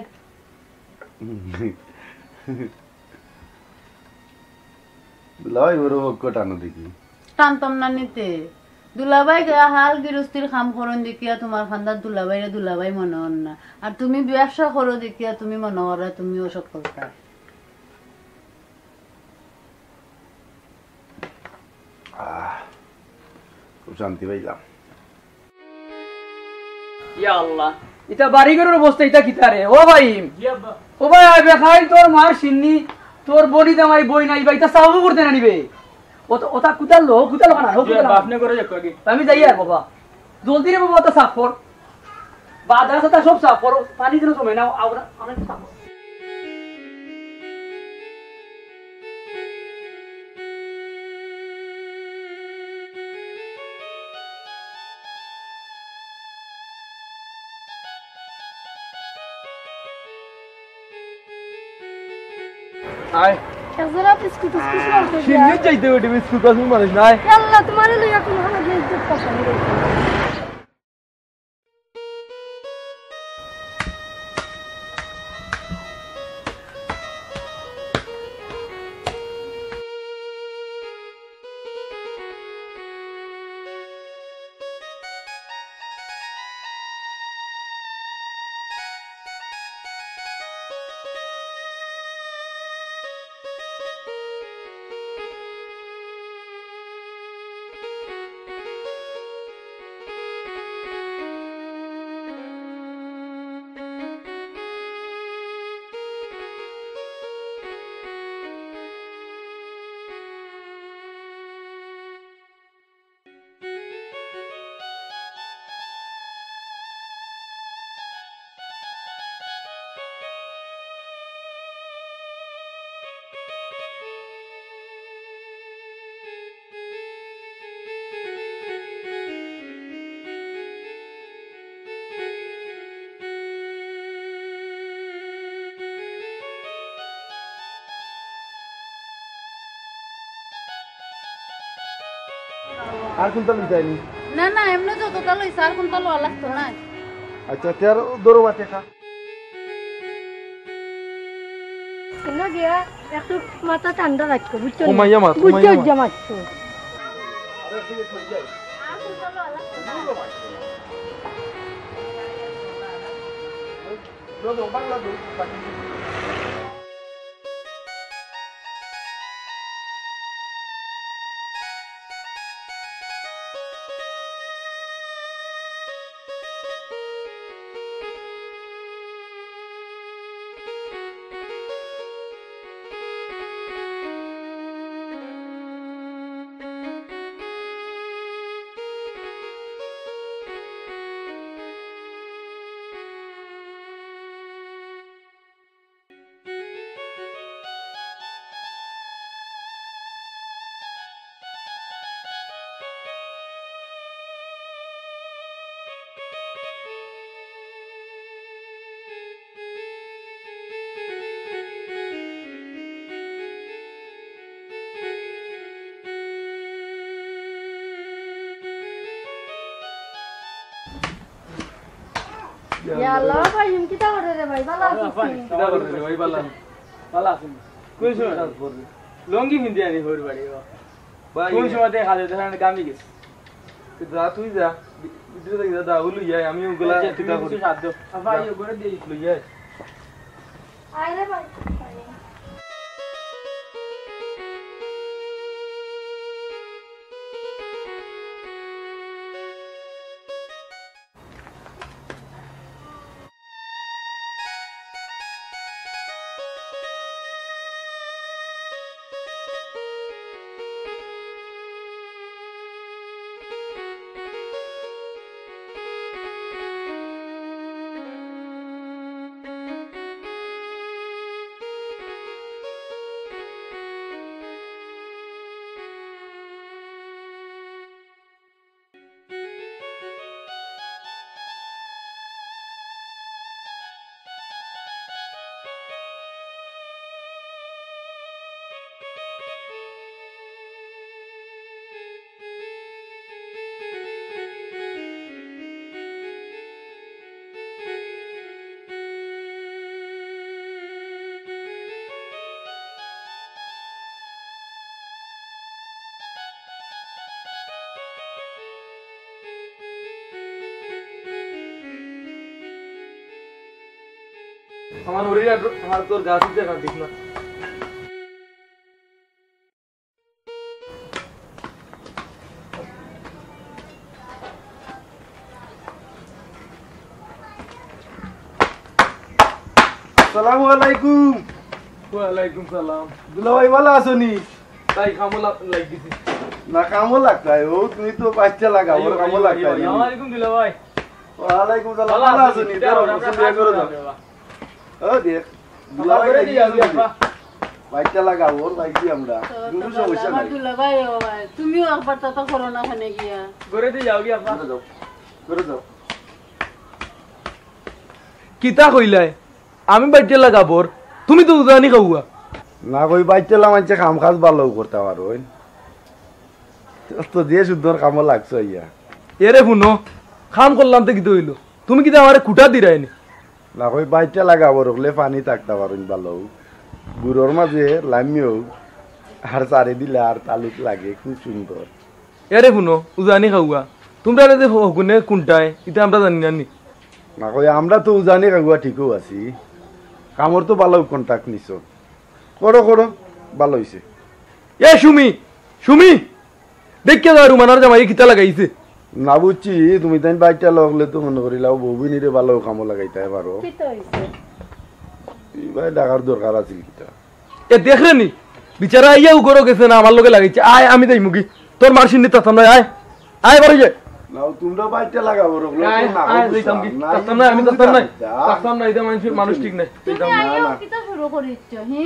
দুলাভাই বড় পক্ষ টানো দেখি। টানতাম না নিতে। দুলাভাই গা হাল গিরস্তির কাম করইন দেখিয়া তোমার খান্দার দুলাভাইরে দুলাভাই মনে হন না। আর তুমি ব্যবসা করো দেখিয়া তুমি মনে করো তুমিও সফলতা। আহ, খুব শান্তি পাইলাম। ইয়া আল্লাহ, ইতা বাড়ি ঘরর অবস্থা ইতা কিতা রে? ও ভাই, জি আব্বা। ও ভাই, আয় বেখাইল, তোর মার শিন্নি, তোর বনি দামাই বই নাই বা, ইতা সাফ করতে না নিবে। ওতা, ওতা কুতার লো, কুতার লো খানা, ও জি কুতার আব্বা, লো। আপনি করে যাক আগে। আমি যাই আর বাবা। জলদি রে বাবা, ওতা সাফ কর। বাদা সাদা সব সাফ করো, পানি যেন জমে না, আমরা, আমরা একটু সাফ করো। আয়। এক জোড়া বিস্কুট, বিস্কুট লও তো সিন্নি দিয়া। চাইতে বেটি বিস্কুট আছে, মানুষ নাই। আল্লাহ, তোমারে লইয়া কোন হালত নাই, ইজ্জত পাইতাম না। আর কোনটা লইতায় নি? না, না, এমনে যতটা লইছে, আর কোনটা লওয়া লাগতো না। আচ্ছা, তে আর ধরো বা টেকা। শুনো গিয়া, একটু মাথা ঠান্ডা রাখো, বুঝছো নি? কমাইয়া মাত, বুঝছো কমাইয়া মাত। যে মারছো। ইয়া আল্লাহ, ভাই, ইমন কিতা করে রে ভাই? ভালা আছস নি? কিতা করে রে ভাই? ভালা, ভালা আছস নি? কোন সময় কাজ করবি? লুঙ্গি পিন্দি আনি হউর বাড়ি, ও। ভাই, কোন সময় দেখা যায়, দেখা যায়, গামি গেছে। তুই যা, তুই যা। বি-, ভিতরে থাকি যা, দা, ও লই আয়, আমি ওগুলা এই যে, কিতা তুমি করি? কিছু সাহায্য। ভাই, যা। ওগুলো দেই। লই আয়। আয় রে ভাই। আমার হরির আর, আর তোর গাছ উঠতে কাটিস না। আসসালামু আলাইকুম। ওয়ালাইকুম সালাম। দুলাভাই, ভালা আছো নি? তাই কামো লা-, লাগি গেছি। না, কামো লাগতায়। ও, তুমি তো বাচ্চা লাগা, ওর কামো লাগতায় না। আসসালামু আলাইকুম দুলাভাই। ওয়ালাইকুম সালাম। ভালা আছইন নি? দাঁড়াও, বসো, বিয়া করো দাও। ও দেখ, দুলাভাই করে দিয়া যাও, আব্বা। বাইকটা লাগাও, ওর বাইক দিয়া আমরা। তো, কোনো তো সমস্যা নাই। দুলাভাই, ও ভাই, তুমিও একবার তা তো করো না ওখানে গিয়া। করে দিয়ে যাও গিয়া, আব্বা। করে যাও, করে যাও। কিতা কইলায়? আমি বাইকটা লাগাবর, তুমি তো উজানি খাওয়া। না কই, বাইকটা লাগাইছে, কাম কাজ ভালাউ করতা পারো। তো যে সুন্দর কামো লাগছো ইয়া। এরে হুনো, কাম করলাম তো কিতা অইলো? তুমি কিতা আমারে খুটা দিরায় নি? না কই, বাইকটা লাগাবর, অকলে পানি থাকতা পারইন ভালাউ। গুড়র মাঝে লামিও আর চারি দিলে আর তালুত লাগে, খুব সুন্দর। এরে হুনো, উজানি খাওয়া, তুমরারে যে হকুনে কুনটায়, ইতা আমরা জানি না নি। না কই, আমরা তো উজানি খাওয়া ঠিকউ আছি, কামর তো ভালাউ কন্ট্রাক্ট নিছো। করো, করো, ভালা অইছে। এ সুমি, সুমি, দেখিয়া যাও রুমানার জামাই কিতা লাগাইছে। না বুঝছি, তুমি তাইন বাইকটা লগলে তো মনে করিলাও বউবিনিরে ভালাউ কামো লাগাইতায় পারো। কিতা অইছে? ই ভাই ডাকার দরকার আছিল কিতা? এ দেখরে নি, বিচারা আইয়া উগরো গেছে না, আমার লগে লাগাইছে। আয়, আমি যাইমুগি, তোর মার সিন্নি তাতাম নায়, আয়, আয় বারো যে। নাও, তুমরা বাইকটা লাগাবো, রোগ আয়, না আয়, করবো যাইতাম কি? না, তাতাম নায়, আমি তাতাম নায়। যা। তাতাম নায়, ইটা মানুষ, মানুষ ঠিক নায়। তুমি যাইতাম না। আইয়া না। কিতা শুরু করিছ, হি?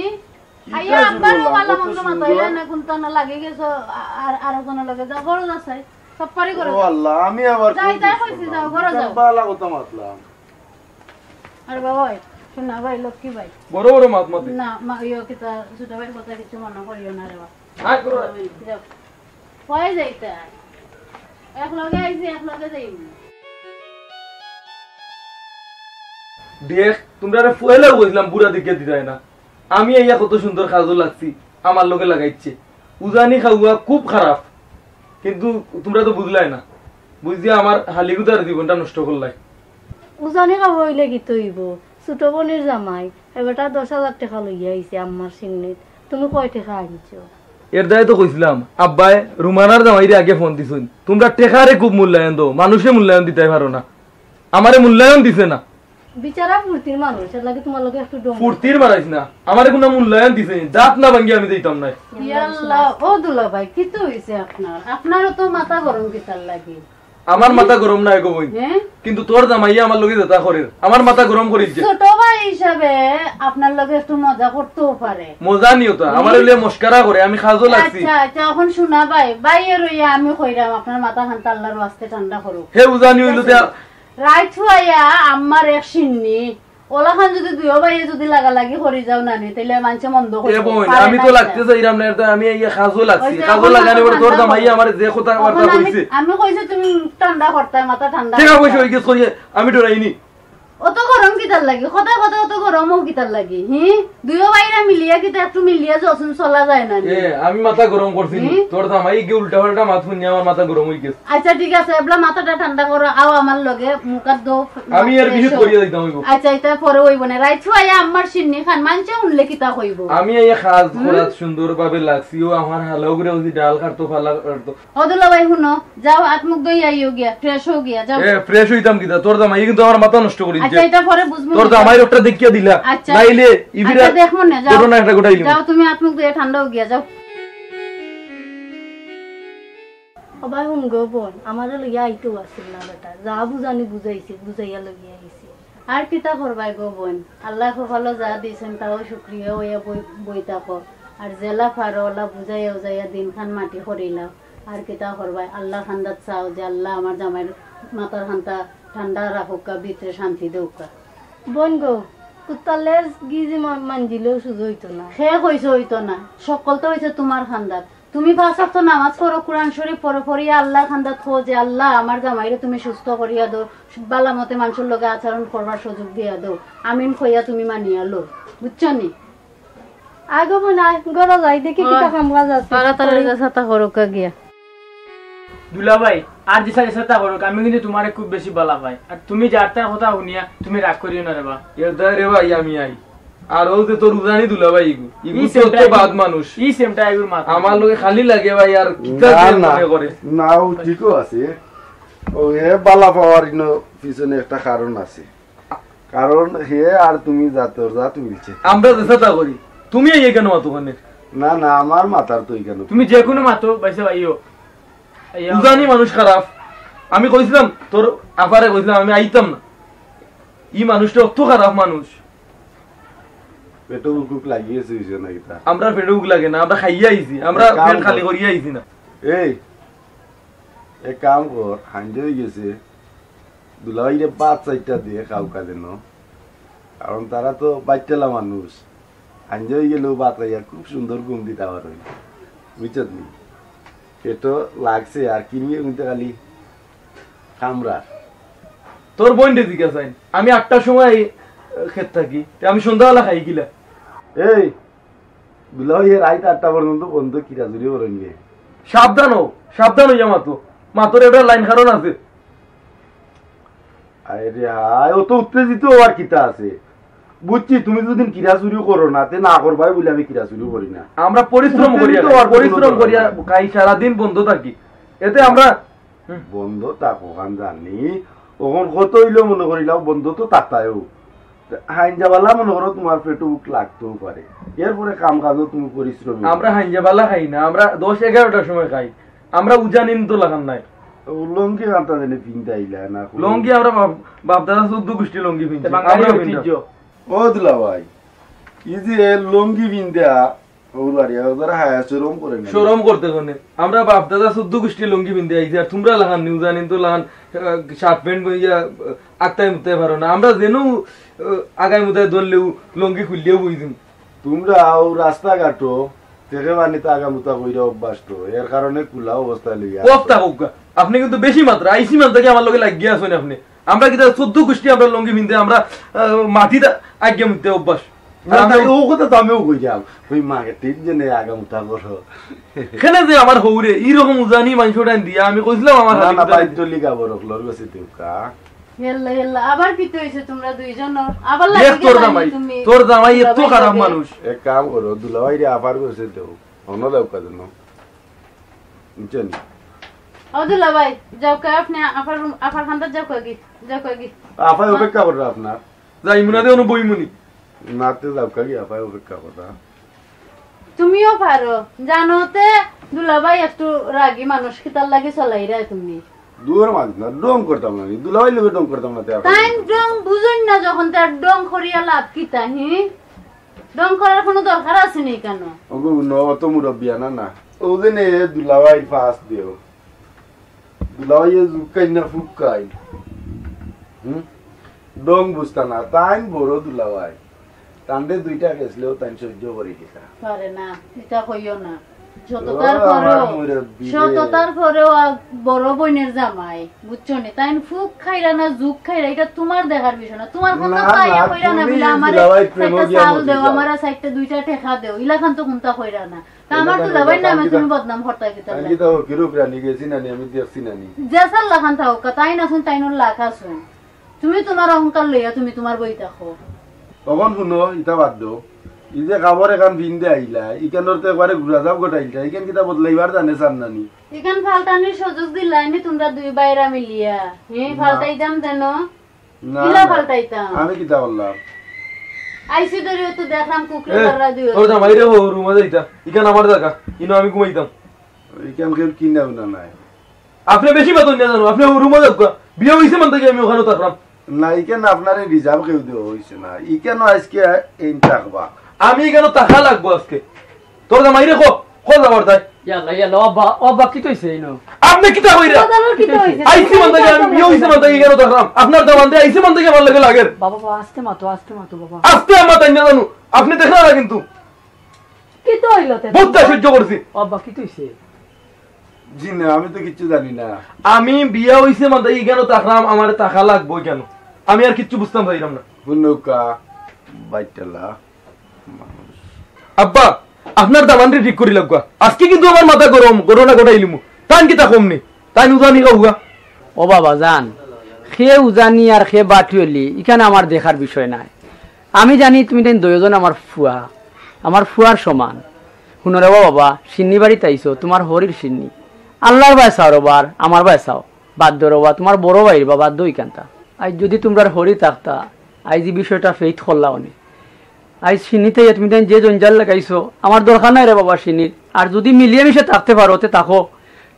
কিতা আইয়া শুরু আব্বারও করলাম? ভালা কত মন্দ সুন্দর। মাতাইলা না, কোনটা না লাগি গেছো, আ-, আর, আর কোনো লগে যাও, ঘরো যাও চাই। সব পারি করো। ও আল্লাহ, আমি আবার যাই, কোন যাই দুষ কইছি, করলাম? যাও, ঘরো যাও। ভালা কথা মাতলাম। আরে বাবা, ওই, শোনা ভাই, লক্ষ্মী ভাই। বড় বড় মাত মাতে। না, মা, ইয়ো, কিতা, ছোট ভাইর কথা কিছু মনে করিও না রে বাবা। আয়, করো। যাও। কই যাইতা? এক লগে আইছি, এক লগে যাইমু। দেখ, তুমরারে পয়লাউ কইছিলাম, বুড়া দেখিয়া দিতায় না। আমি আইয়া কত সুন্দর কাজো লাগছি, আমার লগে লাগাইছে। উজানি খাওয়া খুব খারাপ, কিন্তু তুমরা তো বুঝলায় না। বুঝিয়া আমার হালিগুদার জীবনটা নষ্ট করলায়। উজানি খাওয়া অইলে কিতা অইবো? ছোট বইনর জামাই, এ বেটা দশ হাজার টেকা লইয়া আইছে আম্মার সিন্নিত। তুমি কয় টেকা আনছো? এর দায় তো কইছিলাম, আব্বায় রুমানার জামাইরে আগে ফোন দিছইন। তুমরা টেকারে খুব মূল্যায়ন দেও, মানুষে মূল্যায়ন দিতায় পারো না। আমারে মূল্যায়ন দিছে না। বিচারা ফুর্তির মানুষ, এর লাগি তুমার লগে একটু ডং। ফুর্তির মারাইছ না, আমারে কুনু মূল্যায়ন দিছে নি? দাঁত না ভাঙ্গি আমি যাইতাম নায়। ইয়াল্লা, ও দুলাভাই, কিতা অইছে আপনার? আপনারও তো মাথা গরম কিতার লাগি? আমার মাথা গরম নায় গো বইন, হ্যাঁ? কিন্তু তোর জামাইয়ে আমার লগে যেতা করের, আমার মাথা গরম করি যে। ছোট ভাই হিসাবে আপনার লগে একটু মজা করতেও পারে। মজা নিও তো, আমার হুম। লগে মস্করা করে, আমি কাজো লাগছি। আচ্ছা, আচ্ছা, এখন শোনা ভাই, ভাইয়ে রইয়া আমি কইরাম, আপনার মাথা খানতা আল্লাহর ওয়াস্তে ঠান্ডা করুক। হে উজানি অইলো তে রাইত হুয়াইয়া আম্মার এক সিন্নি, ওলাখান যদি দুইও ভাইয়ে যদি লাগালাগি করি যাও না নি, তাইলে মানষে মন্দ কইবো। এ বইন, পারে আমি না তো এটা। লাগতে চাইরাম না, এটা আমি এই কাজো লাগছি। ওই যে কাজো এখন লাগানি আমার বড় তোর ঠান্ডা দামাই করো। আমারে যে কথা এখন বার্তা আমি, কইছে। আমি কইছি তুমি ঠান্ডা করতায়, মাথা ঠান্ডা টেকা করতায়। পয়সা অই গেছে কইয়ে, আমি ডরাইনি। অত গরম কিতার লাগি? কথায় কথায় অত গরম অও কিতার লাগি? হি? দুইও ভাইরা মিলিয়া কিতা একটু মিলিয়া যখন চলা যায় না নি? এ, আমি মাথা গরম করছি নি। হুম? তোর জামাই কি উল্টা পাল্টা মাত হুনিয়া আমার মাথা গরম অই গেছে। আচ্ছা, ঠিক আছে, এবলা মাথাটা ঠান্ডা করো, আও আমার লগে, মুখ আত ধও, আমি এর fresh বিহিত হও। করিয়া দিতাম অইবো। আচ্ছা, এটা পরে অইবো না। রাইত হুয়াইয়া আম্মার সিন্নি খান, মানষে হুনলে কিতা কইবো? আমি এই কাজ হুম? করাত সুন্দরভাবে লাগছি, ও আমার হালাগুরে ওই ডাল কাটতো, ফালা কাটতো। ও দুলাভাই, হুনো, যাও, আত মুখ ধইয়া আইও গিয়া, fresh হও গিয়া, যাও। এ, fresh হইতাম কিতা? তোর জামাই কিন্তু আমার মাথা নষ্ট করি আচ্ছা, দিছে। এটা পরে বুঝবো তোর না। জামাইর একটা দেখিয়া দিলা। আচ্ছা। নাইলে ইবিরা আচ্ছা, দেখবো না, যাও। ঘটনা একটা ঘটাইলি। যাও, তুমি আত মুখ ধইয়া ঠান্ডা হও গিয়া, যাও। ও ভাই, হুন গো বইন, আমারে লইয়া আইতেও আছিল না বেটা। যা বুঝানি বুঝাইছি, বুঝাইয়া লইয়া আইছি। আর কিতা করবায় গো বইন, আল্লায় কপালো যা দিছইন তাও শুকরিয়া অইয়া বই, বই থাকো। আর যেলা পারো অলা বুঝাইয়া উজাইয়া দিনখান মাটি করিলাও। আর কিতা করবায়, আল্লার কান্দাত চাও যে আল্লা আমার জামাইর মাথার কান্তা ঠান্ডা রাখউক্কা, ভিতরে শান্তি দেউক্কা। বইন গো, কুত্তার লেজ গিজি মা-, মাঞ্জিলেও সুজা অইতো না। কে কইছে অইতো না? হক্কলতা অইছে তুমার কান্দাত। তুমি পাঁচ ওয়াক্ত নামাজ পড়ো, কুরআন শরিফ পড়ো, পড়িয়া আল্লার কান্দাত কও যে, "আল্লা, আমার জামাইরে তুমি সুস্থ করিয়া দেও, ভালা মতে মানষর লগে আচরণ করবার সুযোগ দিয়া দেও।" আমিন কইয়া তুমি মানিয়া লও, বুঝছো নি? আয় গো বইন, আয়, ঘরো যাই, দেখি কিতা কাম কাজ আছে। তাড়াতাড়ি যা, ছাতা করউক্কা গিয়া। দুলাভাই, আর যেতা যেতা করউক, আমি কিন্তু তুমারে খুব বেশি ভালা পাই। আর তুমি যার তার কথা হুনিয়া তুমি রাগ করিও না রে বা। এর দায় রে ভাই, আমি আই। আর অউ যে তোর উজানি দুলাভাই ইগু, ইগু ই তো সেমটা তো ইগু, বাদ মানুষ। ই সেমটা ইগুর মাথা। আমার লগে খালি লাগে ভাই, আর কিতা না, যে না, মনে করে। না, ও ঠিকও আছে। ও হে বালা পাওয়ার ইনো পিছনে একটা কারণ আছে। কারণ হে আর তুমি জাতর জাত মিলছে। আমরা যেতা তা করি। তুমি এই কেন মাতো কানে? না, না, আমার মাথার তো এখানে। তুমি যে কোনো মাতো, বাইসা ভাইও। এই উজানি মানুষ খারাপ। আমি কইছিলাম, তোর আফারে কইছিলাম আমি আইতাম না। ই মানুষটা অত খারাপ মানুষ। পেটো ভুক লাগি গেছে, অইছে না কিতা? আমরা পেটো ভুক লাগে না, আমরা খাইয়া আইছি, আমরা এক কাম পেট খালি কর। করিয়া আইছি না। এই, এক কাম কর, হাইঞ্জা অই গেছে, দুলাভাইরে ভাত চাইরটা দে, খাউক্কা যেন। কারণ তারা তো বাইচ্চালা মানুষ, হাইঞ্জা অই গেলেও ভাত খাইয়া খুব সুন্দর ঘুম দিতা পারইন, বুঝছত নি? পেটো লাগছে আর কিনিয়ে কিনতে খালি কামড়ার। তোর বইনরে জিজ্ঞাসা চাইন, আমি আটটার সময়, আহ, খেত থাকি, তে আমি সন্ধ্যাবেলা খাই কিলা? এই, দুলাভাইয়ে রাইত আটটা পর্যন্ত বন্ধ কিরা চুরি করইন নি? সাবধান অও, সাবধান অইয়া মাতো, মাতর একটা লাইন কারণ আছে। আরে হায়, অত উত্তেজিত অওয়ার কিতা আছে? বুঝছি, তুমি যদি কিরা চুরি করো না, তে না করবায় বুলে আমি কিরা চুরি করি না। আমরা পরিশ্রম করিয়া উত্তেজিত খাই, অওয়ার কোনো পরিশ্রম দরকার করিয়া নাই। খাই, সারাদিন বন্ধ থাকি, এতে আমরা বন্ধ থাকো, খান জানি। অখন কত অইলো মনে করিলাও, বন্ধ তো থাকতায়ও। হাইঞ্জাবালা মনে করো তুমার পেটো ভুক লাগতেও পারে, এরপরে কাম কাজও তুমি পরিশ্রমী। আমরা হাইঞ্জাবালা খাই না, আমরা দশ এগারোটার সময় খাই। আমরা উজানিন তো লাখান নাই। ও লুঙ্গি কান্তা জানি পিনতে আইলা না? লুঙ্গি আমরা বাপ, বাপ দাদা চৌদ্দ গোষ্ঠী লুঙ্গি পিনছি। বাঙালি আমরা ঐতিহ্য। পিনতাম। ও দুলাভাই, ই যে লুঙ্গি পিনতা, ওর বাড়ি, ওর দ্বারা হায়া শরম করে না। শরম করতে কোনে? আমরা বাপ দাদা চৌদ্দ গোষ্ঠী লুঙ্গি পিনতে আইছি, আর তুমরা লাখান নি উজানিন তো লাখান, আহ, শার্ট প্যান্ট বইয়া, আহ, আক্তায় মুতায় পারো না। আমরা যেন, আহ, আগায় মুতায় ধরলেও লুঙ্গি খুললেও বই দিন। তুমরা ও রাস্তাঘাটো দেখে পানি তো আগা মুতা কইরা অভ্যাস তো, এর কারণে কুলা অবস্থায় লইয়া কফ আছো। থাকুক গা। আপনি কিন্তু বেশি মাত্রা, আইসি মান থাকি আমার লগে লাগিয়া আছইন আপনি। আমরা কিতা চৌদ্দ গোষ্ঠী আমরা লুঙ্গি পিনতে, আমরা, আহ, মাটিত আগে মুততে অভ্যাস। না, আর না, আমি ও কথা তো আমিও কইরাম। ওই মাকে ঠিক জেনে আগা মুতা করো। কেনে যে আমার হউরে, ই রকম উজানি মানষর টাইম দিয়া, আমি কইছিলাম আমার না, হাবিব না, তারে। বাইদ্য লিগা বড় লোর গেছে দেউকা। হেল্লা, হেল্লা, আবার কিতা অইছে তুমরা দুইজন? আবার দেখ লাগি তোর গেলা জামাই, নি তুমি? তোর জামাই এত দুলাভাইর খারাপ লগে। মানুষ। এক কাম করো, দুলাভাইরে আফার গেছে দেও, অন্য দেউকা যেন। বুঝছো নি? ও দুলাভাই, যাউক্কা আপনে আফার রুম, আফার কান্দাত যাউক্কা গি, যাউক্কা গি। আফায় অপেক্ষা কররা আপনার। যাইমু না দে, অনো বইমুনি। না তে যাউক্কা গি, আফায় অপেক্ষা কররা। তুমিও পারো, জানো তে দুলাভাই একটু রাগী মানুষ, কিতার লাগি চলাইরায় তুমি? দুর মাত না, ঢং করতাম না নি, দুলাভাইর লগে ঢং করতাম না তে আফায়। তাইন ঢং বুঝইন না যখন, তে আর ঢং করিয়া লাভ কিতা, হি? ঢং করার কোনো দরকার আছে নি কেন? ওগো, ন অত মুরব্বিয়ানা না। ও যে নে দুলাভাই ফাঁস দেও। দুলাভাইয়ে জুকাইন না ফুকাইন। হুম? ঢং বুঝতা না, তাইন বড় দুলাভাই। তানরে দুইটা গেছলেও তাইন সহ্য করি দিতা। পারে না, ইতা কইও না। ও, সততার আমার পরেও, মুরব্বি রে। সততার পরেও আ, বড় বইনের জামাই, বুঝছো নি? তাইন ফুক খাইরা না, জুক খাইরা, ইটা তুমার দেখার বিষয় না। তুমার কুন্তা না, তাই না, কইরা না, তুমি বুলে আমারে দুলাভাই প্রেমও চাইরটা গিয়া চাল মতি দেও, যাও। আমারে চাইরটা দুইটা টেকা দেও, ইলাখান তো কুন্তা কইরা না। তা আমার দুলাভাইর নামে তুমি বদনাম করতায় কিতা লাগি? কিরূপ রানী গেছি নানি, আমি দেখছি নানি। যে সার লাখান থাকউক্কা, তাইন আছইন, তাইনর লাখ আছইন। তুমি তুমার অহংকার লইয়া তুমি তুমার বই থাকো। অখন হুনো, ইতা বাদ দেও। ই যে কাপড় এখান পিন্দে আইলা, ইখানর তো একবারে ঘুরা যাও গোটাইলটা, ইখান কিতা বদলাইবার জানে চার নানি? ইখান ফাল্টানির সুযোগ দিলায়নি তুমরা দুই ভাইরা মিলিয়া। হে, না। ফাল্টাইতাম যেন। না, কিলা না। ফাল্টাইতাম? আমি কিতা করলাম? আইছি ধরিও তো দেখলাম কুকুরে এ, ধররা দিও। তোর জামাইরে হো, রুমো যাইতা। ইখান আমার জাগা। ইনো আমি ঘুমাইতাম। ইখান কেউ কিনা উনা নাই। আপনে বেশি মাতইন না জানো, আপনে হো রুমো যাউক্কা। বিয়া অইছে মান থাকি আমি অখানো থাকরাম। না, ইখান আপনারে reserve কেউ দেওয়া অইছে না। ইখান আইজকে এইন থাকবা। আমি ইখানো থাকা লাগবো আইজকে। তোর জামাইরে কো, কো যাবার তাই। ইয়াল্লা, ইয়াল্লা, ও আব্বা, ও আব্বা, কিতা অইছে ইনো? আপনে কিতা কইরা? বাজারর কিতা অইছে? আইছি মান থাকি আমি বিয়া অইছে মান থাকি ইখানো থাকরাম। আপনার দামান্দে আইছে মান থাকি আমার লগে লাগের। বাবা, বাবা, আস্তে মাতো, আস্তে মাতো, বাবা। আস্তে মাতইন না জানো, আপনে দেখরা না কিন্তু। কিতা অইলো তে? বুঝতা সহ্য করছি। ও আব্বা, কিতা অইছে? জি না, আমি তো কিচ্ছু জানি না। আমি বিয়া অইছে মান থাকি ইখানো থাকরাম, আমারে থাকা লাগবো ইখানো। আমি আর কিচ্ছু বুঝতাম চাইরাম না। হুনুক্কা, বাইটালা। আব্বা, আপনার দামান্দরে ঠিক করি লাগবা। আইজকে কিন্তু আমার মাথা গরম, ঘটনা ঘটাইলিমু। তাইন কিতা কম নি? তাইন উজানি খাউক্কা। ও বাবা জান, কে উজানি আর কে বাটিওলি, ইখান আমার দেখার বিষয় নায়। আমি জানি তুমি তাইন দুইওজন আমার ফুয়া, আমার ফুয়ার সমান। হুনো রে বাবা, শিন্নি বাড়িত আইছো, তুমার হরির শিন্নি। আল্লার বায় চাও রে বা, আর আমার বায় চাও। বাদ দেও রে বা, তুমার বড় ভাইর বা, বাদ দেও ইখানতা। আইজ যুদি তুমরার হরি থাকতা, আইজ ই বিষয়টা ফেইত করলা অনে। আইজ শিন্নিত আইয়া তুমি তাইন যে জঞ্জাল লাগাইছো, আমার দরকার নাই রে বাবা শিন্নির। আর যুদি মিলিয়া মিশে থাকতে পারো, তে থাকো।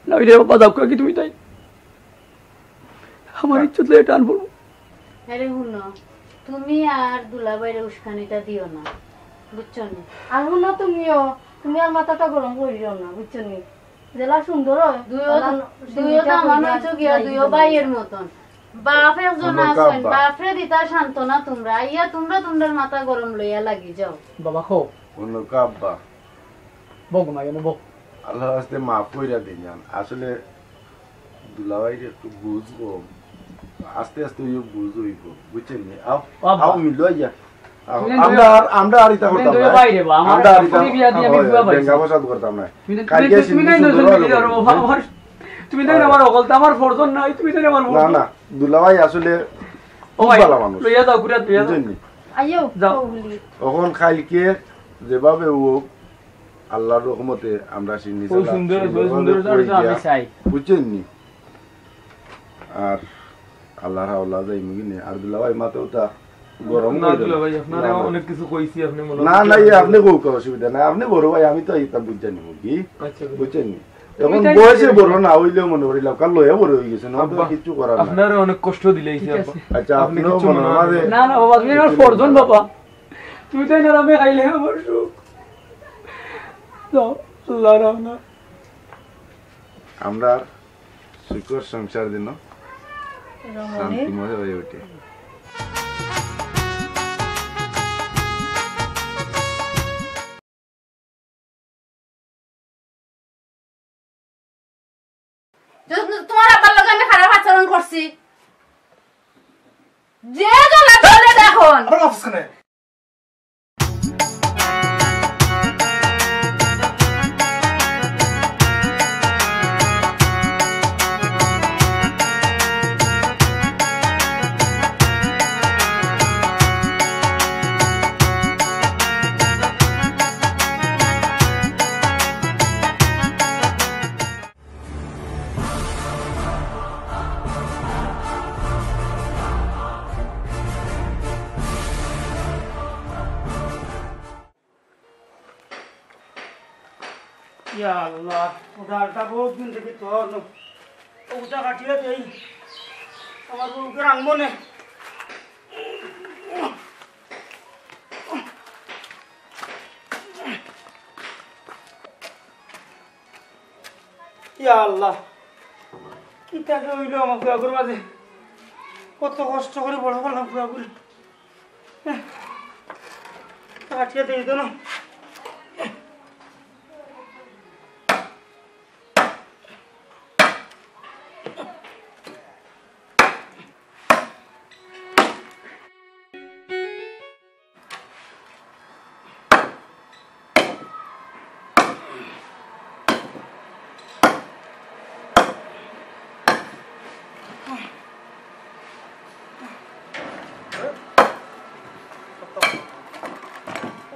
নাইলে বাবা যাউক্কা গি তুমি তাইন। আমার ইজ্জত লইয়া টান পড়বো। আরে হুনো, তুমি আর দুলাভাইরে উস্কানিটা দিও না, বুঝছো নি? আর হুনো তুমিও, তুমি আর মাথাটা গরম করিও না, বুঝছো নি? যেলা সুন্দর হয়, দুইও তো, অলা দুইও তো সুন্দরটা আমার করিয়া নইছো গিয়া, যাই দুইও দিও। ভাইয়ের মতন। বাপ একজন হুনো আছইন, কাব্বা। বাপরে দিতা সান্ত্বনা তুমরা, আইয়া তুমরা তুমরার মাথা গরম লইয়া লাগি যাও। বাবা, কও। হুনো কাব্বা। বউ ঘুমাই গেল, বউ। আল্লাহর ওয়াস্তে মাফ কইরা দিন জান। আসলে দুলাভাইর একটু বুঝ কম। আস্তে আস্তে অইও বুঝ অইবো। বুঝছইন নি? আও, ও আব্বা। আও মিলো আইয়া। আও, তুমি আমরা আর, আমরা আর ইতা তুমি করতাম দুই না। ভাই রে বা, আমার আমরা আর ইতা, তুমি বিয়া দিয়ে আমি হয়, দুই ভাই। বেঙ্গা বসাত করতাম না। তুমি, কালকে তুমি, তুমি সিন্ধু নাই সুন্দর নজর হলো দিলে আর করবো। বাবা, আমার, তুমি নাই হ্যাঁ। আমার অকল, তো আমার ফরজন নাই, তুমি নাই আমার না, ফরজন। না, দুলাভাই আসলে ও খুব ভাই, ভালো মানুষ। লইয়া যাও, ঘুরে লইয়া যাও। বুঝছইন নি? আইও, যাও। বউলি। অখন কালকে যেভাবে হোক, আল্লাহর রহমতে আমরা সিন্নি ওই সালা সুন্দর, ওই সুন্দরভাবে সুন্দর করি তো আমি দিয়া, চাই। বুঝছইন নি? আর আল্লাহর হাওলা যাইমু কি নে? আর দুলাভাই মাথাটা গরম না, করে দেন। দুলাভাই, আপনারে না, না। অনেক কিছু কইছি, আপনি মনে না, হয় না, ইয়ে, আপনি কউক, অসুবিধা নাই। আপনি বড় ভাই, আমি তো ইতা বুঝা নিমু কি? আচ্ছা, বুঝছইন নি? তুমি এখন তাই বয়সে বড় না অইলেও মনে করি লাভ, কারণ লইয়া বড় অই গেছে, না তো আব্বা, কিচ্ছু করার নাই। আপনারে অনেক কষ্ট দিলাইছি, ঠিক আব্বা। আছে। আচ্ছা, আপনি আপনিও কিচ্ছু মনে মনে মাঝে নেবেন না। না, না, বাবা, তুমি আমার ফরজন বাবা। তুমি তাই না, আমি খাইলে আমার সুখ। যাও, আল্লাহ রাম না। আমরা সুখর সংসার দিন রমণী। শান্তিময় হয়ে ওঠে। তো-, তোমার আব্বার লগে আমি খারাপ আচরণ করছি। যে জ্বালা ধরে দেখুন। আবার মাফ কেনে? ইয়া আল্লাহ, ও ডালটা বহুত দিন থাকি তো অইলো না। ওটা কাটিয়া দেই। আমার বউকে রাখবো না। ইয়া আল্লাহ, কিতা যে অইলো আমার ফুয়াগুর মাঝে। কত কষ্ট করি বড় করলাম ফুয়াগুরে। কাটিয়া দেই তো না।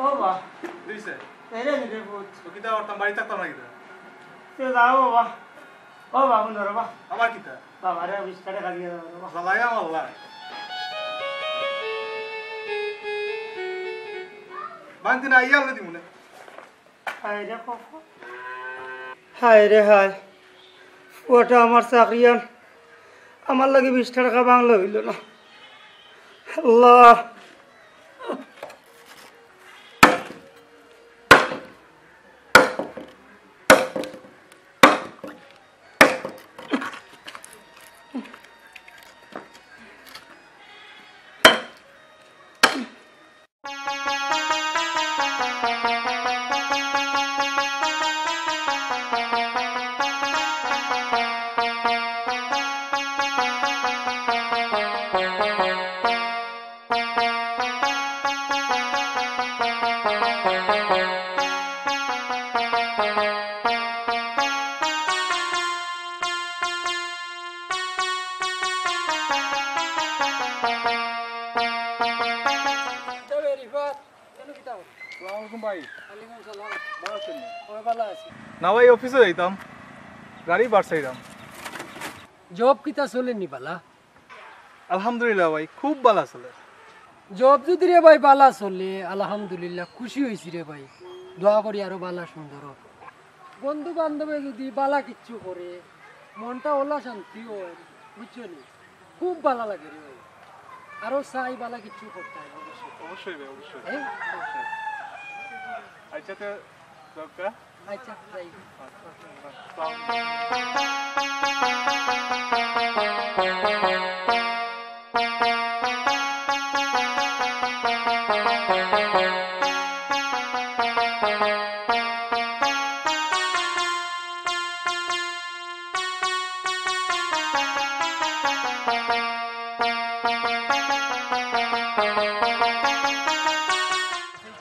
ও বা। দিছে। এরে নি রে ভূত। তো কিতা করতাম, বাড়ি থাকতাম না কিতা? তে যাও বাবা। ও বাবু, ধরো বা। আবার কিতা? বাবা রে, বিশ টাকা দিয়ে দাও বাবা। জ্বালাইয়া মারলা। বান্তি না, ইয়া হলে দিমু না। হায় রে কপাল। হায় রে হায়। ওটা আমার চাকরিয়ান। আমার লাগি বিশ টাকা বাংলা অইলো না। আল্লাহ। আসসালামু আলাইকুম ভাই। ওয়ালাইকুম সালাম। ভালা আছইন নি? ওই ভালা আছি। না ভাই, অফিসো যাইতাম, গাড়ি ভাড়া চাইরাম। জব কিতা চলের নি ভালা? আলহামদুলিল্লাহ ভাই, খুব ভালা চলের। জব যুদি রে ভাই ভালা চলে, আলহামদুলিল্লাহ, খুশি অইছি রে ভাই। দোয়া করি আরো ভালা সুন্দর অউক। বন্ধু বান্ধবে যুদি ভালা কিচ্ছু করে, মনটা অলা শান্তি অয়, বুঝছো নি? খুব ভালা লাগে রে ভাই। আরো চাই ভালা কিছু করতে হবে অবশ্যই। অবশ্যই ভাই, অবশ্যই। হ্যাঁ? অবশ্যই। আচ্ছা, তো দরকার। আচ্ছা, যাই।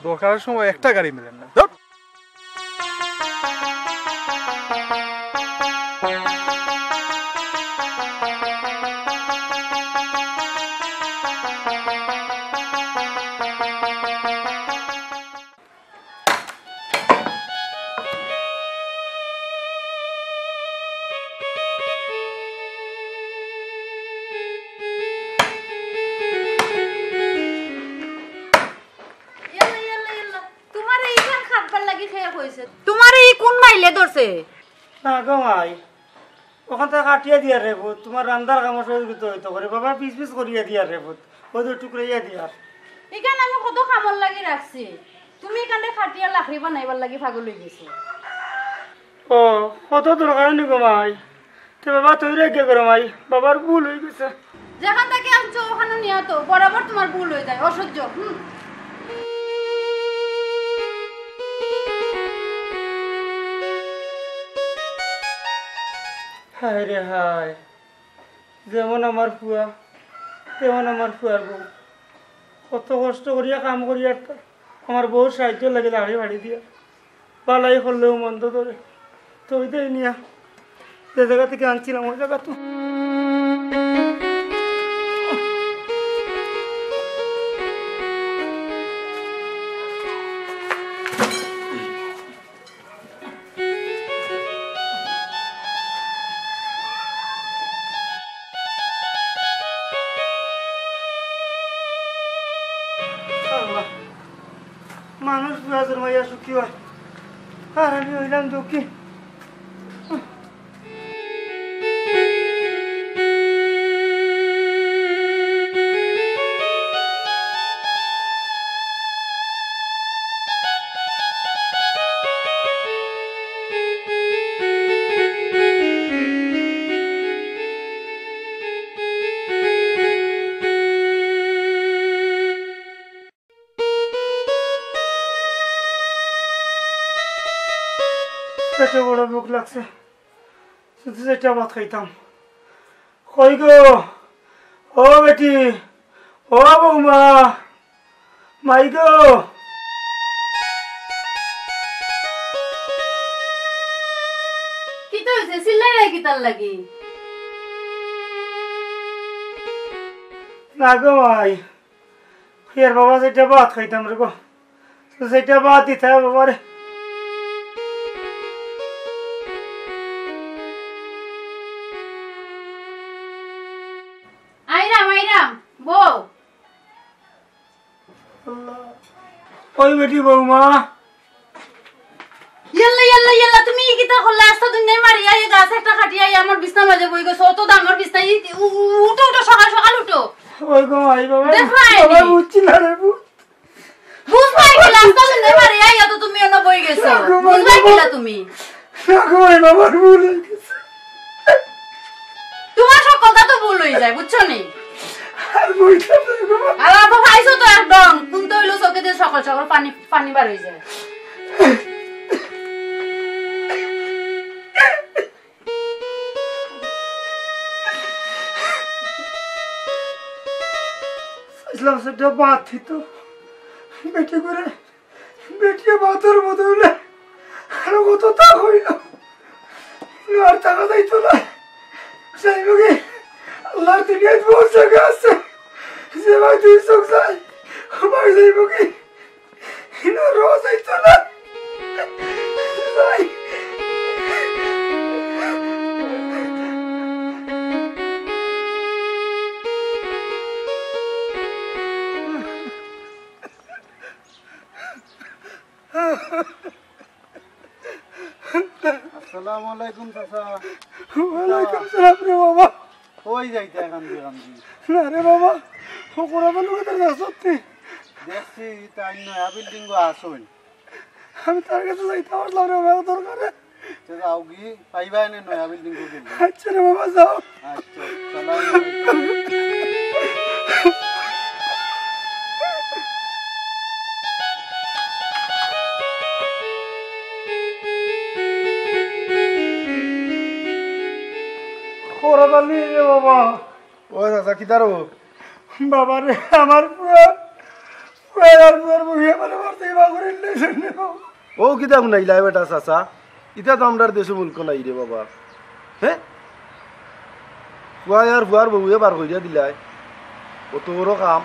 দরকারের সময় একটা গাড়ি মিলেন না। ধুর। ইয়াল্লা, ইয়াল্লা, ইয়াল্লা। তোমারে ইখান খাটবার লাগি কে কইছে? তোমারে ই কোন মাইলে ধরছে? না গো মাই, ওখান থেকে কাটিয়া দিয়ার রে পুত, তোমার রান্দার কামো সহযোগিতা হইতো করে। বাবা পিস পিস করিয়া দিয়ার রে পুত, ওই তো টুকরাইয়া দিয়ার। ইখান আমি কত কামর লাগি রাখছি, তুমি ইখানে কাটিয়া লাকড়ি বানাইবার লাগি পাগল হই গেছো। ও, কত দরকার নি গো মাই। তে বাবা, তুই রে গিয়ে করো মাই, বাবার ভুল হয়ে গেছে। যেখান থেকে আনছো ওখানে নিয়ে তো বরাবর তোমার ভুল হয়ে যায়, অসহ্য। হুম। হায় রে হায়, যেমন আমার ফুয়া, তেমন আমার ফুয়ার বউ। কত কষ্ট করিয়া কাম করিয়া একটা আমার বউর সাহায্য লাগে লাড়ি বাড়ি দিয়া। বালাই করলেও মন্দ ধরে। তো ওই তো নিয়া যে জায়গা থেকে আনছিলাম, ওই জায়গা তো। আল্লাহ, মানুষ বুয়া জন্মাইয়া সুখী হয়, আর আমি হইলাম দুঃখী। পেটে বড় ভুক লাগছে, শুধু একটা ভাত খাইতাম। কই গো, ও বেটি, ও বৌমা, মাই গো। কিতা হইছে? চিল্লাই নাই কিতার লাগি? না গো মাই, এর বাবা যেটা ভাত খাইতাম রে গো, তো সেটা ভাত দিতে হবে বাবারে। আইরাম, আইরাম, বউ। আল্লাহ। ওই বেটি বৌমা। ইয়াল্লা, ইয়াল্লা, ইয়াল্লা, তুমি ই কিতা করলা? আস্তা দুনিয়াই মারিয়া, এই গাছ একটা কাটিয়া, এই আমার বিছনার মাঝে বই গেছো। অত ডাঙর বিছনা, ই, উ, উ, উঠো, উঠো, সকাল সকাল উঠো। ওই গো, আই বাবা। দেখো, আইনি। বাবা, বুঝছি না রে, বুঝ। বুঝবায় কিলা, আস্তা দুনিয়াই মারিয়া, ইয়া তো তুমি এনে বই গেছো। না গো, মা, বুঝবায় কিলা তুমি? না গো, মা, আমার ভুল হয়ে গেছে। তোমার সকলটা তো ভুল হয়ে যায়, বুঝছো নি? আর বইটা না গো, মা। আর তো খাইছো তো একদম, কোনটা হইলো চোখে দিয়ে সকল সকল পানি, পানি বার হয়ে যায়। চাইছিলাম সেটা বাদ দিত। বেটি করে, বেটিয়ে বাতর মতো হইলে আরো কত তা হইল। আর থাকা যাইতো না। যাইব কি? আল্লাহর দুনিয়াত বহুত জায়গা আছে। যে ভাই দুই চোখ যায়, ও ভাই যাইব কি? ইনো রোজ আইতো না। ভাই। আসসালামু আলাইকুম, চাচা। ওয়ালাইকুম সালাম রে বাবা। কই যাইতা কান্দি কান্দি? না রে বাবা, ও কোরআন লোকে তার কাছে সত্যি। দেখছি, তাই নয়া বিল্ডিং গো আসইন। আমি তার কাছে যাইতাম পারলাম রে বাবা, দরকারে। তে যাও গি, পাইবা এনে নয়া বিল্ডিং গো গেলে। আচ্ছা রে বাবা, যাও। আচ্ছা, সালাম আলাইকুম। কোরআন আলী রে বাবা। ও চাচা, কিতা রে? বাবা রে, আমার পুয়া, পুয়া আর পুয়ার বউয়ে আমারে মারতে বাগরে লইছেন রে বাবা। ও কিতা হুনাইলায় বেটা চাচা? ইতা তো আমরার দেশো মুলকো নাই রে বাবা। হে? পুয়া আর পুয়ার বউয়ে বার করিয়া দিলায়। অত বড় কাম।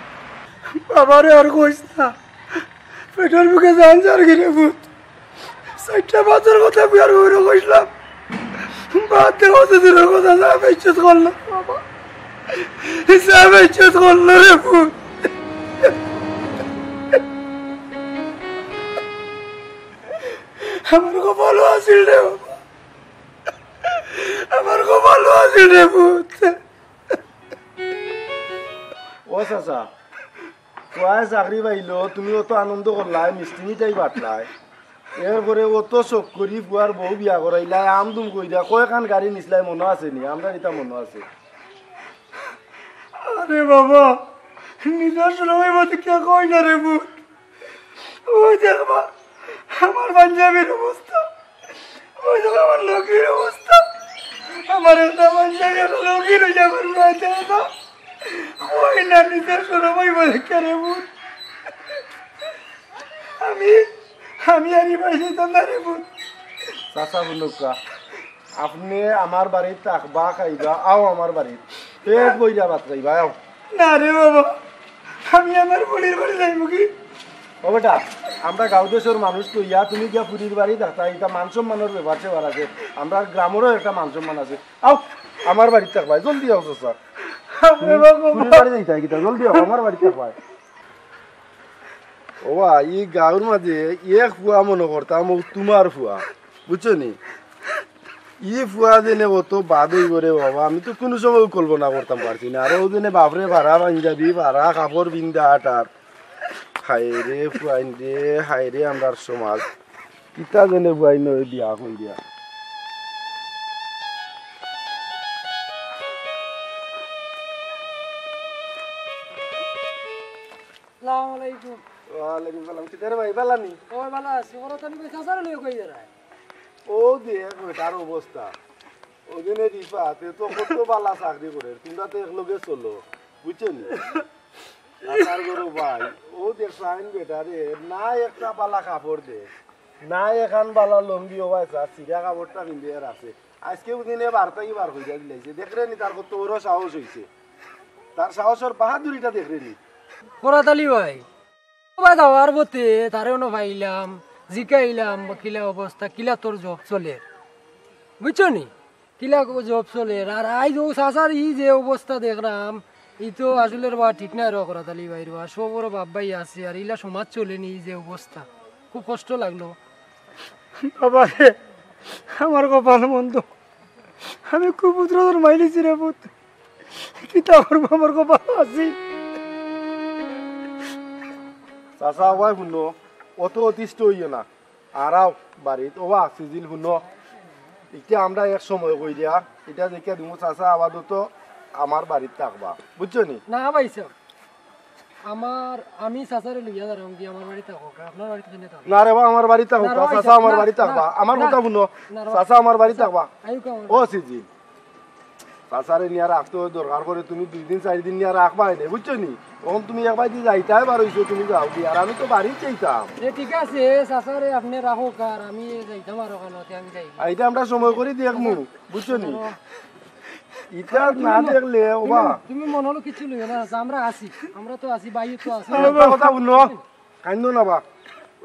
বাবা রে, আর কইস না। পেটর ভুকে জান যার গি রে পুত। চাইরটা বাতর কথা বিয়ার বউরে কইলাম। বাদ দে, অত দূরর কথা, যা বেইজ্জত করলো বাবা। যা বেইজ্জত করলো রে পুত। আমার কপালো আছিল রে বাবা। আমার কপালো আছিল রে পুত। ও চাচা, পুয়ায় চাকরি পাইলো, তুমি অত আনন্দ করলায়, মিষ্টি মিঠাই বাটলায়, এরপরে অত শখ করি পুয়ার বউ বিয়া করাইলায়, আমদুম কইরা কয়খান গাড়ি নিছলায়, মনো আছে নি? আমরার ইতা মনো আছে? আরে বাবা, নিজর শরম অইবো তে কিয়া কই না রে পুত? ওই দেখবা, আমার পাঞ্জাবির অবস্থা, ওই দেখো আমার লুঙ্গির অবস্থা। আমার একটা পাঞ্জাবি, একটা লুঙ্গি রইছে আমার পাঞ্জাবি না। ওই না, নিজর শরম অইবো তে কিয়া রে পুত? আমি, আমি আর ই বাড়ি যাইতাম না রে পুত। চাচা হুনউক্কা, আপনে আমার বাড়িত থাকবা, খাইবা, আও আমার বাড়িত। পেট ভরিয়া ভাত খাইবা, আও। না রে বাবা, আমি আমার ফুড়ির বাড়ি যাইমু গি। ও বেটা, আমরা গাঁও দেশর মানুষ তো ইয়া, তুমি গিয়া ফুড়ির বাড়ি থাকতা, ইতা মান সম্মানর ব্যাপার স্যাপার আছে, আমরার গ্রামরও একটা মান সম্মান আছে। আও, আমার বাড়িত থাকবায়, জলদি আও চাচা। আরে বাবা। ফুড়ির বাড়ি যাইতায় কিতা, জলদি আও, আমার বাড়িত থাকবায়। ও বা, ই গাঁওর মাঝে এক ফুয়া মনো করতাম, ও তুমার ফুয়া, বুঝছো নি? ই ফুয়া যেনে কত বাদ অইবো রে বাবা, আমি তো কুনু সময় কল্পনা করতাম পারছি না। আর ও যেনে বাপরে ভাড়া পাঞ্জাবি, ভাড়া কাপড় পিন্দা আটার। হায় রে ফুয়াইন রে, হায় রে আমরার সমাজ। কিতা যেনে ফুয়াইন ওই বিয়া কইরা। আসসালামু আলাইকুম। ওয়ালাইকুম সালাম। কিতা রে ভাই, ভালা নি? ও ভালা আছি। ওরা তো আমি চাচারে লইয়া কই এরা। ও দেখ বেটার অবস্থা। ওদিনে রিফাত, এ তো কত ভালা চাকরি করের, তুমরা তো একলগে চলো, বুঝছো নি? চাচার ঘরো ভাই, ও দেখছাইন বেটারে, না একটা ভালা কাপড় দে, না এখান ভালা লুঙ্গি, ও ভাই, চা, ছিড়া কাপড়টা পিন্দিয়া আছে। আইজকে ওদিনে বারতা কি বার কইরা দিলাইছে, দেখরে নি তার কত বড় সাহস অইছে, তার সাহসর বাহাদুরিটা দেখরে নি। করাত আলী ভাই, ও ভাই, যাওয়ার পথে তারে অনো পাইলাম, জিকাইলাম, "কিলা অবস্থা, কিলা তোর জব চলের?" বুঝছো নি? কিলা জব চলের? আর আইজ ও চাচার ই যে অবস্থা দেখরাম, ই তো আসলে রে বা ঠিক নায় রে করাত আলী ভাই রে বা, সবরও বাপ ভাই আছে, আর ইলা সমাজ চলে নি, ই যে অবস্থা, খুব কষ্ট লাগলো। বাবা রে, আমার কপাল মন্দ, আমি কুপুত্র জন্মাইলিছি রে পুত, কিতা করবো, আমার কপাল আছি। চাচা, ও ভাই হুনো, অত অতিষ্ঠ অইও না। আর আও বাড়িত, ও বা, সিজিল হুনো। ইটা আমরা এক সময় কইরা, ইটা দেখিয়া দিমু, চাচা আপাতত আমার বাড়িত থাকবা, বুঝছো নি? না ভাই সাহেব, আমার, আমি চাচারে লইয়া যারাম গি, আমার বাড়িত থাকো, আপনার বাড়িত কেনে থাকো? না রে বা, আমার বাড়িত থাকো, না রে ভাই চাচা সাহেব, আমার না, বাড়িত থাকবা। না, আমার না, কথা হুনো, না রে বা। চাচা আমার বাড়িত থাকবা। আইউক্কা আমার ও বাড়িত। সিজিল, চাচারে নিয়া রাখতে অয়, দরকার পড়ে তুমি দুই দিন চাইর দিন নিয়া রাখবায় নে, বুঝছো নি? অখন তুমি এক বায়দি যাইতায় বার অইছো, তুমি যাও গি, আর আমি তো বাড়িত যাইতাম। এ, ঠিক আছে, চাচারে আপনে রাখউক, আর আমি যাইতাম আর অখানো, তে আমি যাই। আ, ইটা আমরা সময় করি দেখমু, বুঝছো নি? ইটা তুমি না মন-, দেখলে, ও তুমি, বা। তুমি মনো কিচ্ছু লইও না, চাচা, আমরা আছি, আমরা তো আছি, ভাইও তো আছে। একটা কথা হুনো, কাইন্দো না বা,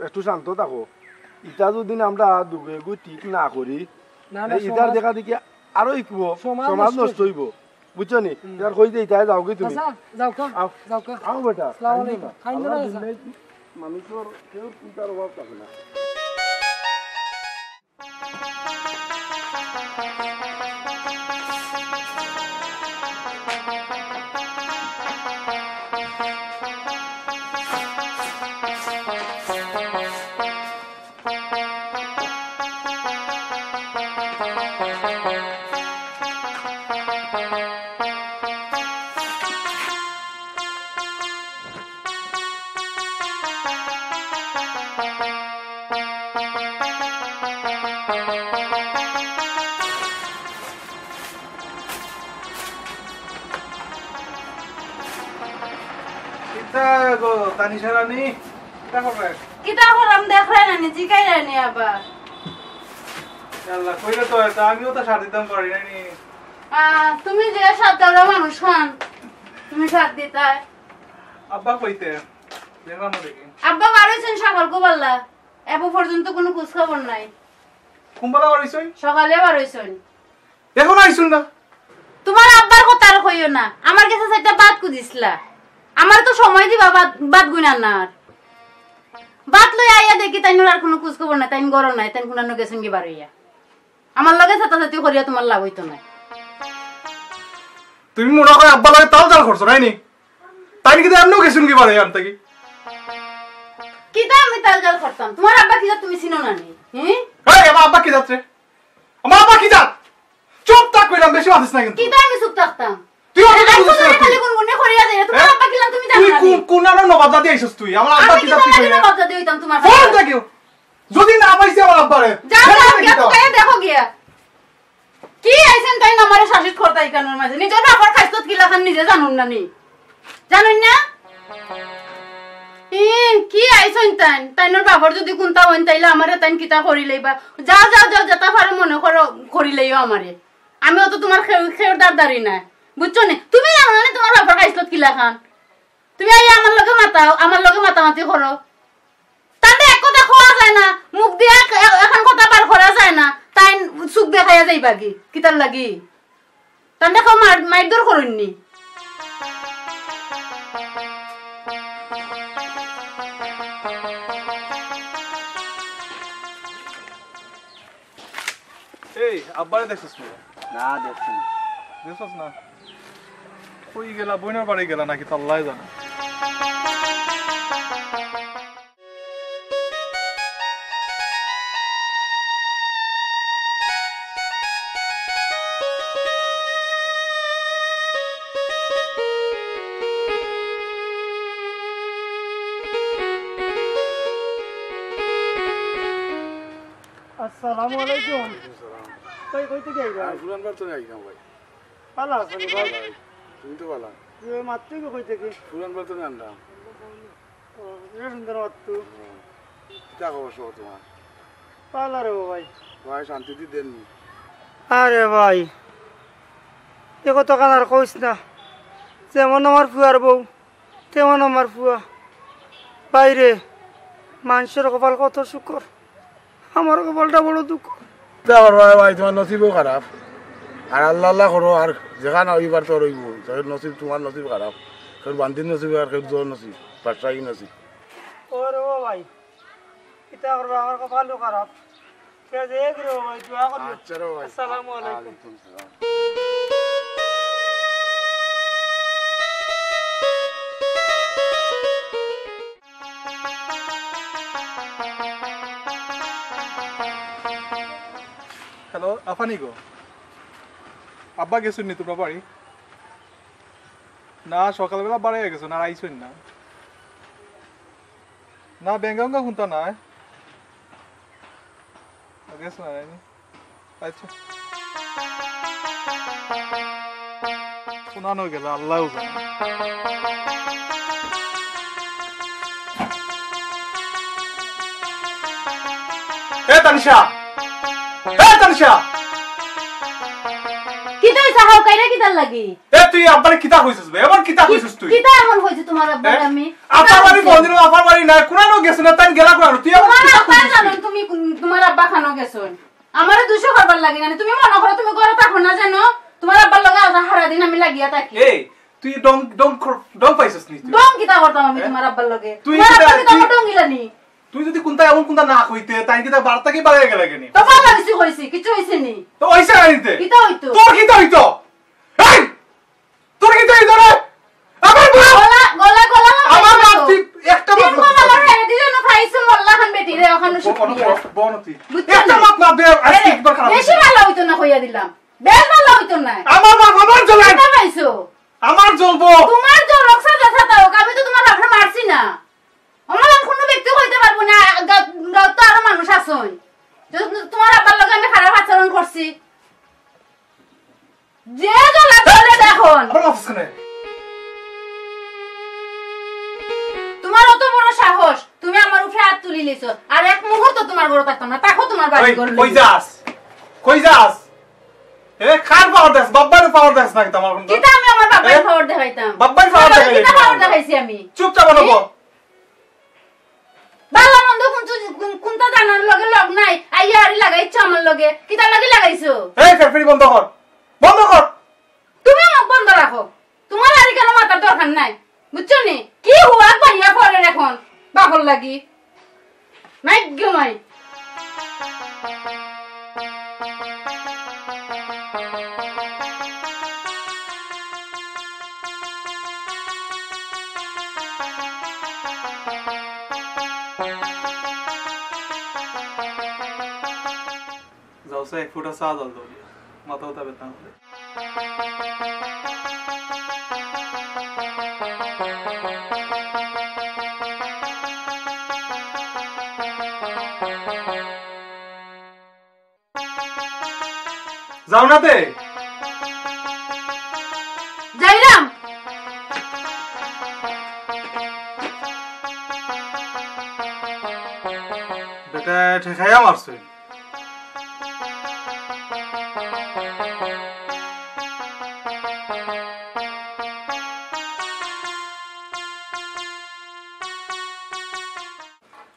একটু শান্ত থাকো। ইটা যদি আমরা দুগে গু ঠিক না করি, না, না, তে ইটার সমাজ দেখা দেখি আরো ইকবো, সমাজ সমাজ নষ্ট নষ্ট অইবো। বুঝছো নি? হুম। ইটার কই যে ইটায় যাও গি তুমি? চাচা, যাউক্কা, আও। যাউক্কা। আও বেটা, আসসালামু আলাইকুম। কাইন্দো না। কাইন্দো না, কাইন্দো না, চাচা। দুনিয়াত মানুষর কেউর চিন্তার অভাব থাকে না। গো, তানিশা রানী, কিতা কররায়? কিতা কররাম দেখরায় না নি, জিগাইরায় নি আবার। আল্লাহ, কইলে তো অইতো, আমিও তো সাথ দিতাম পারি না নি। আহ, তুমি যে সাথ দেওরা মানুষ খান, তুমি সাথ দিতায়। আব্বা কইতে, দেখলাম না দেখি। আব্বা বার অইছইন সকাল কুবাল্লা, এবো পর্যন্ত কুনু খোঁজ খবর নাই। কুনবালা বার অইছইন? সকালে বার অইছইন। এখনো আইছইন না? তুমার আব্বার কথা আর কইও না, আমার গেছে চাইরটা ভাত খুজিছলা, আমার তো সময় দিবা ভাত, ভাত গুনার না আর। ভাত লইয়া আইয়া দেখি তাইনর আর কুনু খোঁজ খবর নাই, তাইন ঘরো নাই, তাইন কুনানো গেছইন গি বার অইয়া। আমার লগে ছাতাছাতি করিয়া তুমার লাভ অইতো নায়। তুমি মনে অয় আব্বার লগে তাল জাল করছো, নায় নি? তাইন কিতা এমনেউ গেছইন গি বার অইয়া আনতা কি? কিতা আমি তাল জাল করতাম? তুমার আব্বা কিতা তুমি চিনো না নি? হুম? এই, আমার আব্বা কি জাত রে? আমার আব্বা কি জাত? চুপ থাক কইলাম, বেশি মাতিস না কিন্তু। কিতা আমি চুপ থাকতাম? তুই ওকে আমি বুঝছিস না তুই? খালি গুনগুনে করিয়া যাই, তুমার হ্যাঁ? আব্বা কিলান তুমি জানো তুই না নি? কোন, কোন আনো নবাব দাদি আইছস তুই? আমার আব্বা আমি কি কিতা জাত তুই জানি কইয়া? নবাব দাদি অইতাম তুমার যুদি না পাইছি আমার আব্বারে, যাও, দেখো যাও, দেখি গিয়া তো। তুকাইয়া দেখো গিয়া। কি আইছইন তাইন আমারে শাসিত করতা ইখানর মাঝে? নিজর বাপর খাইছত কিলাখান নিজে জানইন না নি? জানইন না? ই, কি আইছইন তাইন? তাইনর বাপর যুদি কুন্তা অইন, তাইলে আমারে তাইন কিতা করিলাইবা? যাও, যাও, যাও, যেতা পারো মনে করো করিলাইও আমারে। আমি অত তুমার খেউ-, খেউর দারদারি নায়, বুঝছো নি? তুমি জানো না নি তুমার বাপর খাইছত কিলাখান? তুমি আইয়া আমার লগে মাতাও, আমার লগে মাতামাতি করো। তানরে এক কথা কওয়া যায় না, মুখ দিয়া এক-, এ-, এখান কথা বার করা যায় না, তাইন চুখ দেখাইয়া যাইবা গি, কিতার লাগি? তানরে কেউ মার-, মাইরধর করইন নি? এই, আব্বারে দেখছস নি? না, দেখছি না। দেখছস না? কই গেলা, বইনর বাড়ি গেলা নাকি, তা আল্লায় জানে। আসসালামু আলাইকুম। ভাই, কই থাকি আইলা? আমি পুরান বাড়ি থাকি আইলাম ভাই। ভালা আছো নি ভাই? ভাই, তুমি তো ভালা। তুমি মাত্র কি কই থাকি? পুরান বাড়ি থাকি আনলাম। ও, এ সুন্দর মাত্র। হুম। কিতা খবর সব তুমার? ভালা রে ভাই। ভাই, শান্তি দি দেন নি? আরে ভাই, এ কথাখান আর কইস না। যেমন আমার ফুয়ার বউ, তেমন আমার ফুয়া। ভাইরে, মানষর কপাল কত শুকর, আমার কপালটা বড় দুঃখ। কিতা করবায় ভাই, তুমার নসিবও খারাপ। আর আল্লাহ আল্লাহ করো, আর যেখান অইবার তো অইবো। যার নসিব, তুমার নসিব খারাপ, কেউর বান্দির নসিব আর কেউর জোর নসিব, বাদশাহী নসিব। ওরে ও ভাই, কিতা করবা, আমার কপালও খারাপ। ঠিক আছে, এই রে ভাই, দোয়া করি। আচ্ছা রে ভাই। আসসালামু আলাইকুম। ওয়ালাইকুম সালাম। হ্যালো, আফানি গো। আব্বা গেছইন নি তুমরার বাড়ি? না, সকালবেলা বাড়ি গেছইন, আর আইছইন না। না, বেঙ্গা উঙ্গা হুনতা নায়। গেছইন না, আইনি। আচ্ছা। কুনানো গেলা, আল্লাহউ জানে। এ তানিশা! এ তানিশা! কিতা অইছে, হাউকাইরা কিতার লাগি? এ তুই আব্বারে কিতা কইছস বে? এমন কিতা কইছস তুই? কিতা এমন কইছি তুমার আব্বারে এ? আমি? আব্বার বাড়ি বন্ধ, আব্বার বাড়ি নাই, কুনানো গেছইন না, তাইন গেলা কুনানো? তুই এমন তুমার কিতা আব্বায় কইছস তুই? জানইন তুমি কুন-, তুমার আব্বা খানো গেছইন। আমারে দুষো করবার লাগি না নি? তুমি মনো করো তুমি ঘরো থাকো না জানো? তুমার আব্বার লগে আজ হারা দিন আমি লাগিয়া থাকি। এই, তুই ডং, ডং কর-, ডং পাইছস নি তুই? ডং কিতা করতাম আমি এ? তুমার আব্বার লগে? তুই তুমার কিতা, আব্বা কিতা তুই, আমার ডং গিলা নি? তুই যুদি কুনতা এমন কুনতা না কইতে, তাইন কিতা বাড়ি থাকি বারইয়া গেলা কেনে? তো বালা কিছু কইছি, কিছু অইছে নি? তো অইছে না নিতে? কিতা অইতো? তোর কিতা অইতো? এই! তোর কিতা অইতো রে? আমার বাপ! গলা, গলা, গলা আমার বাপ তুই একটা মাত মাত না। ছেড়ে দিলে না, খাইছো মোল্লা খান বেটি রে, ওখানে বন, শুকিয়ে। বন, বন তুই। বুঝছো একটা না? মাত না দে, আজকে এরে, একবার খারাপ বেশি হইছে। বালা অইতো না কইয়া দিলাম। বেশ বালা অইতো না। আমার বাপ আমার জ্বলে। কিতা পাইছো? আমার জ্বলবো। তুমার জ্বলউক সাদা সাদা অউক, আমি তো তুমার বাপরে মারছি না। আমার আর কুনু ব্যক্তি কইতে পারবো না, গা-, গাঁওত তো আরো মানুষ আছইন। তো তুমার আব্বার লগে আমি খারাপ আচরণ করছি। যে জ্বলা জ্বলে দেখুন। আবার মারছস কেনে? তুমি আমার উপরে হাত তুলি লিছো, আর এক মুহূর্ত তোমার ঘরো থাকতাম না। থাকো তোমার বাড়ি এই, ঘর কই লইয়া। যাস? কই যাস? এ, কার পাওয়ার দেখাস? বাব্বারে পাওয়ার দেখাস নাকি তোমার কোনটা? কিতা আমি আমার বাব্বারে এ? পাওয়ার দেখাইতাম? বাব্বারে পাওয়ার তোমার দেখাইলি কিতা না? পাওয়ার দেখাইছি আমি? চুপচাপ বলো। এ? ভালা মন্দ কোন চু-, কোন-, কোনটা জানার লগে লগ নাই, আইয়া আরি লাগাইছো আমার লগে। কিতার লাগি লাগাইছো? এই ফেরফেরি বন্ধ কর, বন্ধ কর। তুমি মুখ বন্ধ রাখো, তোমার আর কেন মাতার দরকার নাই, বুঝছো নি? কি হুয়াক বানিয়া পড়ের এখন বাপর লাগি। মাই গো মাই। যাও, সে এক ফুটা চা জল দাও গিয়া। মাথা উঠা বেদনা করে। যাও না তে। যাইরাম। বেটা ঠেকাইয়া মারছে।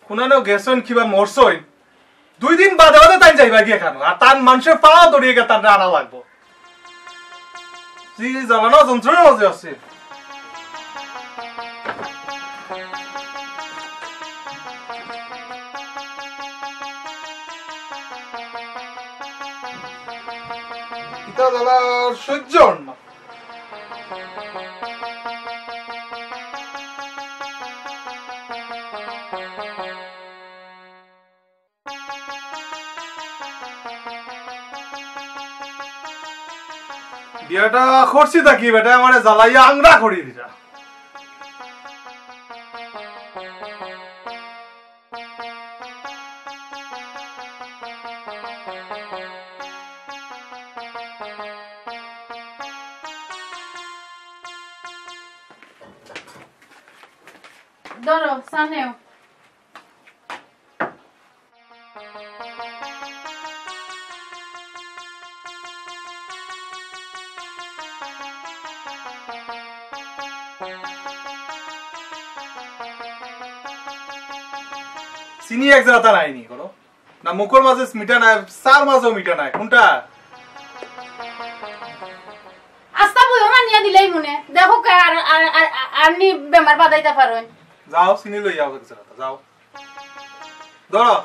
কুনানো গেছইন কিবা মরছইন, দুই দিন বাদে বাদে তাইন যাইবা গিয়া কেন? আর তান মানষে পাও ধরিয়া গিয়া তানরে আনা লাগবো। জি, জ্বালানো যন্ত্রণার মাঝে আছে। ইতা জ্বালা আর সহ্য অর না। বিয়াটা করছি থাকি বেটা আমারে জ্বালাইয়া আংরা করি দিরা। ধরো, চা নেও। চিনি এক জাগাত নাই নি কোনো? না মুখর মাঝে মিঠা নাই, চার মাঝেও মিঠা নাই, কোনটা? আস্তা বইও মানিয়া দিলাই মনে। দেখো কে আর, আর, আর, আর নি বেমার বাদাইতা পারইন। যাও, চিনি লই যাও, যাও। ধরো।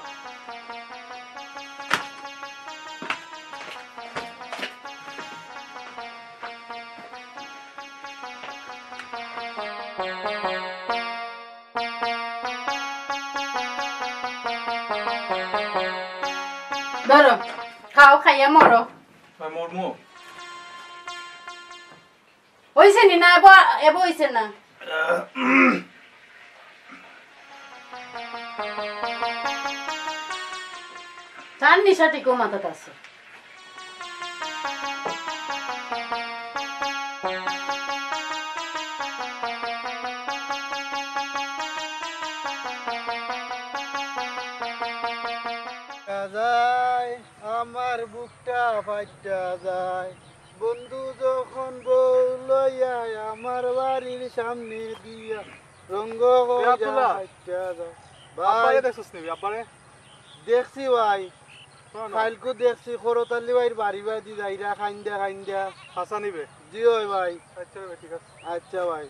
ধরো, খাও, খাইয়া মরো। ভাই, মরমু। অইছে নি না, এবো, এবো অইছে না। তার নিশা ঠিকও মাথাত আছে। যায়, আমার বুকটা ফাইটা যায়। বন্ধু যখন বউ লইয়া আমার বাড়ির সামনে দিয়া রঙ্গ কইরা আব্দুল্লাহ। ফাইটা যায়। ভাই, আব্বারে দেখছস নি, আব্বারে? দেখছি ভাই। শোনো। কাইলকু দেখছি খরতালি ভাইর বাড়ি বাদি যাইরা কাইন্দা কাইন্দা। হাছা নিবে? জি অয় ভাই। আচ্ছা রে ভাই, ঠিক আছে। আচ্ছা ভাই।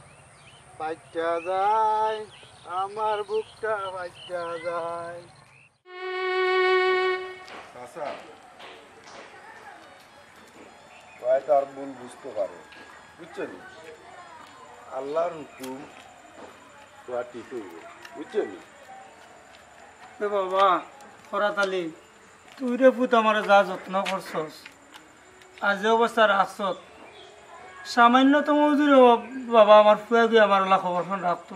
ফাইটা যায়, আমার বুকটা ফাইটা যায়। চাচা, ভাই তার ভুল বুঝতে পারে, বুঝছো নি? আল্লাহর হুকুম, ওয়া ঠিক অইবো, বুঝছো নি? এ বাবা, খরাত আলী, তুই রে পুত আমারে যা যত্ন করছস, আর যে অবস্থা রাখছত, সামান্যতম যদি রে বাবা আমার ফুয়া গিয়া আমার ওলা খবর খান রাখতো,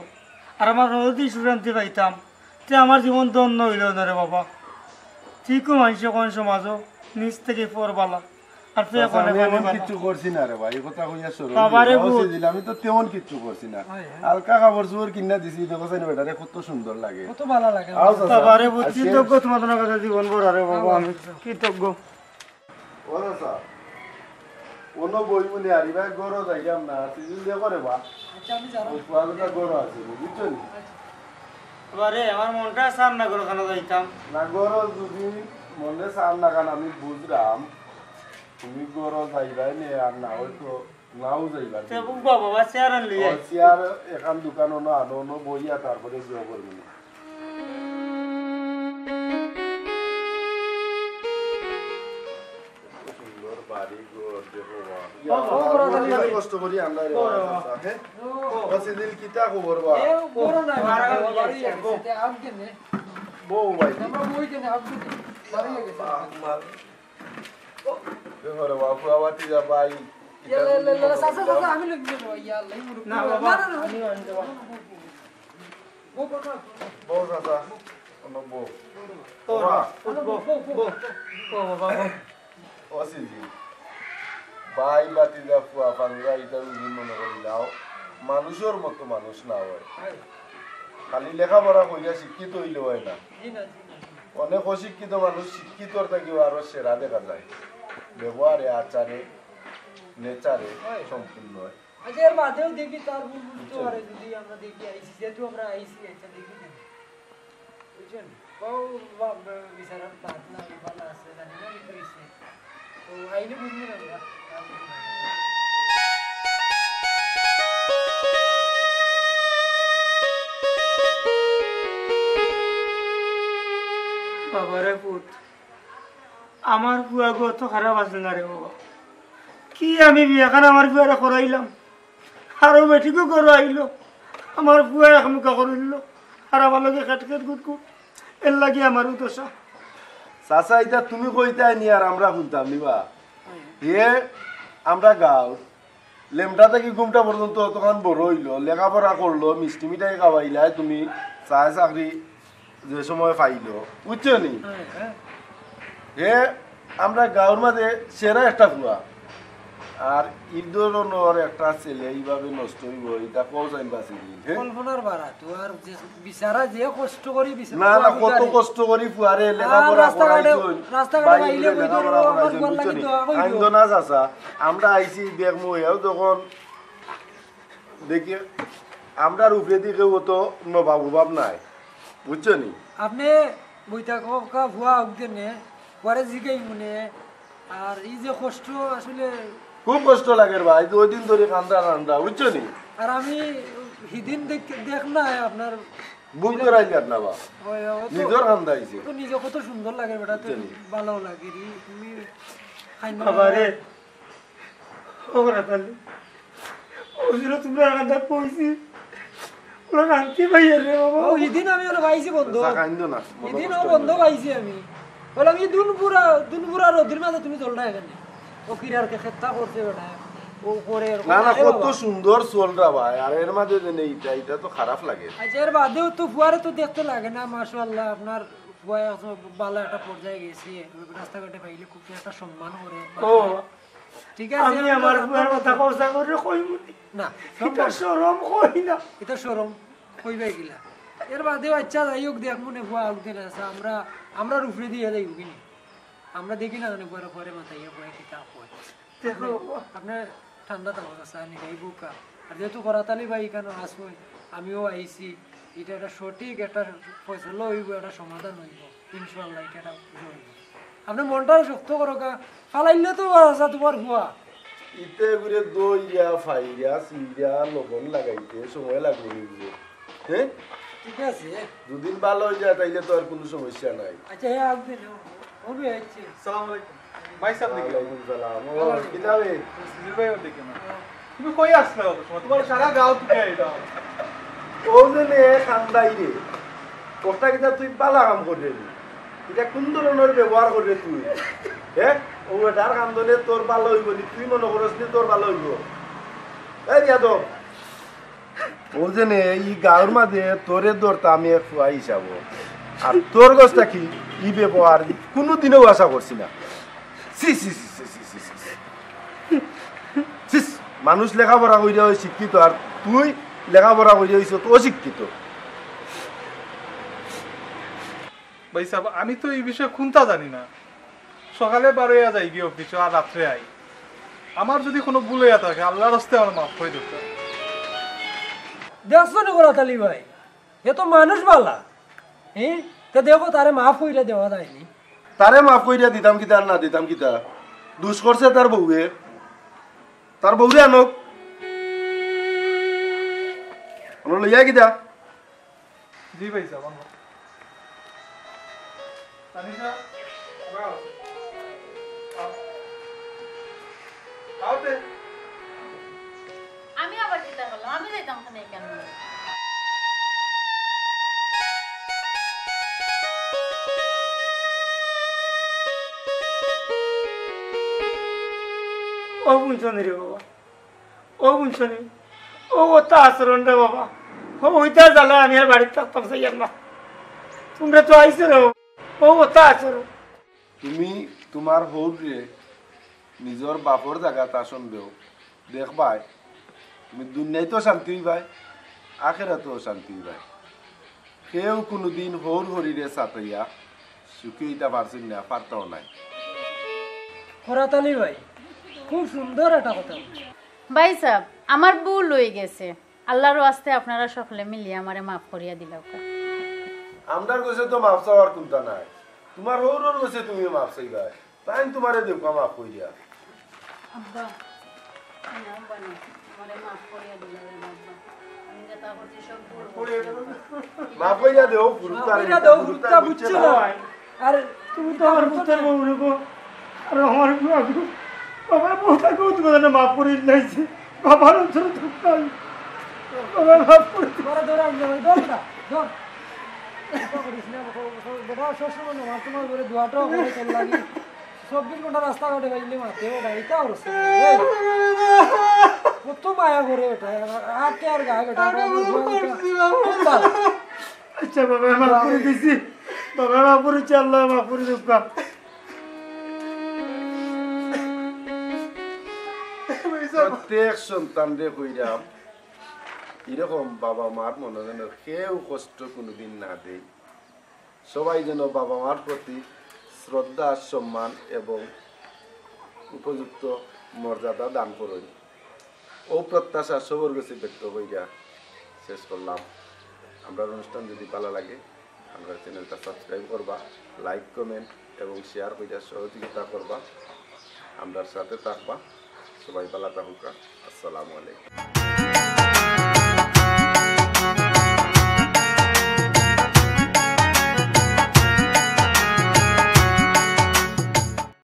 আর আমার যদি সুশান্তি পাইতাম, তে আমার জীবন ধন্য অইল না রে বাবা। ঠিকও মানষে কইন সমাজও নিজ থাকি পর ভালা, আপনি চাচা, এখন আমি এমন কিচ্ছু করছি না রে ভাই, এই কথা কইয়া শরম বাবারে দিলাম। বুঝ। দিলাম, আমি তো তেমন কিচ্ছু করছি না। হালকা কাপড় চোপড় কিনা দিছি, দেখো চাইন বেটারে কত সুন্দর লাগে। কত ভালা লাগে। আও চাচা। বাবারে বুঝ, আজকে কৃতজ্ঞ তোমার কথা জীবন ভর, আরে বাবা, আমি কৃতজ্ঞ। ও চাচা, অনো বই মনে আরি ভাই, ঘরো যাইলাম না, সিজন দেখো রে বা। আচ্ছা, আমি যাবো। ওই কুয়াগুলা ঘরো আছে, বুঝছো নি? আচ্ছা। বাবারে, আমার মনটা চার না ঘরো খানো যাইতাম। না, ঘরো যদি মনে চার না খান আমি বুঝলাম, তুমি ঘরো যাইবায় নে, আর না হয়তো নাও যাইবা। তে বুঝবা বাবা, চেয়ার আনলি ও, আয়। চেয়ার এখান দোকানো না আনো, অনো বইয়া তারপরে জিও করবি না। কত সুন্দর বাড়ি ঘর, দেখো বাবা। বাবা, বাবা, বাবা, কত কষ্ট করি আমরা রে বাবা, বাবা। চাচা, হ্যাঁ? ও। ও, সিজিল, কিতা খবর বা? এ, বড় না, বাড়ি গেছে, আপ কেনে? বউ ভাই। আমরা বই কেনে, আপ কেনে? বাড়ি গেছে। আ, মা-, দেখো রে বাবা, ফুয়া ভাতিজা ভাই। ইয়া, লা, লা, লা, চাচা, চাচা, আমি লই যাবো, ইয়া আল্লাহ, এই মুরব্বি। না, বাবা, না, না, না। আমি আনতে পারবো। বউ, বউ, বউ। বউ, চাচা, অনো বউ। ও, বাবা। বউ, বউ, বউ, বউ। ও, বাবা, বউ। ও সিজি, ভাই, ভাতিজা, ফুয়া, ফাঙ্গা, ইটা যদি মনে করি লাও, মানুষর মতো মানুষ না হয়। খালি লেখাপড়া করিয়া শিক্ষিত হইলে হয় না। জি না, জি না, জি না। অনেক অশিক্ষিত মানুষ শিক্ষিতর থাকিও আরো সেরা দেখা যায়, ব্যবহারে, আচারে, নেচারে হয়। সম্পূর্ণ হয়। আচ্ছা, এর বাদেও দেখি তার ভুল বুঝতে বুঝছেন? পারে, যদি আমরা দেখি আইসি, যেহেতু আমরা আইসি, আচ্ছা, দেখি না। বুঝছেন? ও বা-, বা-, বিচারা বাদ না, ও ভালা আছে, জানি না কি কইছে। তো আইলে বুঝবো না আমরা। বাবারে পুত, আমার ফুয়া গো অত খারাপ আছিল না রে বাবা। কি আমি বিয়াখান আমার ফুয়ারে করাইলাম, আরো বেটিগু ঘরো আইলো, আমার ফুয়া এক মুখা করিল, আর আমার লগে খেট খেট গুট গুট, এর লাগি আমারও দশা। চাচা, ইটা তুমি কইতায় নি আর আমরা হুনতাম নি বা? হে, আমরা গাঁও লেমটা থাকি গুমটা পর্যন্ত অতখান বড় হইলো, লেখাপড়া করলো, মিষ্টি মিঠাই খাওয়াইলায় তুমি, চায় চাকরি যে সময় পাইলো, বুঝছো নি? হ্যাঁ, হ্যাঁ। হে আমরা গাঁওর মাঝে সেরা একটা ফুয়া, আর ই ধরনর একটা ছেলে ইভাবে নষ্ট হইবো, ইটা কও চাইন বাঁচি দিন, হে? কল্পনার বাড়া তো, আর যে বিচারা যে কষ্ট করি বিচারা না, না, কত কষ্ট করি ফুয়ারে লেখাপড়া রাস্তাঘাটে, করাইছইন, রাস্তাঘাটে বাইরে বাইরে লেখাপড়া করাইছইন, বুঝছো নি? আইন্দ না চাচা, আমরা আইছি দেখমু, এও যখন দেখি, আমরার উপরেদি কেউ অত নবাব উবাব নাই, বুঝছো নি? আপনে বইতা কা ফুয়া উঠতে নে, পরে জিগাই মনে, আর এই যে কষ্ট আসলে খুব কষ্ট লাগে রে ভাই, দুই দিন ধরে কান্দা কান্দা, বুঝছো নি? আর আমি হিদিন দেখ, দেখ না আপনার ভুল করাইলাম না বা, ওই, ও তো নিজর কান্দা আইছে। তো নিজে কত সুন্দর লাগে বেটা, তো বুঝছো নি? ভালো লাগে রে, তুমি খাই না বাবা রে। ও রাতালি, ও ছিল তোমরা কান্দা কইছি। ওরা কান্তি ভাই রে বাবা। ও, ইদিন আমি ওরা পাইছি বন্ধ। চা খাইন্দ না, মনে ইদিন কষ্ট ও বন্ধ হইলো। পাইছি আমি। বলে আমি দুনপুরা, দুনপুরা রোদির মাঝে তুমি চলটা এখানে। ও কিরার কে খেত্তা করছে বেটা। ও করে এরকম। না, না, আরে কত বাবা। সুন্দর চলটা ভাই। আর এর মাঝে যে নেই, এটা, এটা তো খারাপ লাগে। আচ্ছা, এর বাদেও তো ফুয়ারে তো দেখতে লাগে না, মাশাআল্লাহ, আপনার ফুয়া এখন ভালো একটা পর্যায়ে গেছে। রাস্তাঘাটে পাইলে খুব একটা সম্মান করে। ও। ঠিক আছে, আমি আমি আমার তো ফুয়ার কথা খরচা করে কইব নি। না, এটা সম্ভব না। শরম কই না। এটা শরম কইবাই গিলা। এর বাদেও আচ্ছা, যাই হোক, দেখ মনে ফুয়া হোক দিন আছে, আমরা, আমরার উপরে দিয়া যাইব কিনি। আমরা দেখি না জানি পরে, পরে মাথায় গিয়া ফুয়া কিতা কয়। দেখো আপনি, বাবা। আপনি ঠান্ডা থাকো, চাচা, আমি যাইব কা। আর যেহেতু করাতালি ভাই এখানে আসবো, আমিও আইছি, এটা একটা সঠিক একটা ফয়সলা হইব, একটা সমাধান হইব। ইনশাআল্লাহ, এটা একটা ইয়ে হইব। আপনি মনটা শক্ত করো কা, ফালাইলে তো বাবা চাচা তোমার ফুয়া। ইতে করে দইরা, ফাইরা, চিরা, লবণ লাগাইতে সময় লাগবে নি বুঝে। হ্যাঁ? ঠিক আছে। দুদিন ভালো হয়ে যায়, তাইলে তো আর কোনো সমস্যা নাই। আচ্ছা, হ্যাঁ, আপনি নেও। হবে, আচ্ছা। সালাম আলাইকুম। ভাই সাহেব দেখি। ওয়ালাইকুম সালাম। ও, ভালো আছেন? কি যাবে? সুধীর ভাই, ওর দেখি না। তুমি কই আসলে অত সময়? তোমার সারা গাঁও তুমি এই দাও। ও যে নে কান্দাই রে। ওটা কিনা তুই বালা কাম করে রে। এটা কোন ধরনের ব্যবহার করে তুই? হ্যাঁ? ও এটার কান্দনে তোর ভালো হইব নি, তুই মনে করস নি তোর ভালো হইব? এই বিয়াদব। ও যে নে, এই গাঁওর মাঝে তোরে ধরতা আমি এক ফুয়া হিসাব। আর তোর গছটা কি? ই ব্যবহার কোনোদিনও আশা করছি না। ছি, ছি, ছি। মানুষ লেখাপড়া করিয়া অয় শিক্ষিত, আর তুই লেখাপড়া করিয়া অইছস অশিক্ষিত। ভাইসাব, আমি তো ই বিষয়ে কুন্তা জানি না। সকালে বারইয়া যাইগি অফিসো, আর রাত্রে আই। আমার যুদি কুনু ভুল অইয়া থাকে, আল্লার ওয়াস্তে আমারে মাফ করি দেউক্কা। দেখছো নি করাত আলী ভাই, হে তো মানুষ ভালা। হে, তে দেখো, তারে মাফ করিয়া দেওয়া যায়নি। তারে মাফ করিয়া দিতাম কিতা আর না দিতাম কিতা? দুষ করছে তার বউয়ে। তার বউরে আনউক। আমরা লইয়া কিতা? জি ভাইসাব, আনো। তানিশা, আও। আও। আও তে। আমি আবার কিতা করলাম? আমি যাইতাম কেনে কেন? ও বুঝছো নি রে বাবা, ও বুঝছো নি, ও অতা আচরণ রে বাবা, ও অইতা জালা আমি আর বাড়িত থাকতাম চাইয়ার না। তুমরা তো আইছো রে, ও অতা আচরণ। তুমি তুমার হউররে নিজর বাপর জাগাত আসন দেও, দেখবায় তুমি দুনিয়াত তো শান্তি অইবায়, আখেরাতও শান্তি অইবায়। কেউ কুনুদিন হউর হরিরে সাতাইয়া সুখী অইতা পারছইন না, পারতাও নায়। করাত আলী ভাই, খুব সুন্দর একটা কথা। ভাইসাব, আমার ভুল অইগেছে, আল্লার ওয়াস্তে আপনারা সকলে মিলিয়া আমারে মাফ করিয়া দিলাউক্কা। আমরার গেছে তো মাফ চাওয়ার কুন্তা নাই, তুমার হউরর গেছে তুমি মাফ চাইবায়। তাইন তুমারে দেউক্কা মাফ করিয়া। আব্বা, না, আব্বা, না। আমারে মাফ করিয়া দিলাও রে আব্বা। আমি যেতা করছি সব ভুল করছি। মাফ করিয়া দেও, হুরুত্তা রে, মাফ করিয়া দেও, হুরুত্তা হুরুত্তা বুঝছে বুঝছে না। না। আরে, তুমি তো আমার পুত্রের বউ রে গো। আরে আমার বউ, বাবা, বউটা কেউ তোমার জন্য মাফ করি দিলাইছি। বাবার অন্তরে দুঃখ নাই। বাবা, মাফ করে দিও। ধরো, ধরো, আমি যাবো, ধর না, ধর। এটা করিস না, বেটা, সবসময় না, তোমার ঘরে দোয়াটাও করে তোর লাগি। চব্বিশ ঘন্টা রাস্তাঘাটে বাইলে মাতে, ওটা, এটা ওর সাথে। এই, কত মায়া করে বেটা, আর কে আর গায়ে বেটা, আমার বউ করছি, বাবা। কোন বাবা? আচ্ছা বাবা, মাফ করে দিছি। বাবা, মাফ করে দিছি, আল্লাহ মাফ করে দিউক্কা। প্রত্যেক সন্তানরে কইরাম, এরকম বাবা মার মনো যেন কেউ কষ্ট কুনুদিন না দেয়। সবাই যেন বাবা মার প্রতি শ্রদ্ধা, সম্মান এবং উপযুক্ত মর্যাদা দান করইন। অউ প্রত্যাশা সবর গেছে ব্যক্ত করিয়া শেষ করলাম। আমরার অনুষ্ঠান যদি ভালা লাগে, আমরার channelটা subscribe করবা, like, comment এবং share করিয়া সহযোগিতা করবা, আমরার সাথে থাকবা। সবাই ভালা থাকুক্কা। আসসালামু আলাইকুম।